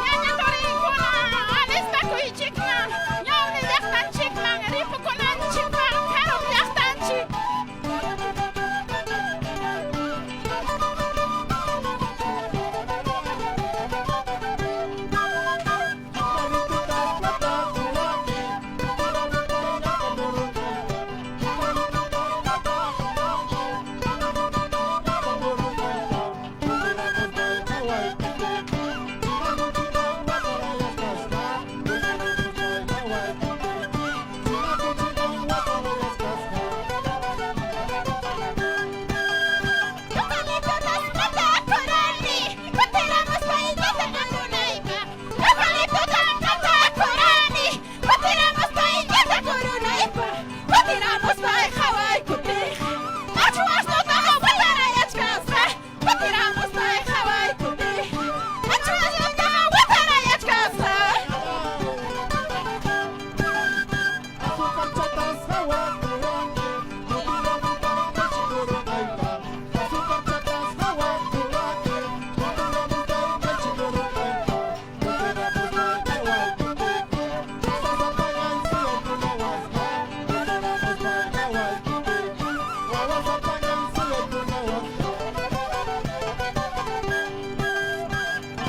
Ñaña turiykuna, alistakuychikman, ñawri llaqtanchikman, ripukunanchikman, karup llaqtanchik. Eucalipto kurani, kutiramos paillata kurunaypa. Eucalipto tantata kurani, kutiramos paillata kurunaypa. Kutiramos pay haway kutij. Achu asnutaqa watarayachkasqa. Kutiramos pay haway kutij. Achu asnutaqa watarayachkasqa.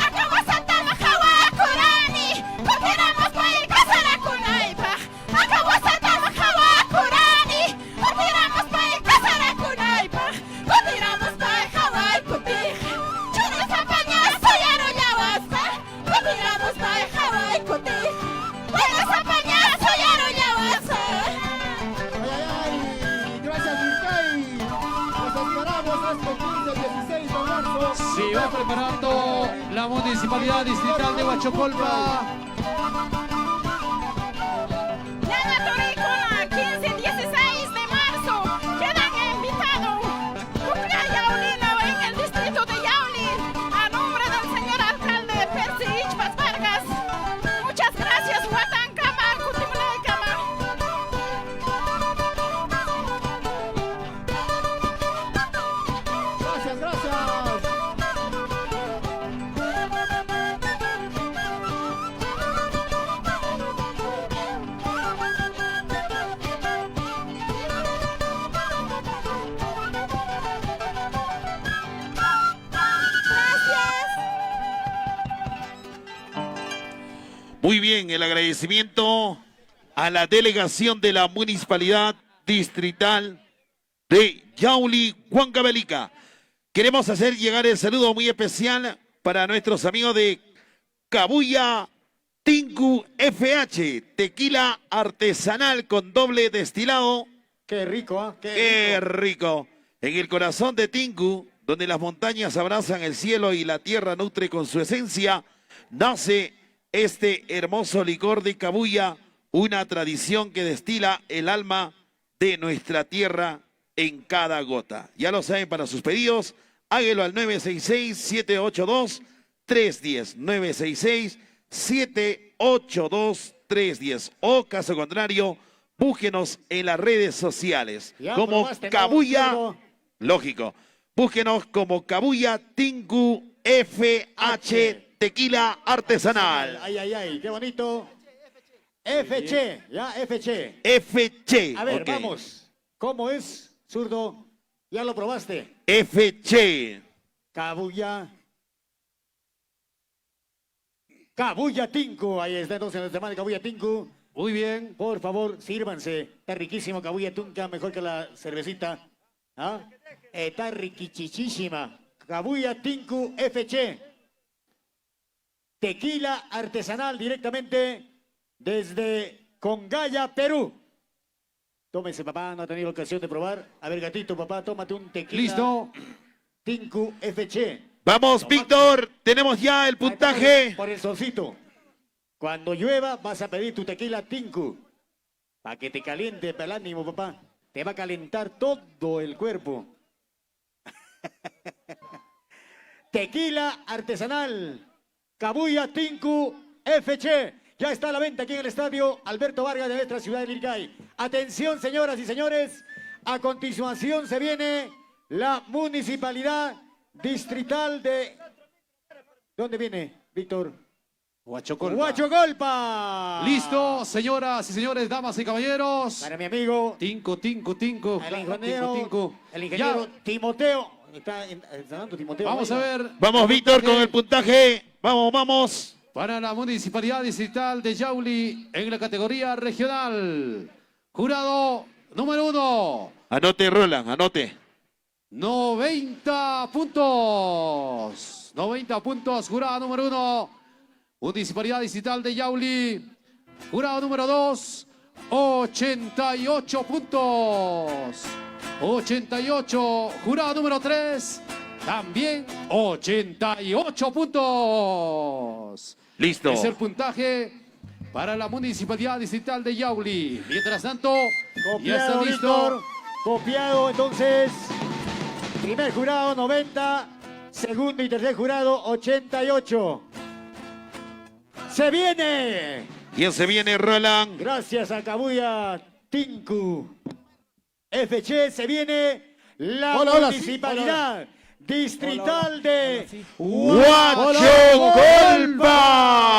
Akawasatama hawakurani, kutiramos pay kasarakunaypaq. Akawasatama hawakurani, kutiramos pay kasarakunaypaq. Kutiramos pay hawaykutij. Churisapaña suyarullawasqa, kutiramos pay hawaykutij. Wayrasapaña suyarullawasqa. Ay, ay, ay. Gracias, Irkay. Los esperamos este 15, 16 de marzo. Se va preparando la Municipalidad Distrital de Huachocolpa. Ñaña turiykuna, 15, 16 de marzo, quedan invitados. Cumpleaños Yaulino en el distrito de Yauli, a nombre del señor alcalde Percy Ichpas Vargas. Muchas gracias, Huatancama, Cutimunaykama. Gracias, gracias. Muy bien, el agradecimiento a la delegación de la Municipalidad Distrital de Yauli, Huancavelica. Queremos hacer llegar el saludo muy especial para nuestros amigos de Cabuya Tinku FH, tequila artesanal con doble destilado. Qué rico, ¿ah? Qué rico. En el corazón de Tinku, donde las montañas abrazan el cielo y la tierra nutre con su esencia, nace este hermoso licor de Cabuya, una tradición que destila el alma de nuestra tierra en cada gota. Ya lo saben, para sus pedidos, háguelo al 966-782-310. 966-782-310. O caso contrario, búsquenos en las redes sociales Ya como probaste, ¿no, Cabuya, zurdo? lógico, búsquenos como Cabuya Tinku FH Tequila Artesanal. Ay, ay, ay, qué bonito. FC, ya, FC. FC. A ver, ok. vamos. ¿Cómo es, zurdo? Ya lo probaste. FC. Cabuya. Cabuya Tinku. Ahí está entonces nuestra hermana Cabuya Tinku. Muy bien. Por favor, sírvanse. Está riquísimo Cabuya Tunca, mejor que la cervecita. ¿Ah? Está riquichichísima. Cabuya Tinku FC. Tequila artesanal directamente desde Congaya, Perú. Tómese, papá, no ha tenido ocasión de probar. A ver, gatito, papá, tómate un tequila. Listo. Tinku FC. Vamos, Víctor, tenemos ya el puntaje. Por el solcito. Cuando llueva, vas a pedir tu tequila Tinku. Para que te caliente el ánimo, papá. Te va a calentar todo el cuerpo. Tequila artesanal. Cabuya Tinku FC. Ya está a la venta aquí en el estadio Alberto Vargas de nuestra ciudad de Lircay. Atención, señoras y señores. A continuación se viene la municipalidad distrital de... ¿Dónde viene, Víctor? Huachocolpa. Huachocolpa. Listo, señoras y señores, damas y caballeros. Para mi amigo. Tinco, tinco, tinco. El ingeniero, Tinco, tinco. el ingeniero Timoteo. Está entrando Timoteo. Vamos a ver. Vamos, Víctor, con el puntaje. Vamos, vamos. Para la Municipalidad Distrital de Yauli en la categoría regional. Jurado número 1. Anote, Roland, anote. 90 puntos. 90 puntos, jurado número 1. Municipalidad Distrital de Yauli. Jurado número 2, 88 puntos. 88. Jurado número 3, también 88 puntos. Listo. Es el puntaje para la Municipalidad Distrital de Yauli. Mientras tanto, ya está Copiado, listo. Víctor. Copiado, entonces. Primer jurado, 90. Segundo y tercer jurado, 88. ¡Se viene! ¿Quién se viene, Roland? Gracias a Cabuya Tinku. FC se viene la Hola, hola, sí. municipalidad Hola, distrital hola. de Hola, sí.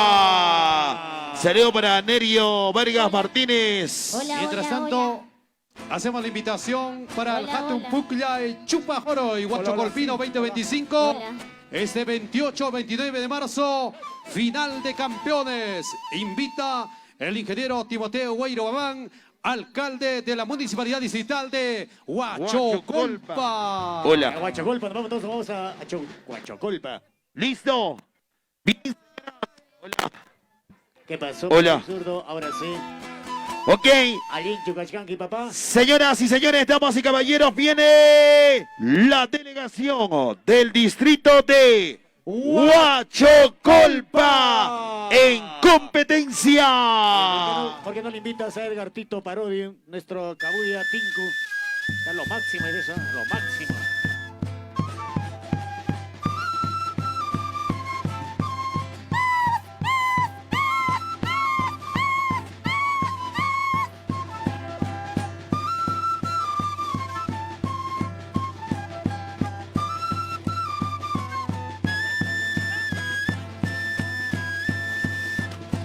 ¡Huachocolpa! Saludo para Nerio Vargas Martínez. Hola, Mientras hola, tanto, hacemos la invitación para el Hola, Hatun hola. Puklla y Chupajoro y Huachocolpino 2025. Hola. Este 28-29 de marzo, final de campeones. Invita el ingeniero Timoteo Guairo Babán, alcalde de la Municipalidad Distrital de Huachocolpa. A Hola. Huachocolpa, nos vamos todos, vamos a Huachocolpa. Listo. Bien. Hola. ¿Qué pasó? Hola. Zurdo, ahora sí. Ok. Alin Chucachcanqui, papá. Señoras y señores, damas y caballeros, viene la delegación del distrito de Huachocolpa en competencia. ¿Por qué no le invitas a Edgar Tito Parodi, nuestro Cabuya Tinku? Está lo máximo de eso, ¿eh? Lo máximo.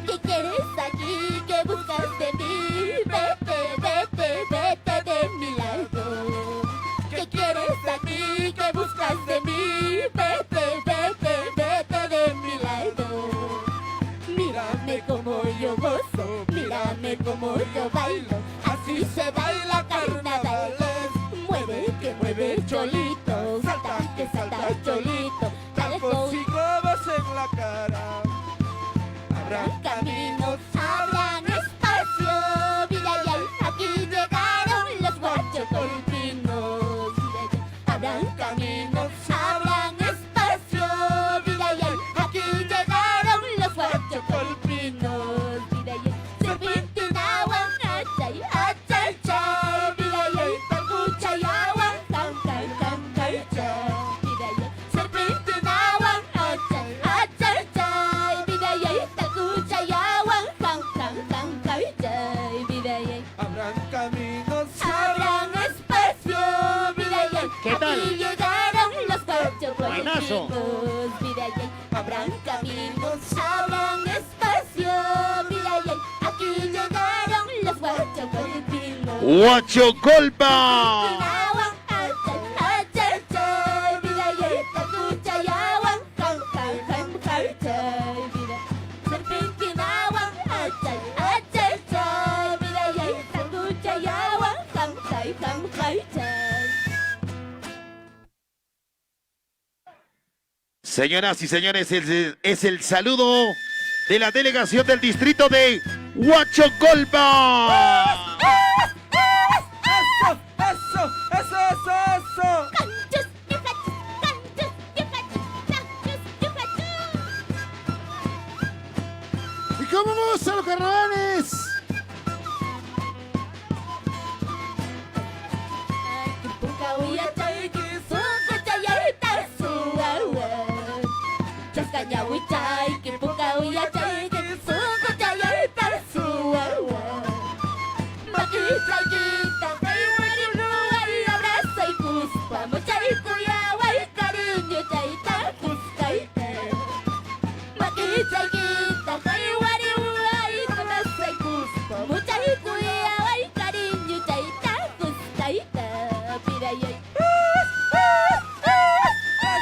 ¿Qué quieres aquí? ¿Qué buscas de mí? Vete, vete, vete de mi lado. ¿Qué quieres aquí? ¿Qué buscas de mí? Vete, vete, vete de mi lado. Mírame como como yo bailo, así se baila carnavales. Mueve que mueve cholito, salta que salta cholito, tal Con globos en la cara. Abran caminos, abran espacio, vida y ay, aquí llegaron los guachocolpinos. Vida y ay, abran caminos, abran espacio, vida y ay, aquí llegaron los guachocolpinos. Vida y ay, serpentinawan, achay, achay, chay, vida y ay, talcuchayawan, can, can, can, can, chay, vida y ay, serpentinawan, achay, achay, chay, vida y ay, talcuchayawan, can, can, can, can, chay, vida y ay. Abran caminos, Abran espacio, vida y ay. ¿Qué tal? Aquí llegaron los Buenazo. guachocolpinos, vida y ay. Abran caminos, abran espacio, vida y ay. Aquí llegaron los guachocolpinos. Huachocolpa. Tinawan, achay, achay, chay, vida y ay. Tacuchayawan, jan, jan, jan, jan, chay, vida. Serpentinawan, achay, achay, chay, vida y ay. Tacuchayawan, jan, jan, jan, jan, chay. Señoras y señores, es el saludo de la delegación del distrito de Huachocolpa. ¡Eso! ¡Eso! ¡Eso! ¡Eso! ¡Eso! Canchos, yucachus, canchos, yucachus, canchos, yucachus. ¿Y cómo vamos a los carnavales? ¡Eso!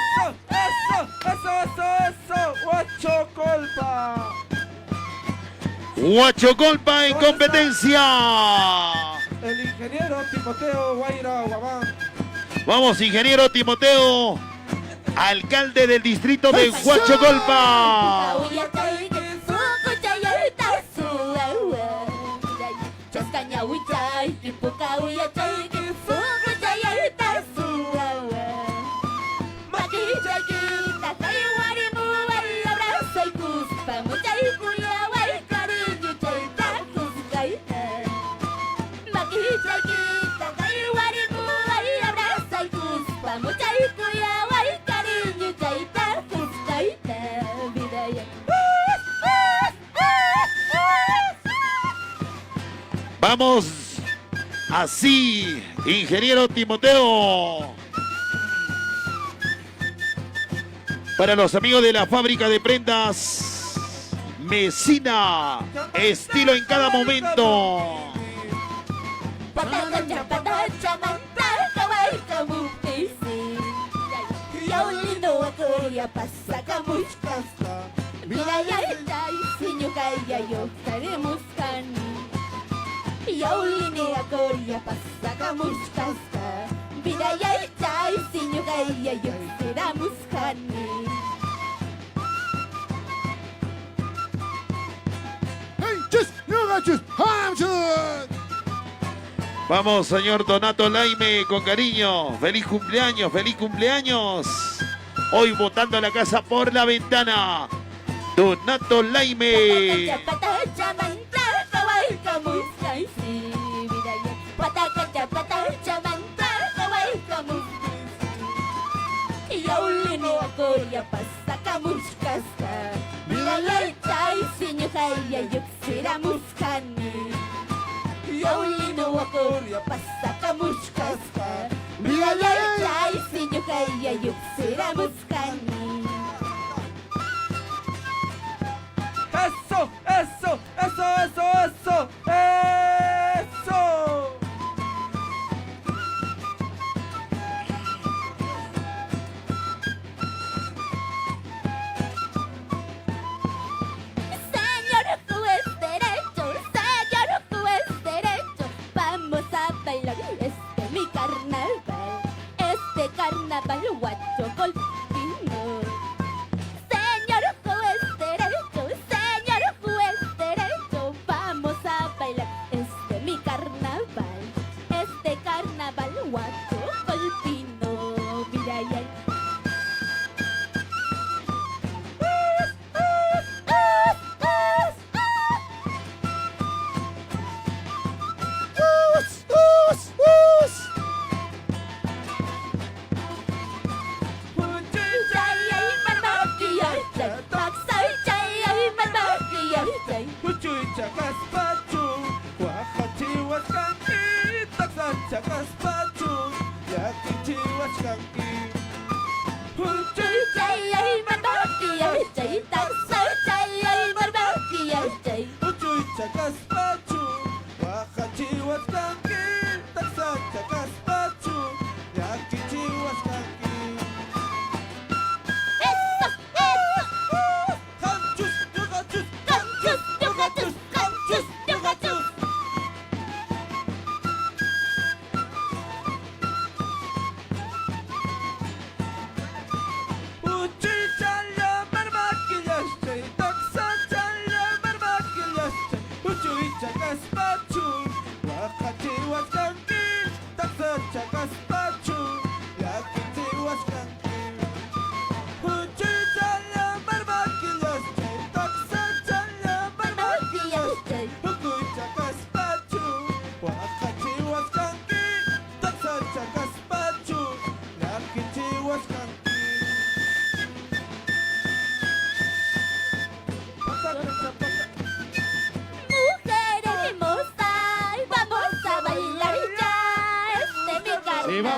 ¡Eso! ¡Eso! ¡Eso! ¡Eso! ¡Huachocolpa! Huachocolpa en competencia. El ingeniero Timoteo Guaira Guamán. Vamos, ingeniero Timoteo, alcalde del distrito de Huachocolpa. Vamos así, ingeniero Timoteo. Para los amigos de la fábrica de prendas Mesina, estilo en cada momento. Vamos, señor Donato Laime, con cariño. Feliz cumpleaños, feliz cumpleaños. Hoy botando la casa por la ventana. Donato Laime. ¡Eso! ¡Eso! ¡Eso! ¡Eso! ¡Eso! ¡Eso! Señor juez derecho, señor juez.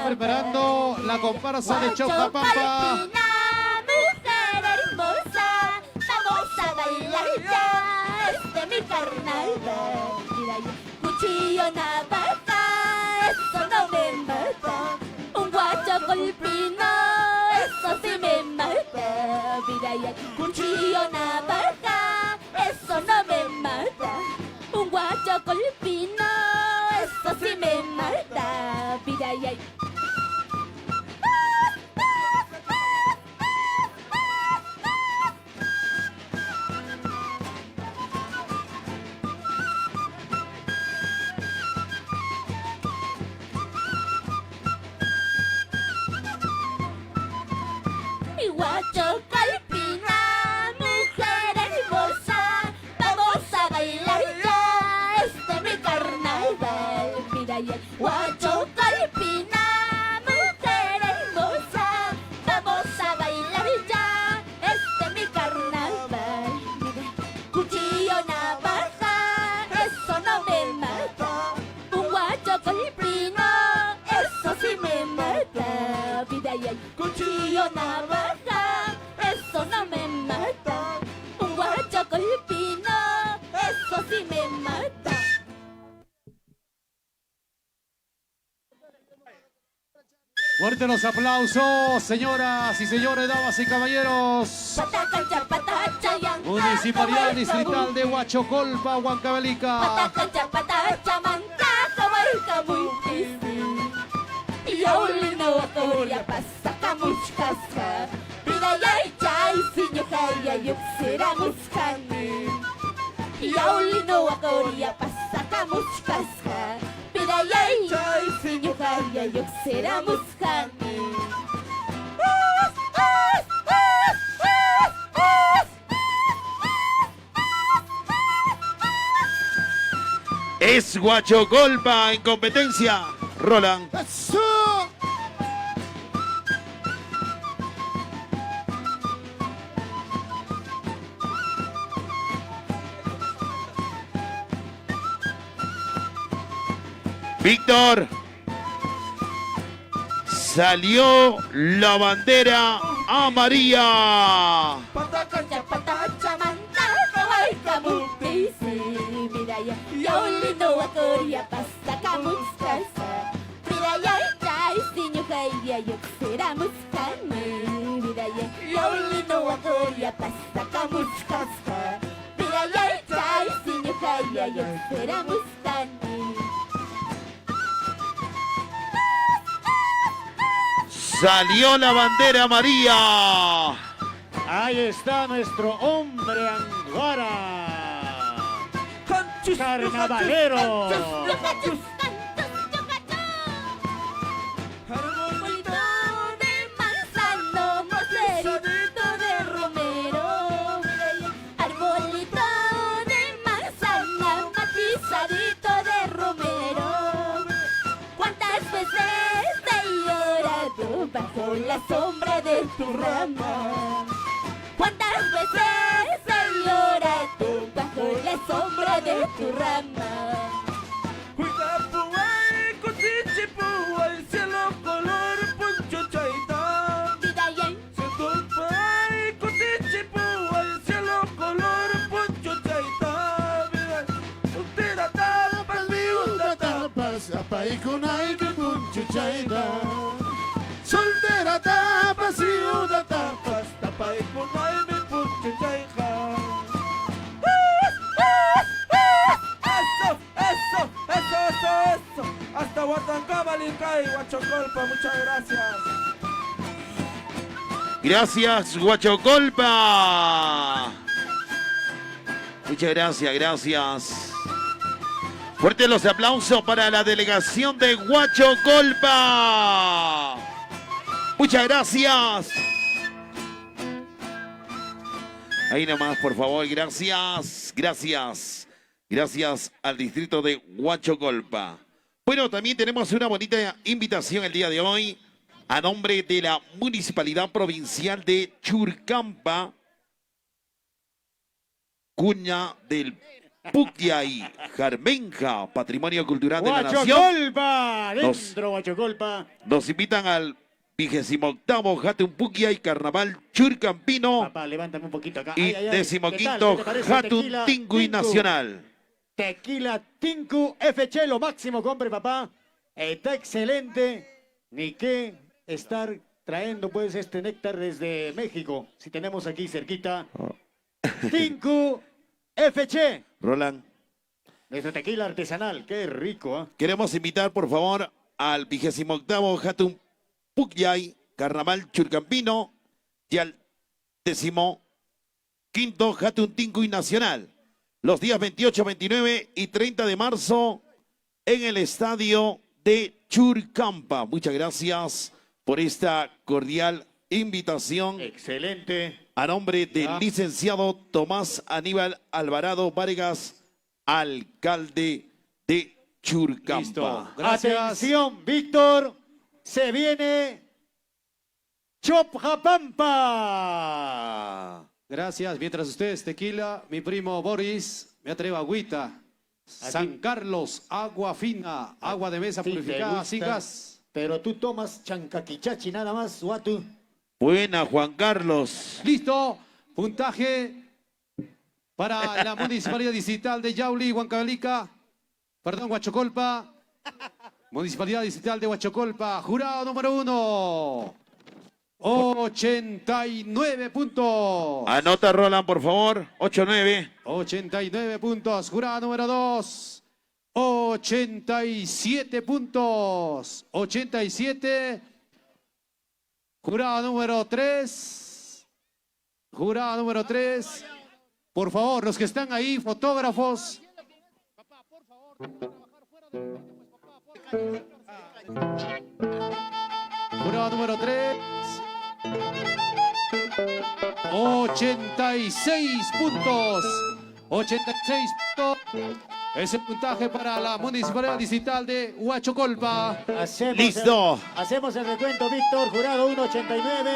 preparando la comparsa de Chaucapampa. Mujer hermosa, vamos a bailar ya. Este mi carnaval. Mira, cuchillo navaja, eso no me mata. Un guacho golpino, eso sí me mata. Mira, cuchillo navaja, eso no me mata. Un guacho golpino, eso sí me mata. Mira, ya. Guacho Calpina, mujer hermosa, vamos a bailar ya, este mi carnaval. Mira ya, Guacho Calpina, mujer hermosa, vamos a bailar ya, este mi carnaval. Mira, cuchillo navaja, eso no me mata. Un guacho colprino, eso sí me mata. Vida y el cuchillo navaja, eso no me mata. Un guacho colpino, eso sí me mata. Fuerte los aplausos, señoras y señores, damas y caballeros. Municipalidad Distrital de Huachocolpa, Huancavelica. Es Huachocolpa en competencia. Roland. ¡Eso! Víctor. Salió la bandera amarilla. Salió la bandera amarilla. Ahí está nuestro hombre Angora. Carnavalero. Arbolito de manzano, mocerito de romero. Arbolito de manzana, matizadito de romero. ¿Cuántas veces te he llorado bajo la sombra de tu rama? ¿Cuántas veces he llorado bajo la sombra de tu rama? Cielo color poncho chaita. Cielo color poncho chaita. Soltera tapas, viuda tapas, Eso, eso, eso, eso, eso. Hasta Huatancabalicay, Huachocolpa, muchas gracias. Gracias, Huachocolpa. Muchas gracias, gracias. Fuerte los aplausos para la delegación de Huachocolpa. Muchas gracias. Ahí nomás, por favor, gracias, gracias. Gracias al distrito de Huachocolpa. Bueno, también tenemos una bonita invitación el día de hoy a nombre de la Municipalidad Provincial de Churcampa, cuña del Pukllay Jarmenja, Patrimonio Cultural de la Nación. ¡Huachocolpa! Dentro, Huachocolpa. Nos invitan al 28º Hatun Pukyay Carnaval Churcampino. Papá, levántame un poquito acá. Y Ay, ay, ay. 15º ¿Qué tal? ¿Qué te parece? Hatun Tequila Tinkuy Tinku. Nacional. Tequila Tinku FC, lo máximo, compre, papá. Está excelente. Ni qué estar trayendo, pues, este néctar desde México. Si tenemos aquí cerquita. Tinku FC. Roland. Nuestro tequila artesanal. Qué rico, ¿ah? Queremos invitar, por favor, al 28º Hatun Pukyay Carnaval Churcampino y al 15º Hatun Tinkuy Nacional. Los días 28, 29 y 30 de marzo en el estadio de Churcampa. Muchas gracias por esta cordial invitación. Excelente. A nombre del licenciado Tomás Aníbal Alvarado Vargas, alcalde de Churcampa. Listo. Gracias. Atención, Víctor. Se viene Chopjapampa. Gracias. Mientras ustedes tequila, mi primo Boris me atreve agüita. San Carlos, agua fina, agua de mesa Sí, te purificada, gusta, sin gas. Pero tú tomas chancaquichachi nada más, Watu. Buena, Juan Carlos. Listo. Puntaje para la Municipalidad Distrital de Yauli, Huancavelica. Perdón, Huachocolpa. Municipalidad Distrital de Huachocolpa. Jurado número 1. 89 puntos. Anota, Roland, por favor. 8-9. 89 puntos. Jurado número 2. 87 puntos. 87. Jurado número 3. Jurado número 3. Por favor, los que están ahí, fotógrafos. Jurado número 3. 86 puntos. 86 puntos. Ese puntaje para la Municipalidad Distrital de Huachocolpa. Hacemos Listo. Hacemos el recuento, Víctor. Jurado 1, 89.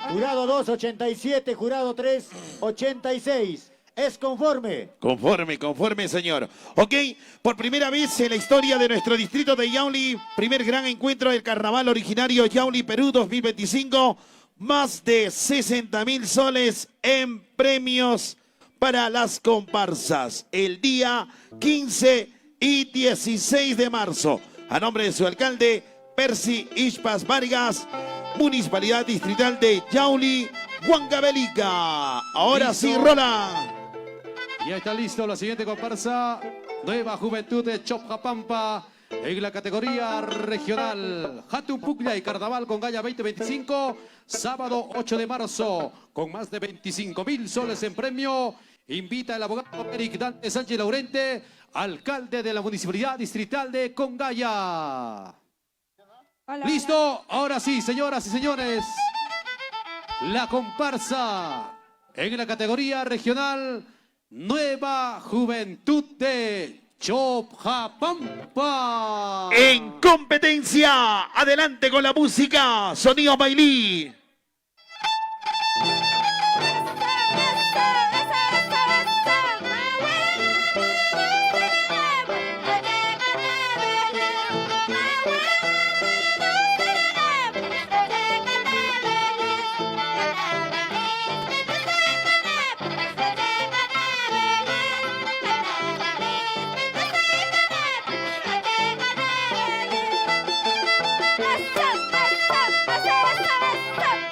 Jurado 2, 87. Jurado 3, 86. Es conforme. Conforme, conforme, señor. Ok, por primera vez en la historia de nuestro distrito de Yauli, primer gran encuentro del Carnaval Originario Yauli Perú 2025, más de 60,000 soles en premios para las comparsas. El día 15 y 16 de marzo. A nombre de su alcalde, Percy Ishpas Vargas, Municipalidad Distrital de Yauli, Huancavelica. Ahora Listo. sí, Roland. Ya está listo la siguiente comparsa. Nueva Juventud de Chopjapampa en la categoría regional. Hatun Puclla y Carnaval con Gaya 2025, sábado 8 de marzo, con más de 25,000 soles en premio. Invita el abogado Eric Dante Sánchez Laurente, alcalde de la Municipalidad Distrital de Congaya. Hola, Listo, ahora sí, señoras y señores. La comparsa en la categoría regional Nueva Juventud de Chopjapampa. En competencia, adelante con la música, sonido Bailí. Eso, eso, eso, eso.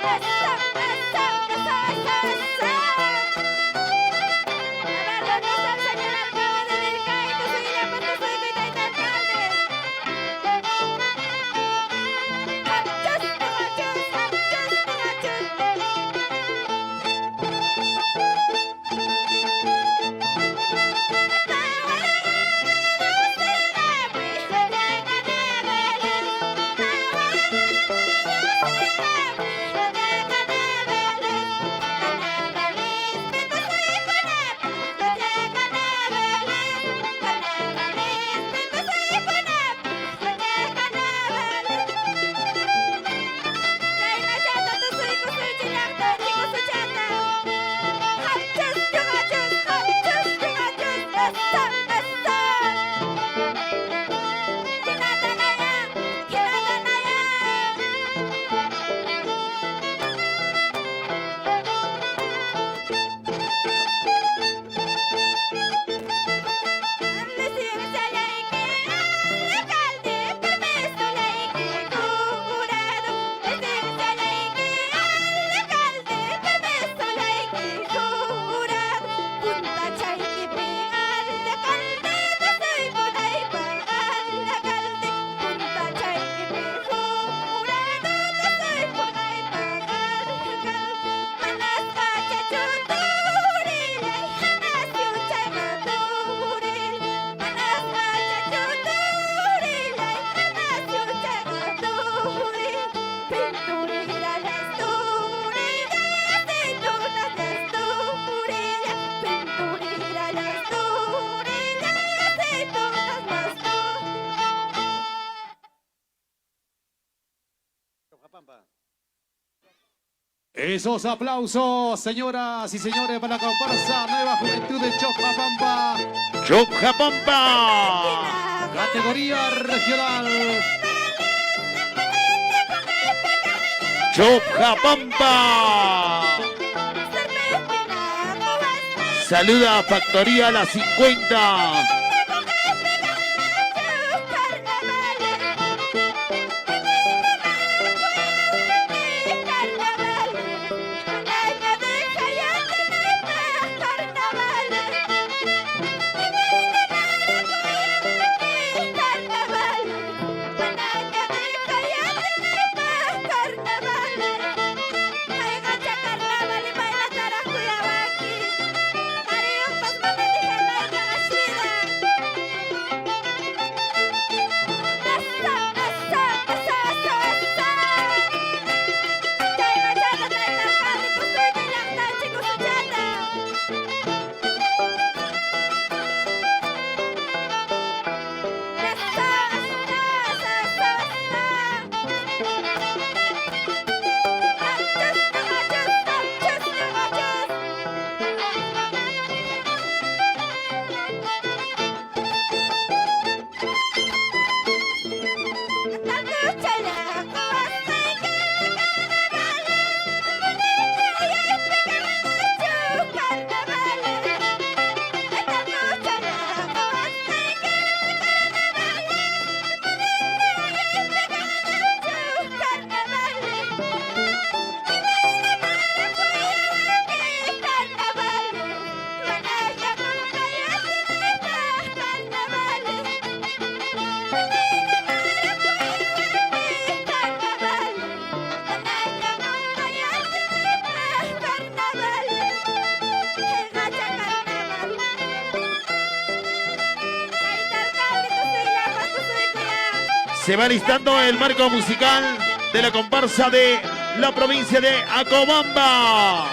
Esos aplausos, señoras y señores, para la comparsa Nueva Juventud de Chojapampa. ¡Chojapampa! Categoría regional. ¡Chojapampa! Saluda a Factoría La 50. Se va listando el marco musical de la comparsa de la provincia de Acobamba.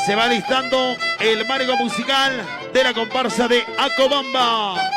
Se va listando el marco musical de la comparsa de Acobamba.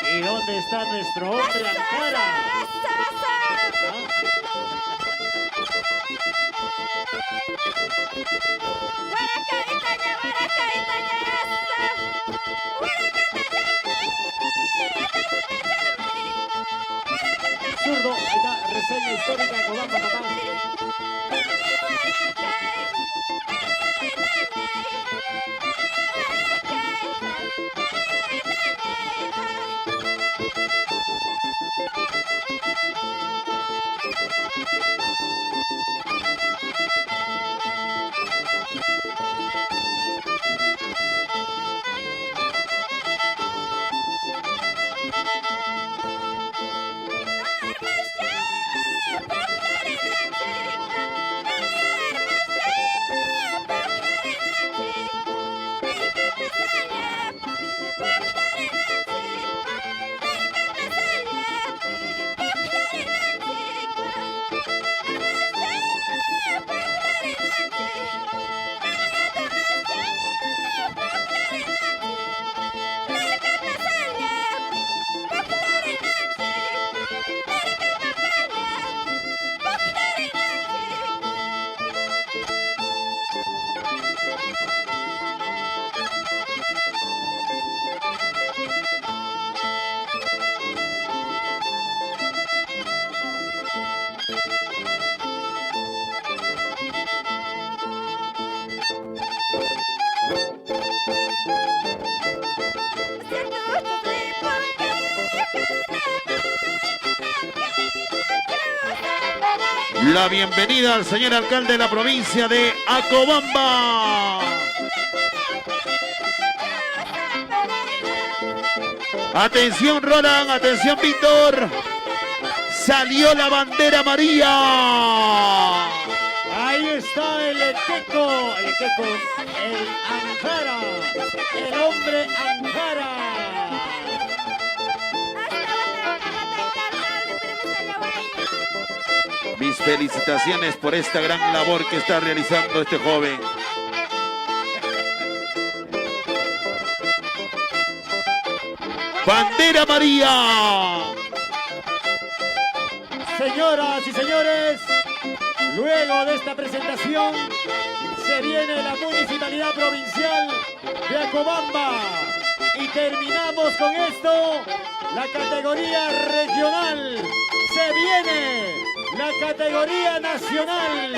¿Y dónde está nuestro hombre Ankara? Zurdo, ahí está, reseña histórica de Cobamba, papá. La bienvenida al señor alcalde de la provincia de Acobamba. Atención Roland, atención Víctor. Salió la bandera amarilla. Ahí está el Equeco, el Equeco, el Anjara, el hombre Anjara. Mis felicitaciones por esta gran labor que está realizando este joven. Bandera María. Señoras y señores, luego de esta presentación se viene la Municipalidad Provincial de Acobamba. Y terminamos con esto, la categoría regional. Se viene la categoría nacional.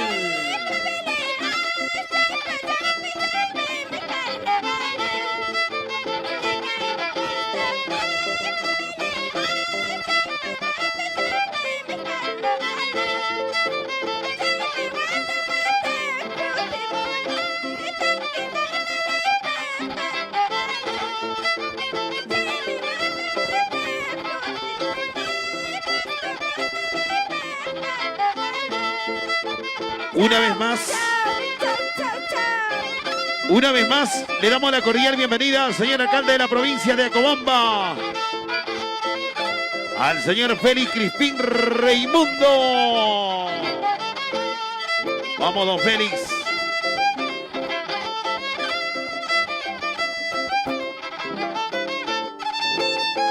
Una vez más. Una vez más, le damos la cordial bienvenida al señor alcalde de la provincia de Acobamba. Al señor Félix Crispín Reimundo. Vamos, don Félix.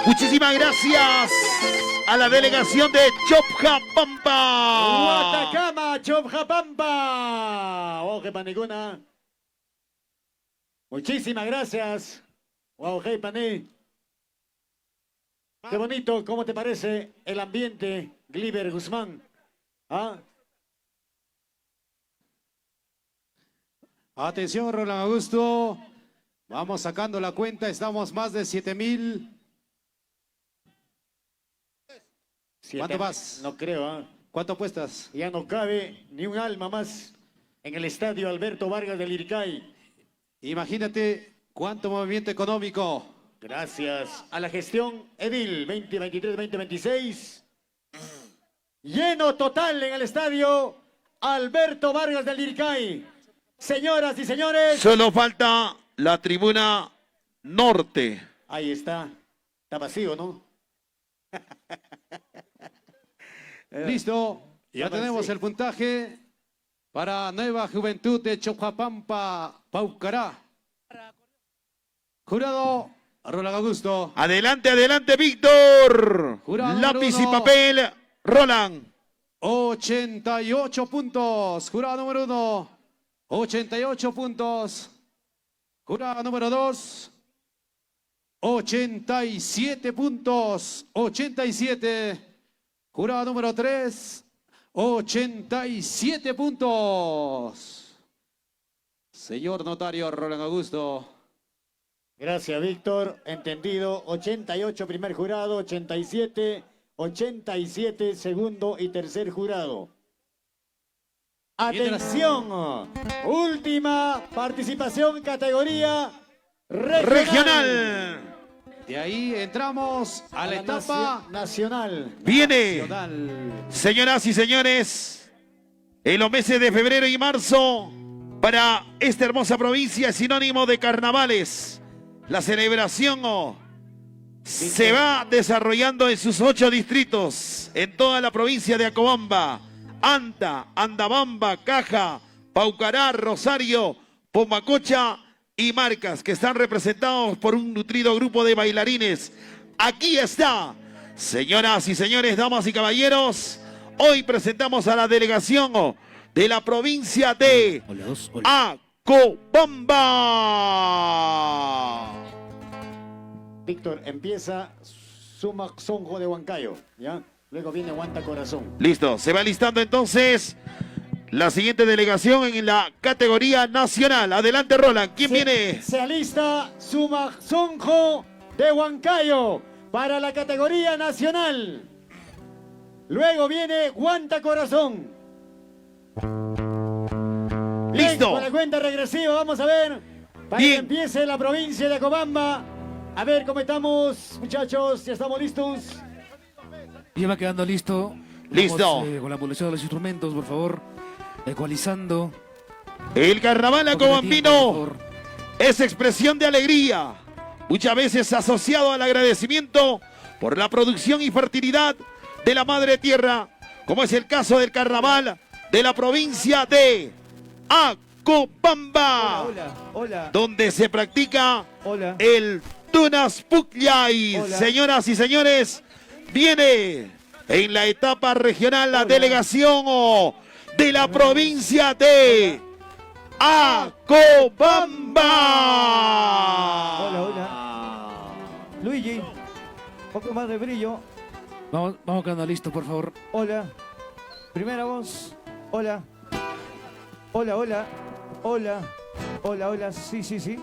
Muchísimas gracias a la delegación de Chopjapampa. Guatacama, Chopjapampa. Oje paniguna. Muchísimas gracias. Guau, paní. Qué bonito, ¿cómo te parece el ambiente, Gliber Guzmán? ¿Ah? Atención, Roland Augusto. Vamos sacando la cuenta, estamos más de 7000. ¿Cuánto vas? No creo, ¿ah? ¿Cuánto apuestas? Ya no cabe ni un alma más en el estadio Alberto Vargas del Lircay. Imagínate cuánto movimiento económico. Gracias a la gestión Edil 2023-2026. Lleno total en el estadio Alberto Vargas del Lircay. Señoras y señores. Solo falta la tribuna norte. Ahí está. Está vacío, ¿no? Listo. Ya tenemos el puntaje. Para Nueva Juventud de Choqapampa, Paucará. Jurado Roland Augusto. Adelante, adelante, Víctor. Jurado número Lápiz y uno. papel, Roland. 88 puntos. Jurado número 1. 88 puntos. Jurado número 2. 87 puntos. 87. Jurado número 3. 87 puntos. Señor notario Roland Augusto. Gracias, Víctor. Entendido. 88 primer jurado, 87, 87 segundo y tercer jurado. Atención. Última participación categoría regional. Regional. De ahí entramos a la etapa nacional. Viene. nacional. Señoras y señores, en los meses de febrero y marzo, para esta hermosa provincia es sinónimo de carnavales. La celebración se va desarrollando en sus 8 distritos, en toda la provincia de Acobamba, Anta, Andabamba, Caja, Paucará, Rosario, Pomacocha y Marcas, que están representados por un nutrido grupo de bailarines. Aquí está, señoras y señores, damas y caballeros, hoy presentamos a la delegación de la provincia de Acobamba. Víctor, empieza Sumac Sonjo de Huancayo, ¿ya? Luego viene Huanta Corazón. Listo, se va listando entonces la siguiente delegación en la categoría nacional. Adelante, Roland. ¿Quién viene? Se alista Sumac Sonjo de Huancayo para la categoría nacional. Luego viene Huanta Corazón. Bien, Listo. Con la cuenta regresiva, vamos a ver. Para Bien. que empiece la provincia de Acobamba. A ver cómo estamos, muchachos. Ya estamos listos. Ya va quedando listo. Listo. Vamos, con la evolución de los instrumentos, por favor. Ecualizando. El carnaval Un poco de tiempo, acobambino por favor. es expresión de alegría, muchas veces asociado al agradecimiento por la producción y fertilidad de la madre tierra, como es el caso del carnaval de la provincia de Acobamba, Hola, hola. donde se practica Hola. el Tunas Pucllay. Hola. Señoras y señores, viene en la etapa regional la delegación de la provincia de Acobamba. Hola, hola. Luigi, poco más de brillo. Vamos, vamos quedando listo, por favor. Hola. Primera voz. Hola. Hola, hola. Hola. Hola, hola. Sí, sí, sí.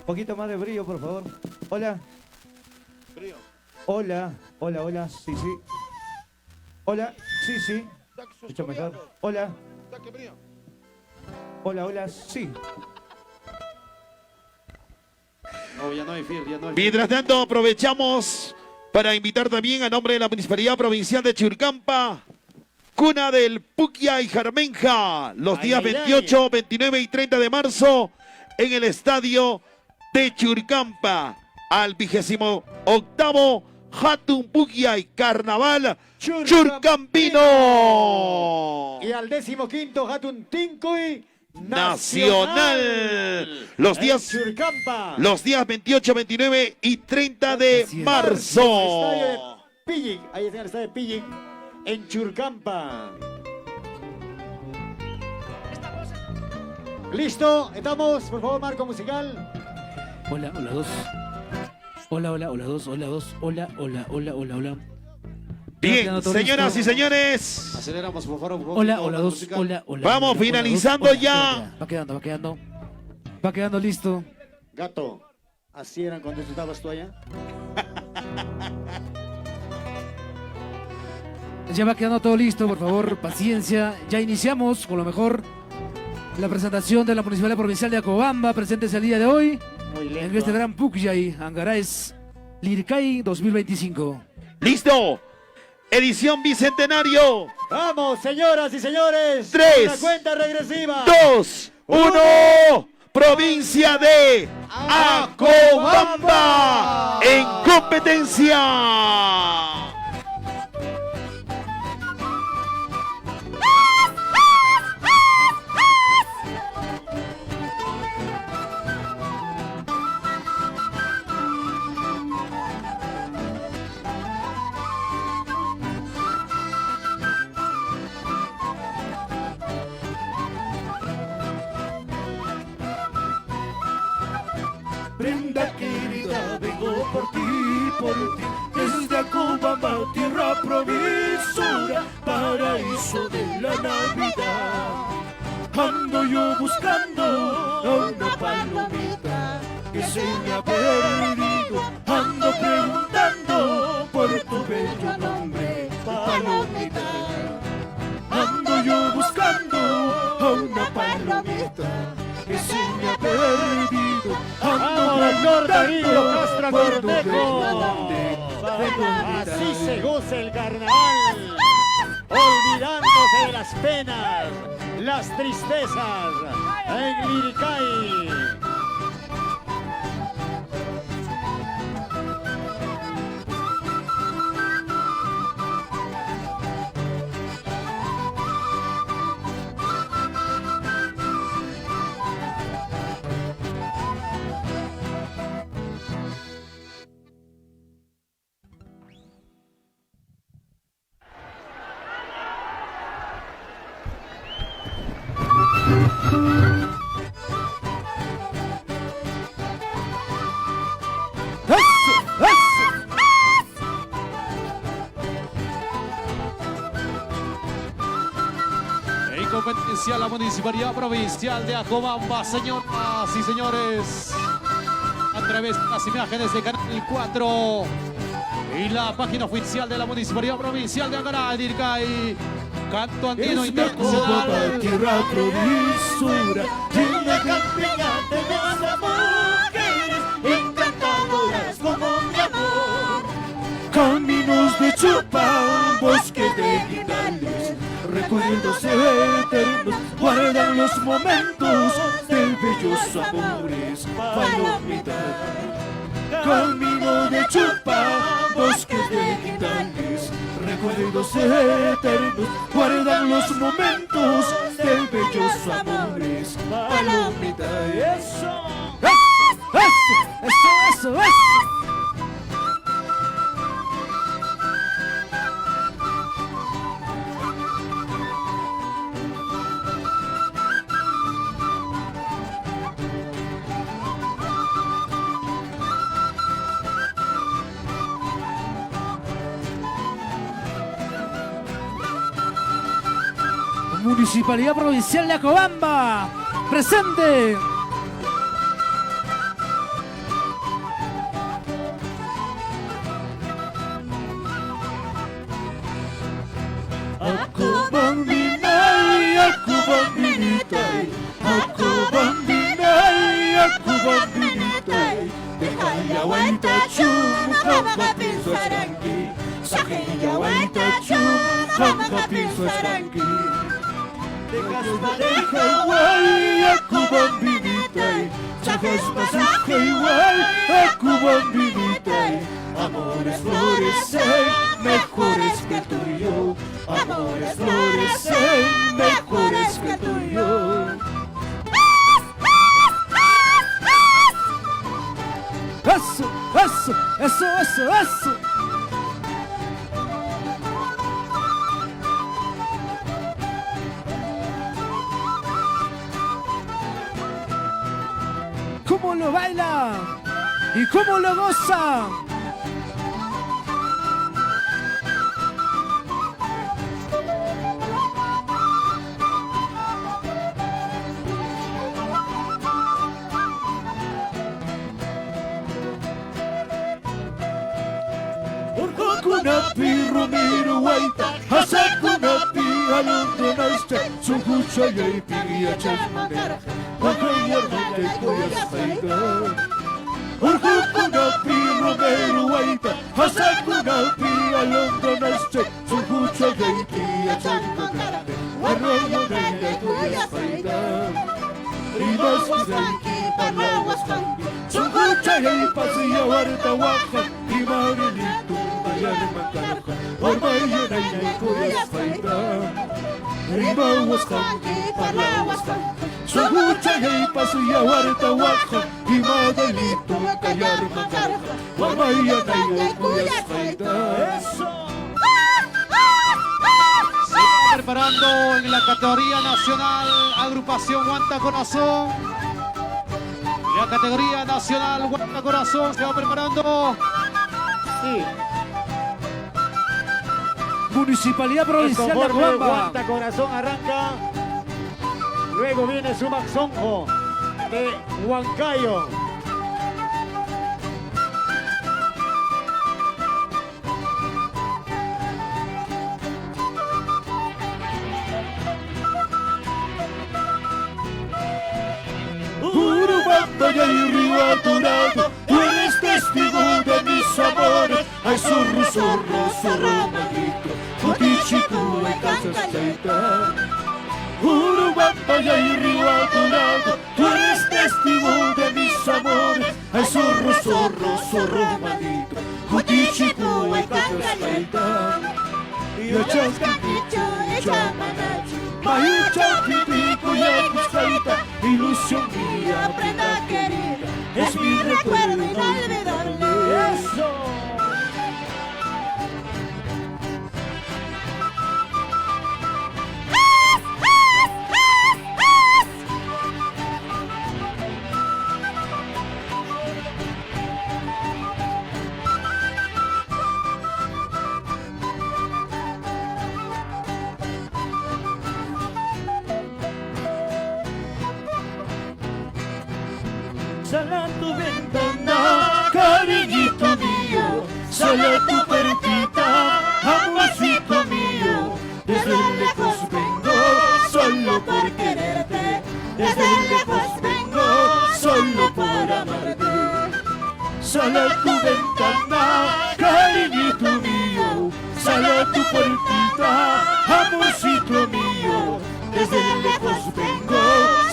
Poquito más de brillo, por favor. Hola. Hola, hola, hola. Sí, sí. Hola, sí, sí. Mucho mejor. Hola. Hola, hola, sí. No, ya no hay fiel, ya no hay fiel. Mientras tanto, aprovechamos para invitar también a nombre de la Municipalidad Provincial de Churcampa, cuna del Puquia y Jarmenja, los Ay, días ay, ay. 28, 29 y 30 de marzo en el estadio de Churcampa, al 28º Hatun Puquia y Carnaval Churcampino Y al 15º Hatun Tinkuy Nacional. Los En días Churcampa. Los días 28, 29 y 30 de marzo. Estadio de Pillic. Ahí está el estadio de Pillic en Churcampa. Listo, estamos, por favor, marco musical. Hola, hola, dos. Hola, hola, hola, dos, hola, dos. Hola, hola, hola, hola, hola. Bien, Quedando todo señoras listo. y señores, Aceleramos, por favor. un poquito, Hola, hola, marco dos, musical. hola, hola. Vamos hola, hola, finalizando dos, hola, ya. queda, Va quedando, va quedando. Va quedando listo. Gato, así eran cuando estabas tú allá. Ya va quedando todo listo, por favor, paciencia. Ya iniciamos con lo mejor la presentación de la Municipalidad Provincial de Acobamba, presentes el día de hoy Muy lento. en este gran Pukyay Angaraes Lircay 2025. listo. Edición Bicentenario. Vamos, señoras y señores. Tres, La cuenta regresiva. 2, 1. Provincia de Acobamba en competencia. Prenda querida, vengo por ti, por ti. Desde Acobamba, tierra provisora, paraíso de la Navidad. Ando yo buscando a una palomita que se me ha perdido. Ando preguntando por tu bello nombre, palomita. Ando yo buscando a una palomita que se me ha perdido. Ando Vamos, doctor Toribio preguntando Castro por tu Cornejo. bello nombre, palomita. Así se goza el carnaval, olvidándose de las penas, las tristezas en Liricay. ¡Eso! ¡Eso! En competencia la Municipalidad Provincial de Acobamba, señoras y señores, a través de las imágenes de Canal 4 y la página oficial de la Municipalidad Provincial de Angaray, Lircay, Canto Andino Es mi Acobamba, Internacional. tierra provisora, llena campeña de bellas mujeres, encantadoras como mi amor. Caminos de chupa, bosques de guindales, recuerdos eternos, guardan los momentos de bellos amores, palomita. Camino de chupa, bosques de guindales, recuerdos eternos, guardan los momentos de bellos amores, palomita. Eso. ¡Eso! ¡Eso! ¡Eso! ¡Eso! Municipalidad Provincial de Acobamba, presente. Akubambinay, akubambinitay, akubambinay, akubambinitay. Dejayawayta chumqamqa pinsasqanki, saqiyawayta chumqamqa pinsasqanki. Dejaway, akubambinitay, chaqaspa saqayway, akubambinitay. Amores florecen mejores que el tuyo, amores florecen mejores que el tuyo. ¡Eso! ¡Eso! ¡Eso! ¡Eso! ¡Eso! ¿Cómo lo baila? ¿Y cómo lo goza? Urqukunapi rumiru wayta, hasakunapi alundunascha, sunquchayaypi yachasmanera, waqayarmantay kuyasqayta. Urqukunapi rumiru wayta, hasakunapi alundunascha, sunquchayaypi yachasmanera, waqayarmantay kuyasqayta. Rimasqayki parlawasqanki, sunquchayaypas yawarta waqan, imarilitu mayarman karqa, warmayanaynay kuyasqayta. Rimawasqanki parlawasqanki, sunquchayaypas yawarta waqan, imadalitu kayarman karqa, warmayanaynay kuyasqayta. Eso. Se está preparando en la categoría nacional, agrupación Huanta Corazón. La categoría nacional, Huanta Corazón se va preparando. Sí. Municipalidad Provincial de Conforme Acobamba. Huanta Corazón arranca. Luego viene Sumac Sonjo de Huancayo. Urubamba y el río adorado, tú eres testigo de mis amores. Ay, zorro, zorro, zorro maldito, Cutichico y Casachaita. Urubamba y el río adorado, tú eres testigo de mis amores. Ay, zorro, zorro, zorro maldito, Cutichico y Casachaita. Mayucha, ilusión mía, prenda querida, es mi recuerdo inolvidable. ¡Eso! Sal a tu ventana, cariñito mío, sal a tu puertita, amorcito mío. Desde lejos vengo solo por quererte, desde lejos vengo solo por amarte. Sal a tu ventana, cariñito mío, sal a tu puertita, amorcito mío. Desde lejos vengo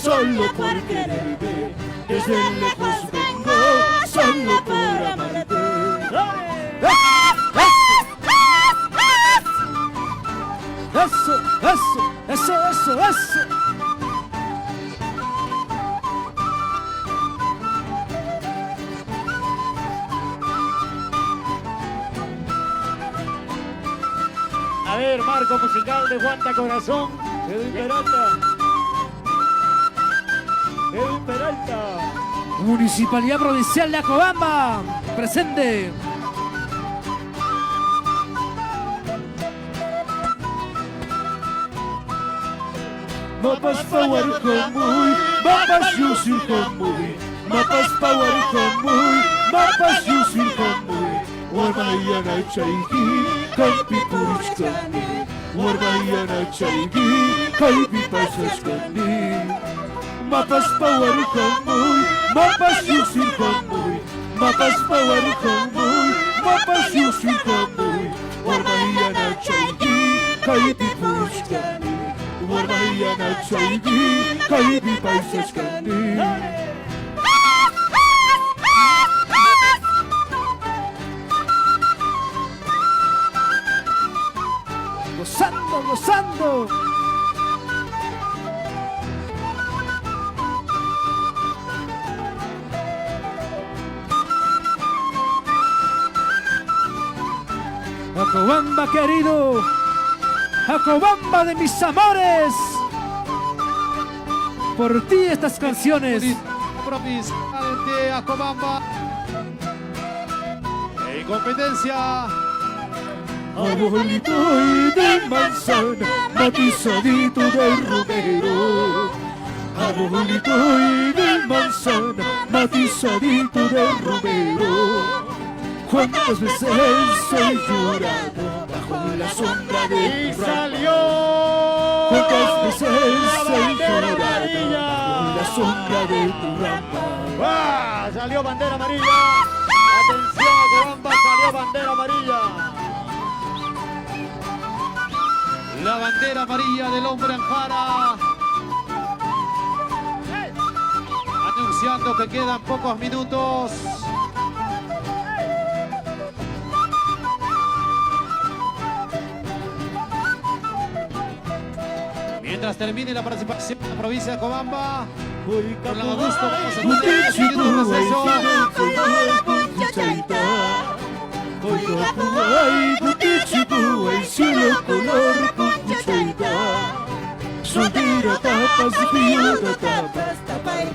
solo por quererte, desde lejos vengo solo por amarte. Eso, eso, eso, eso, eso. A ver, marco musical de Huanta Corazón. Edwin Peralta. Edwin Peralta. Municipalidad Provincial de Acobamba. Presente. Mapas power muy, mapas yusir muy, mapas power muy, mapas yusir muy. Warmayana chayki, kaypi purichkani. Warmayana chayki, kaypi pasashkani. Mapas power muy, mapas yusir muy, mapas power muy, mapas yusir muy. Warmayana chayki, kaypi purichkani. Warmayana chayki, kaypi pasashkani. Gozando, gozando. Acobamba querido, Acobamba de mis amores. Por ti estas canciones. Provincial de Acobamba. En competencia. Arbolito y de manzana, matizadito de romero. Arbolito y de manzana, matizadito de romero. Cuántas veces he llorado bajo la sombra de Y tu rama. salió. Cuántas veces La he bandera llorado amarilla. bajo la sombra de tu rama. ¡Ah! Salió bandera amarilla. Atención, Acobamba, salió bandera amarilla. La bandera amarilla del hombre Anjara. Anunciando que quedan pocos minutos. Mientras termine la participación de la provincia de Cobamba, con la gusto vamos a tener un receso. Soltera tapas, viuda tapas, tapas,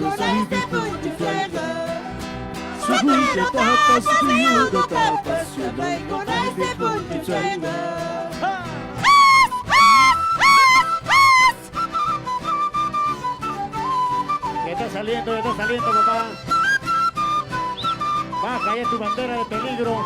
Soltero tapas, viudo tapas, este punchuchayqa. Ya está saliendo, ya está saliendo, papá. Baja ya tu bandera de peligro.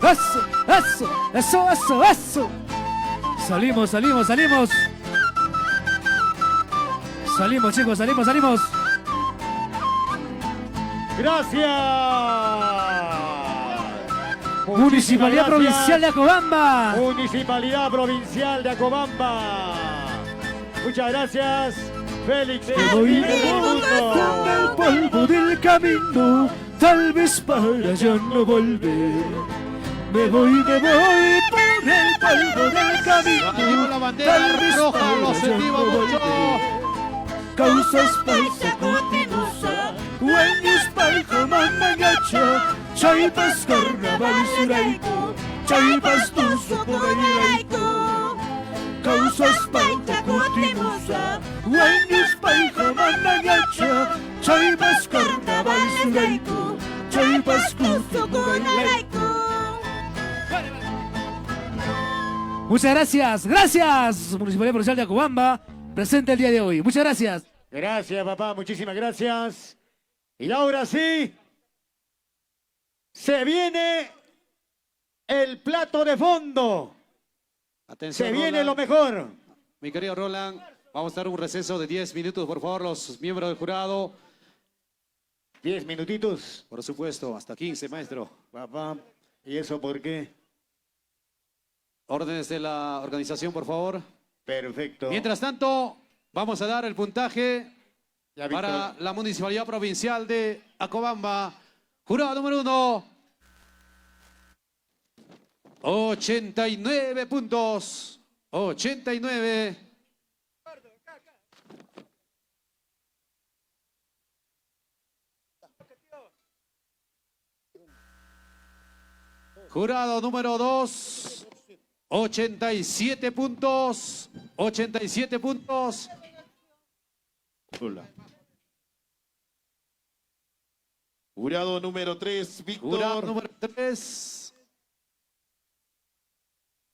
Eso, eso, eso, eso, eso. Salimos, salimos, salimos. Salimos, chicos, salimos, salimos. Gracias. Municipalidad Provincial de Acobamba. Municipalidad Provincial de Acobamba. Muchas gracias, Félix. Me voy con el polvo del camino, tal vez para ya no volver. Me voy por el polvo del camino, la bandera tal vez roja, para lo ya sentimos no mucho. volver. Causas paisa kutimusa, wañus payqa mamañacha, chaypas carnaval surayku, chaypas tusukunayku. Causas payta kutimusa, wañus payqa mamañacha, chaypas carnaval surayku, chaypas tusukunayku. Muchas gracias, gracias, Municipalidad Provincial de Acobamba, presente el día de hoy. Muchas gracias. Gracias, papá, muchísimas gracias. Y ahora sí, se viene el plato de fondo. Atención, Se viene Roland. lo mejor. Mi querido Roland, vamos a dar un receso de 10 minutos, por favor, los miembros del jurado. 10 minutitos. Por supuesto, hasta 15, maestro. Papá, ¿y eso por qué? Órdenes de la organización, por favor. Perfecto. Mientras tanto, vamos a dar el puntaje Ya, Víctor. para la Municipalidad Provincial de Acobamba. Jurado número 1, 89 puntos. 89. Jurado número 2, 87 puntos. 87 puntos. Hola. Jurado número 3, Víctor. Jurado número 3.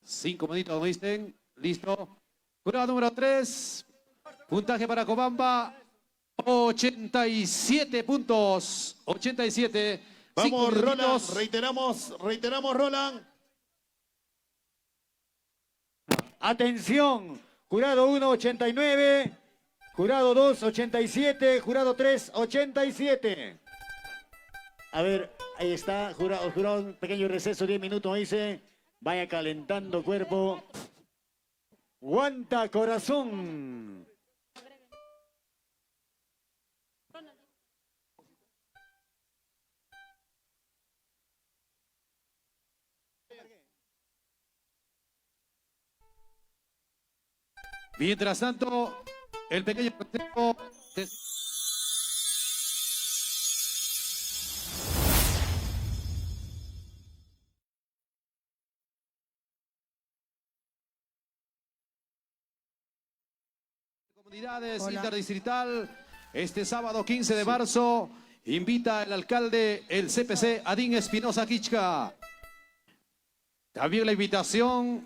5 minutos, me dicen. Listo. Jurado número 3. Puntaje para Cobamba. 87 puntos. 87. Vamos, Cinco Roland. minutitos. Reiteramos, reiteramos, Roland. Atención, jurado 1, 89, jurado 2, 87, jurado 3, 87. A ver, ahí está, jurado, jurado, un pequeño receso, 10 minutos, me dice. Vaya calentando cuerpo. Guanta corazón. Mientras tanto, el pequeño receso de- Comunidades Hola. Interdistrital, este sábado 15 de marzo, invita el alcalde, el CPC, Adín Espinosa Quichca. También la invitación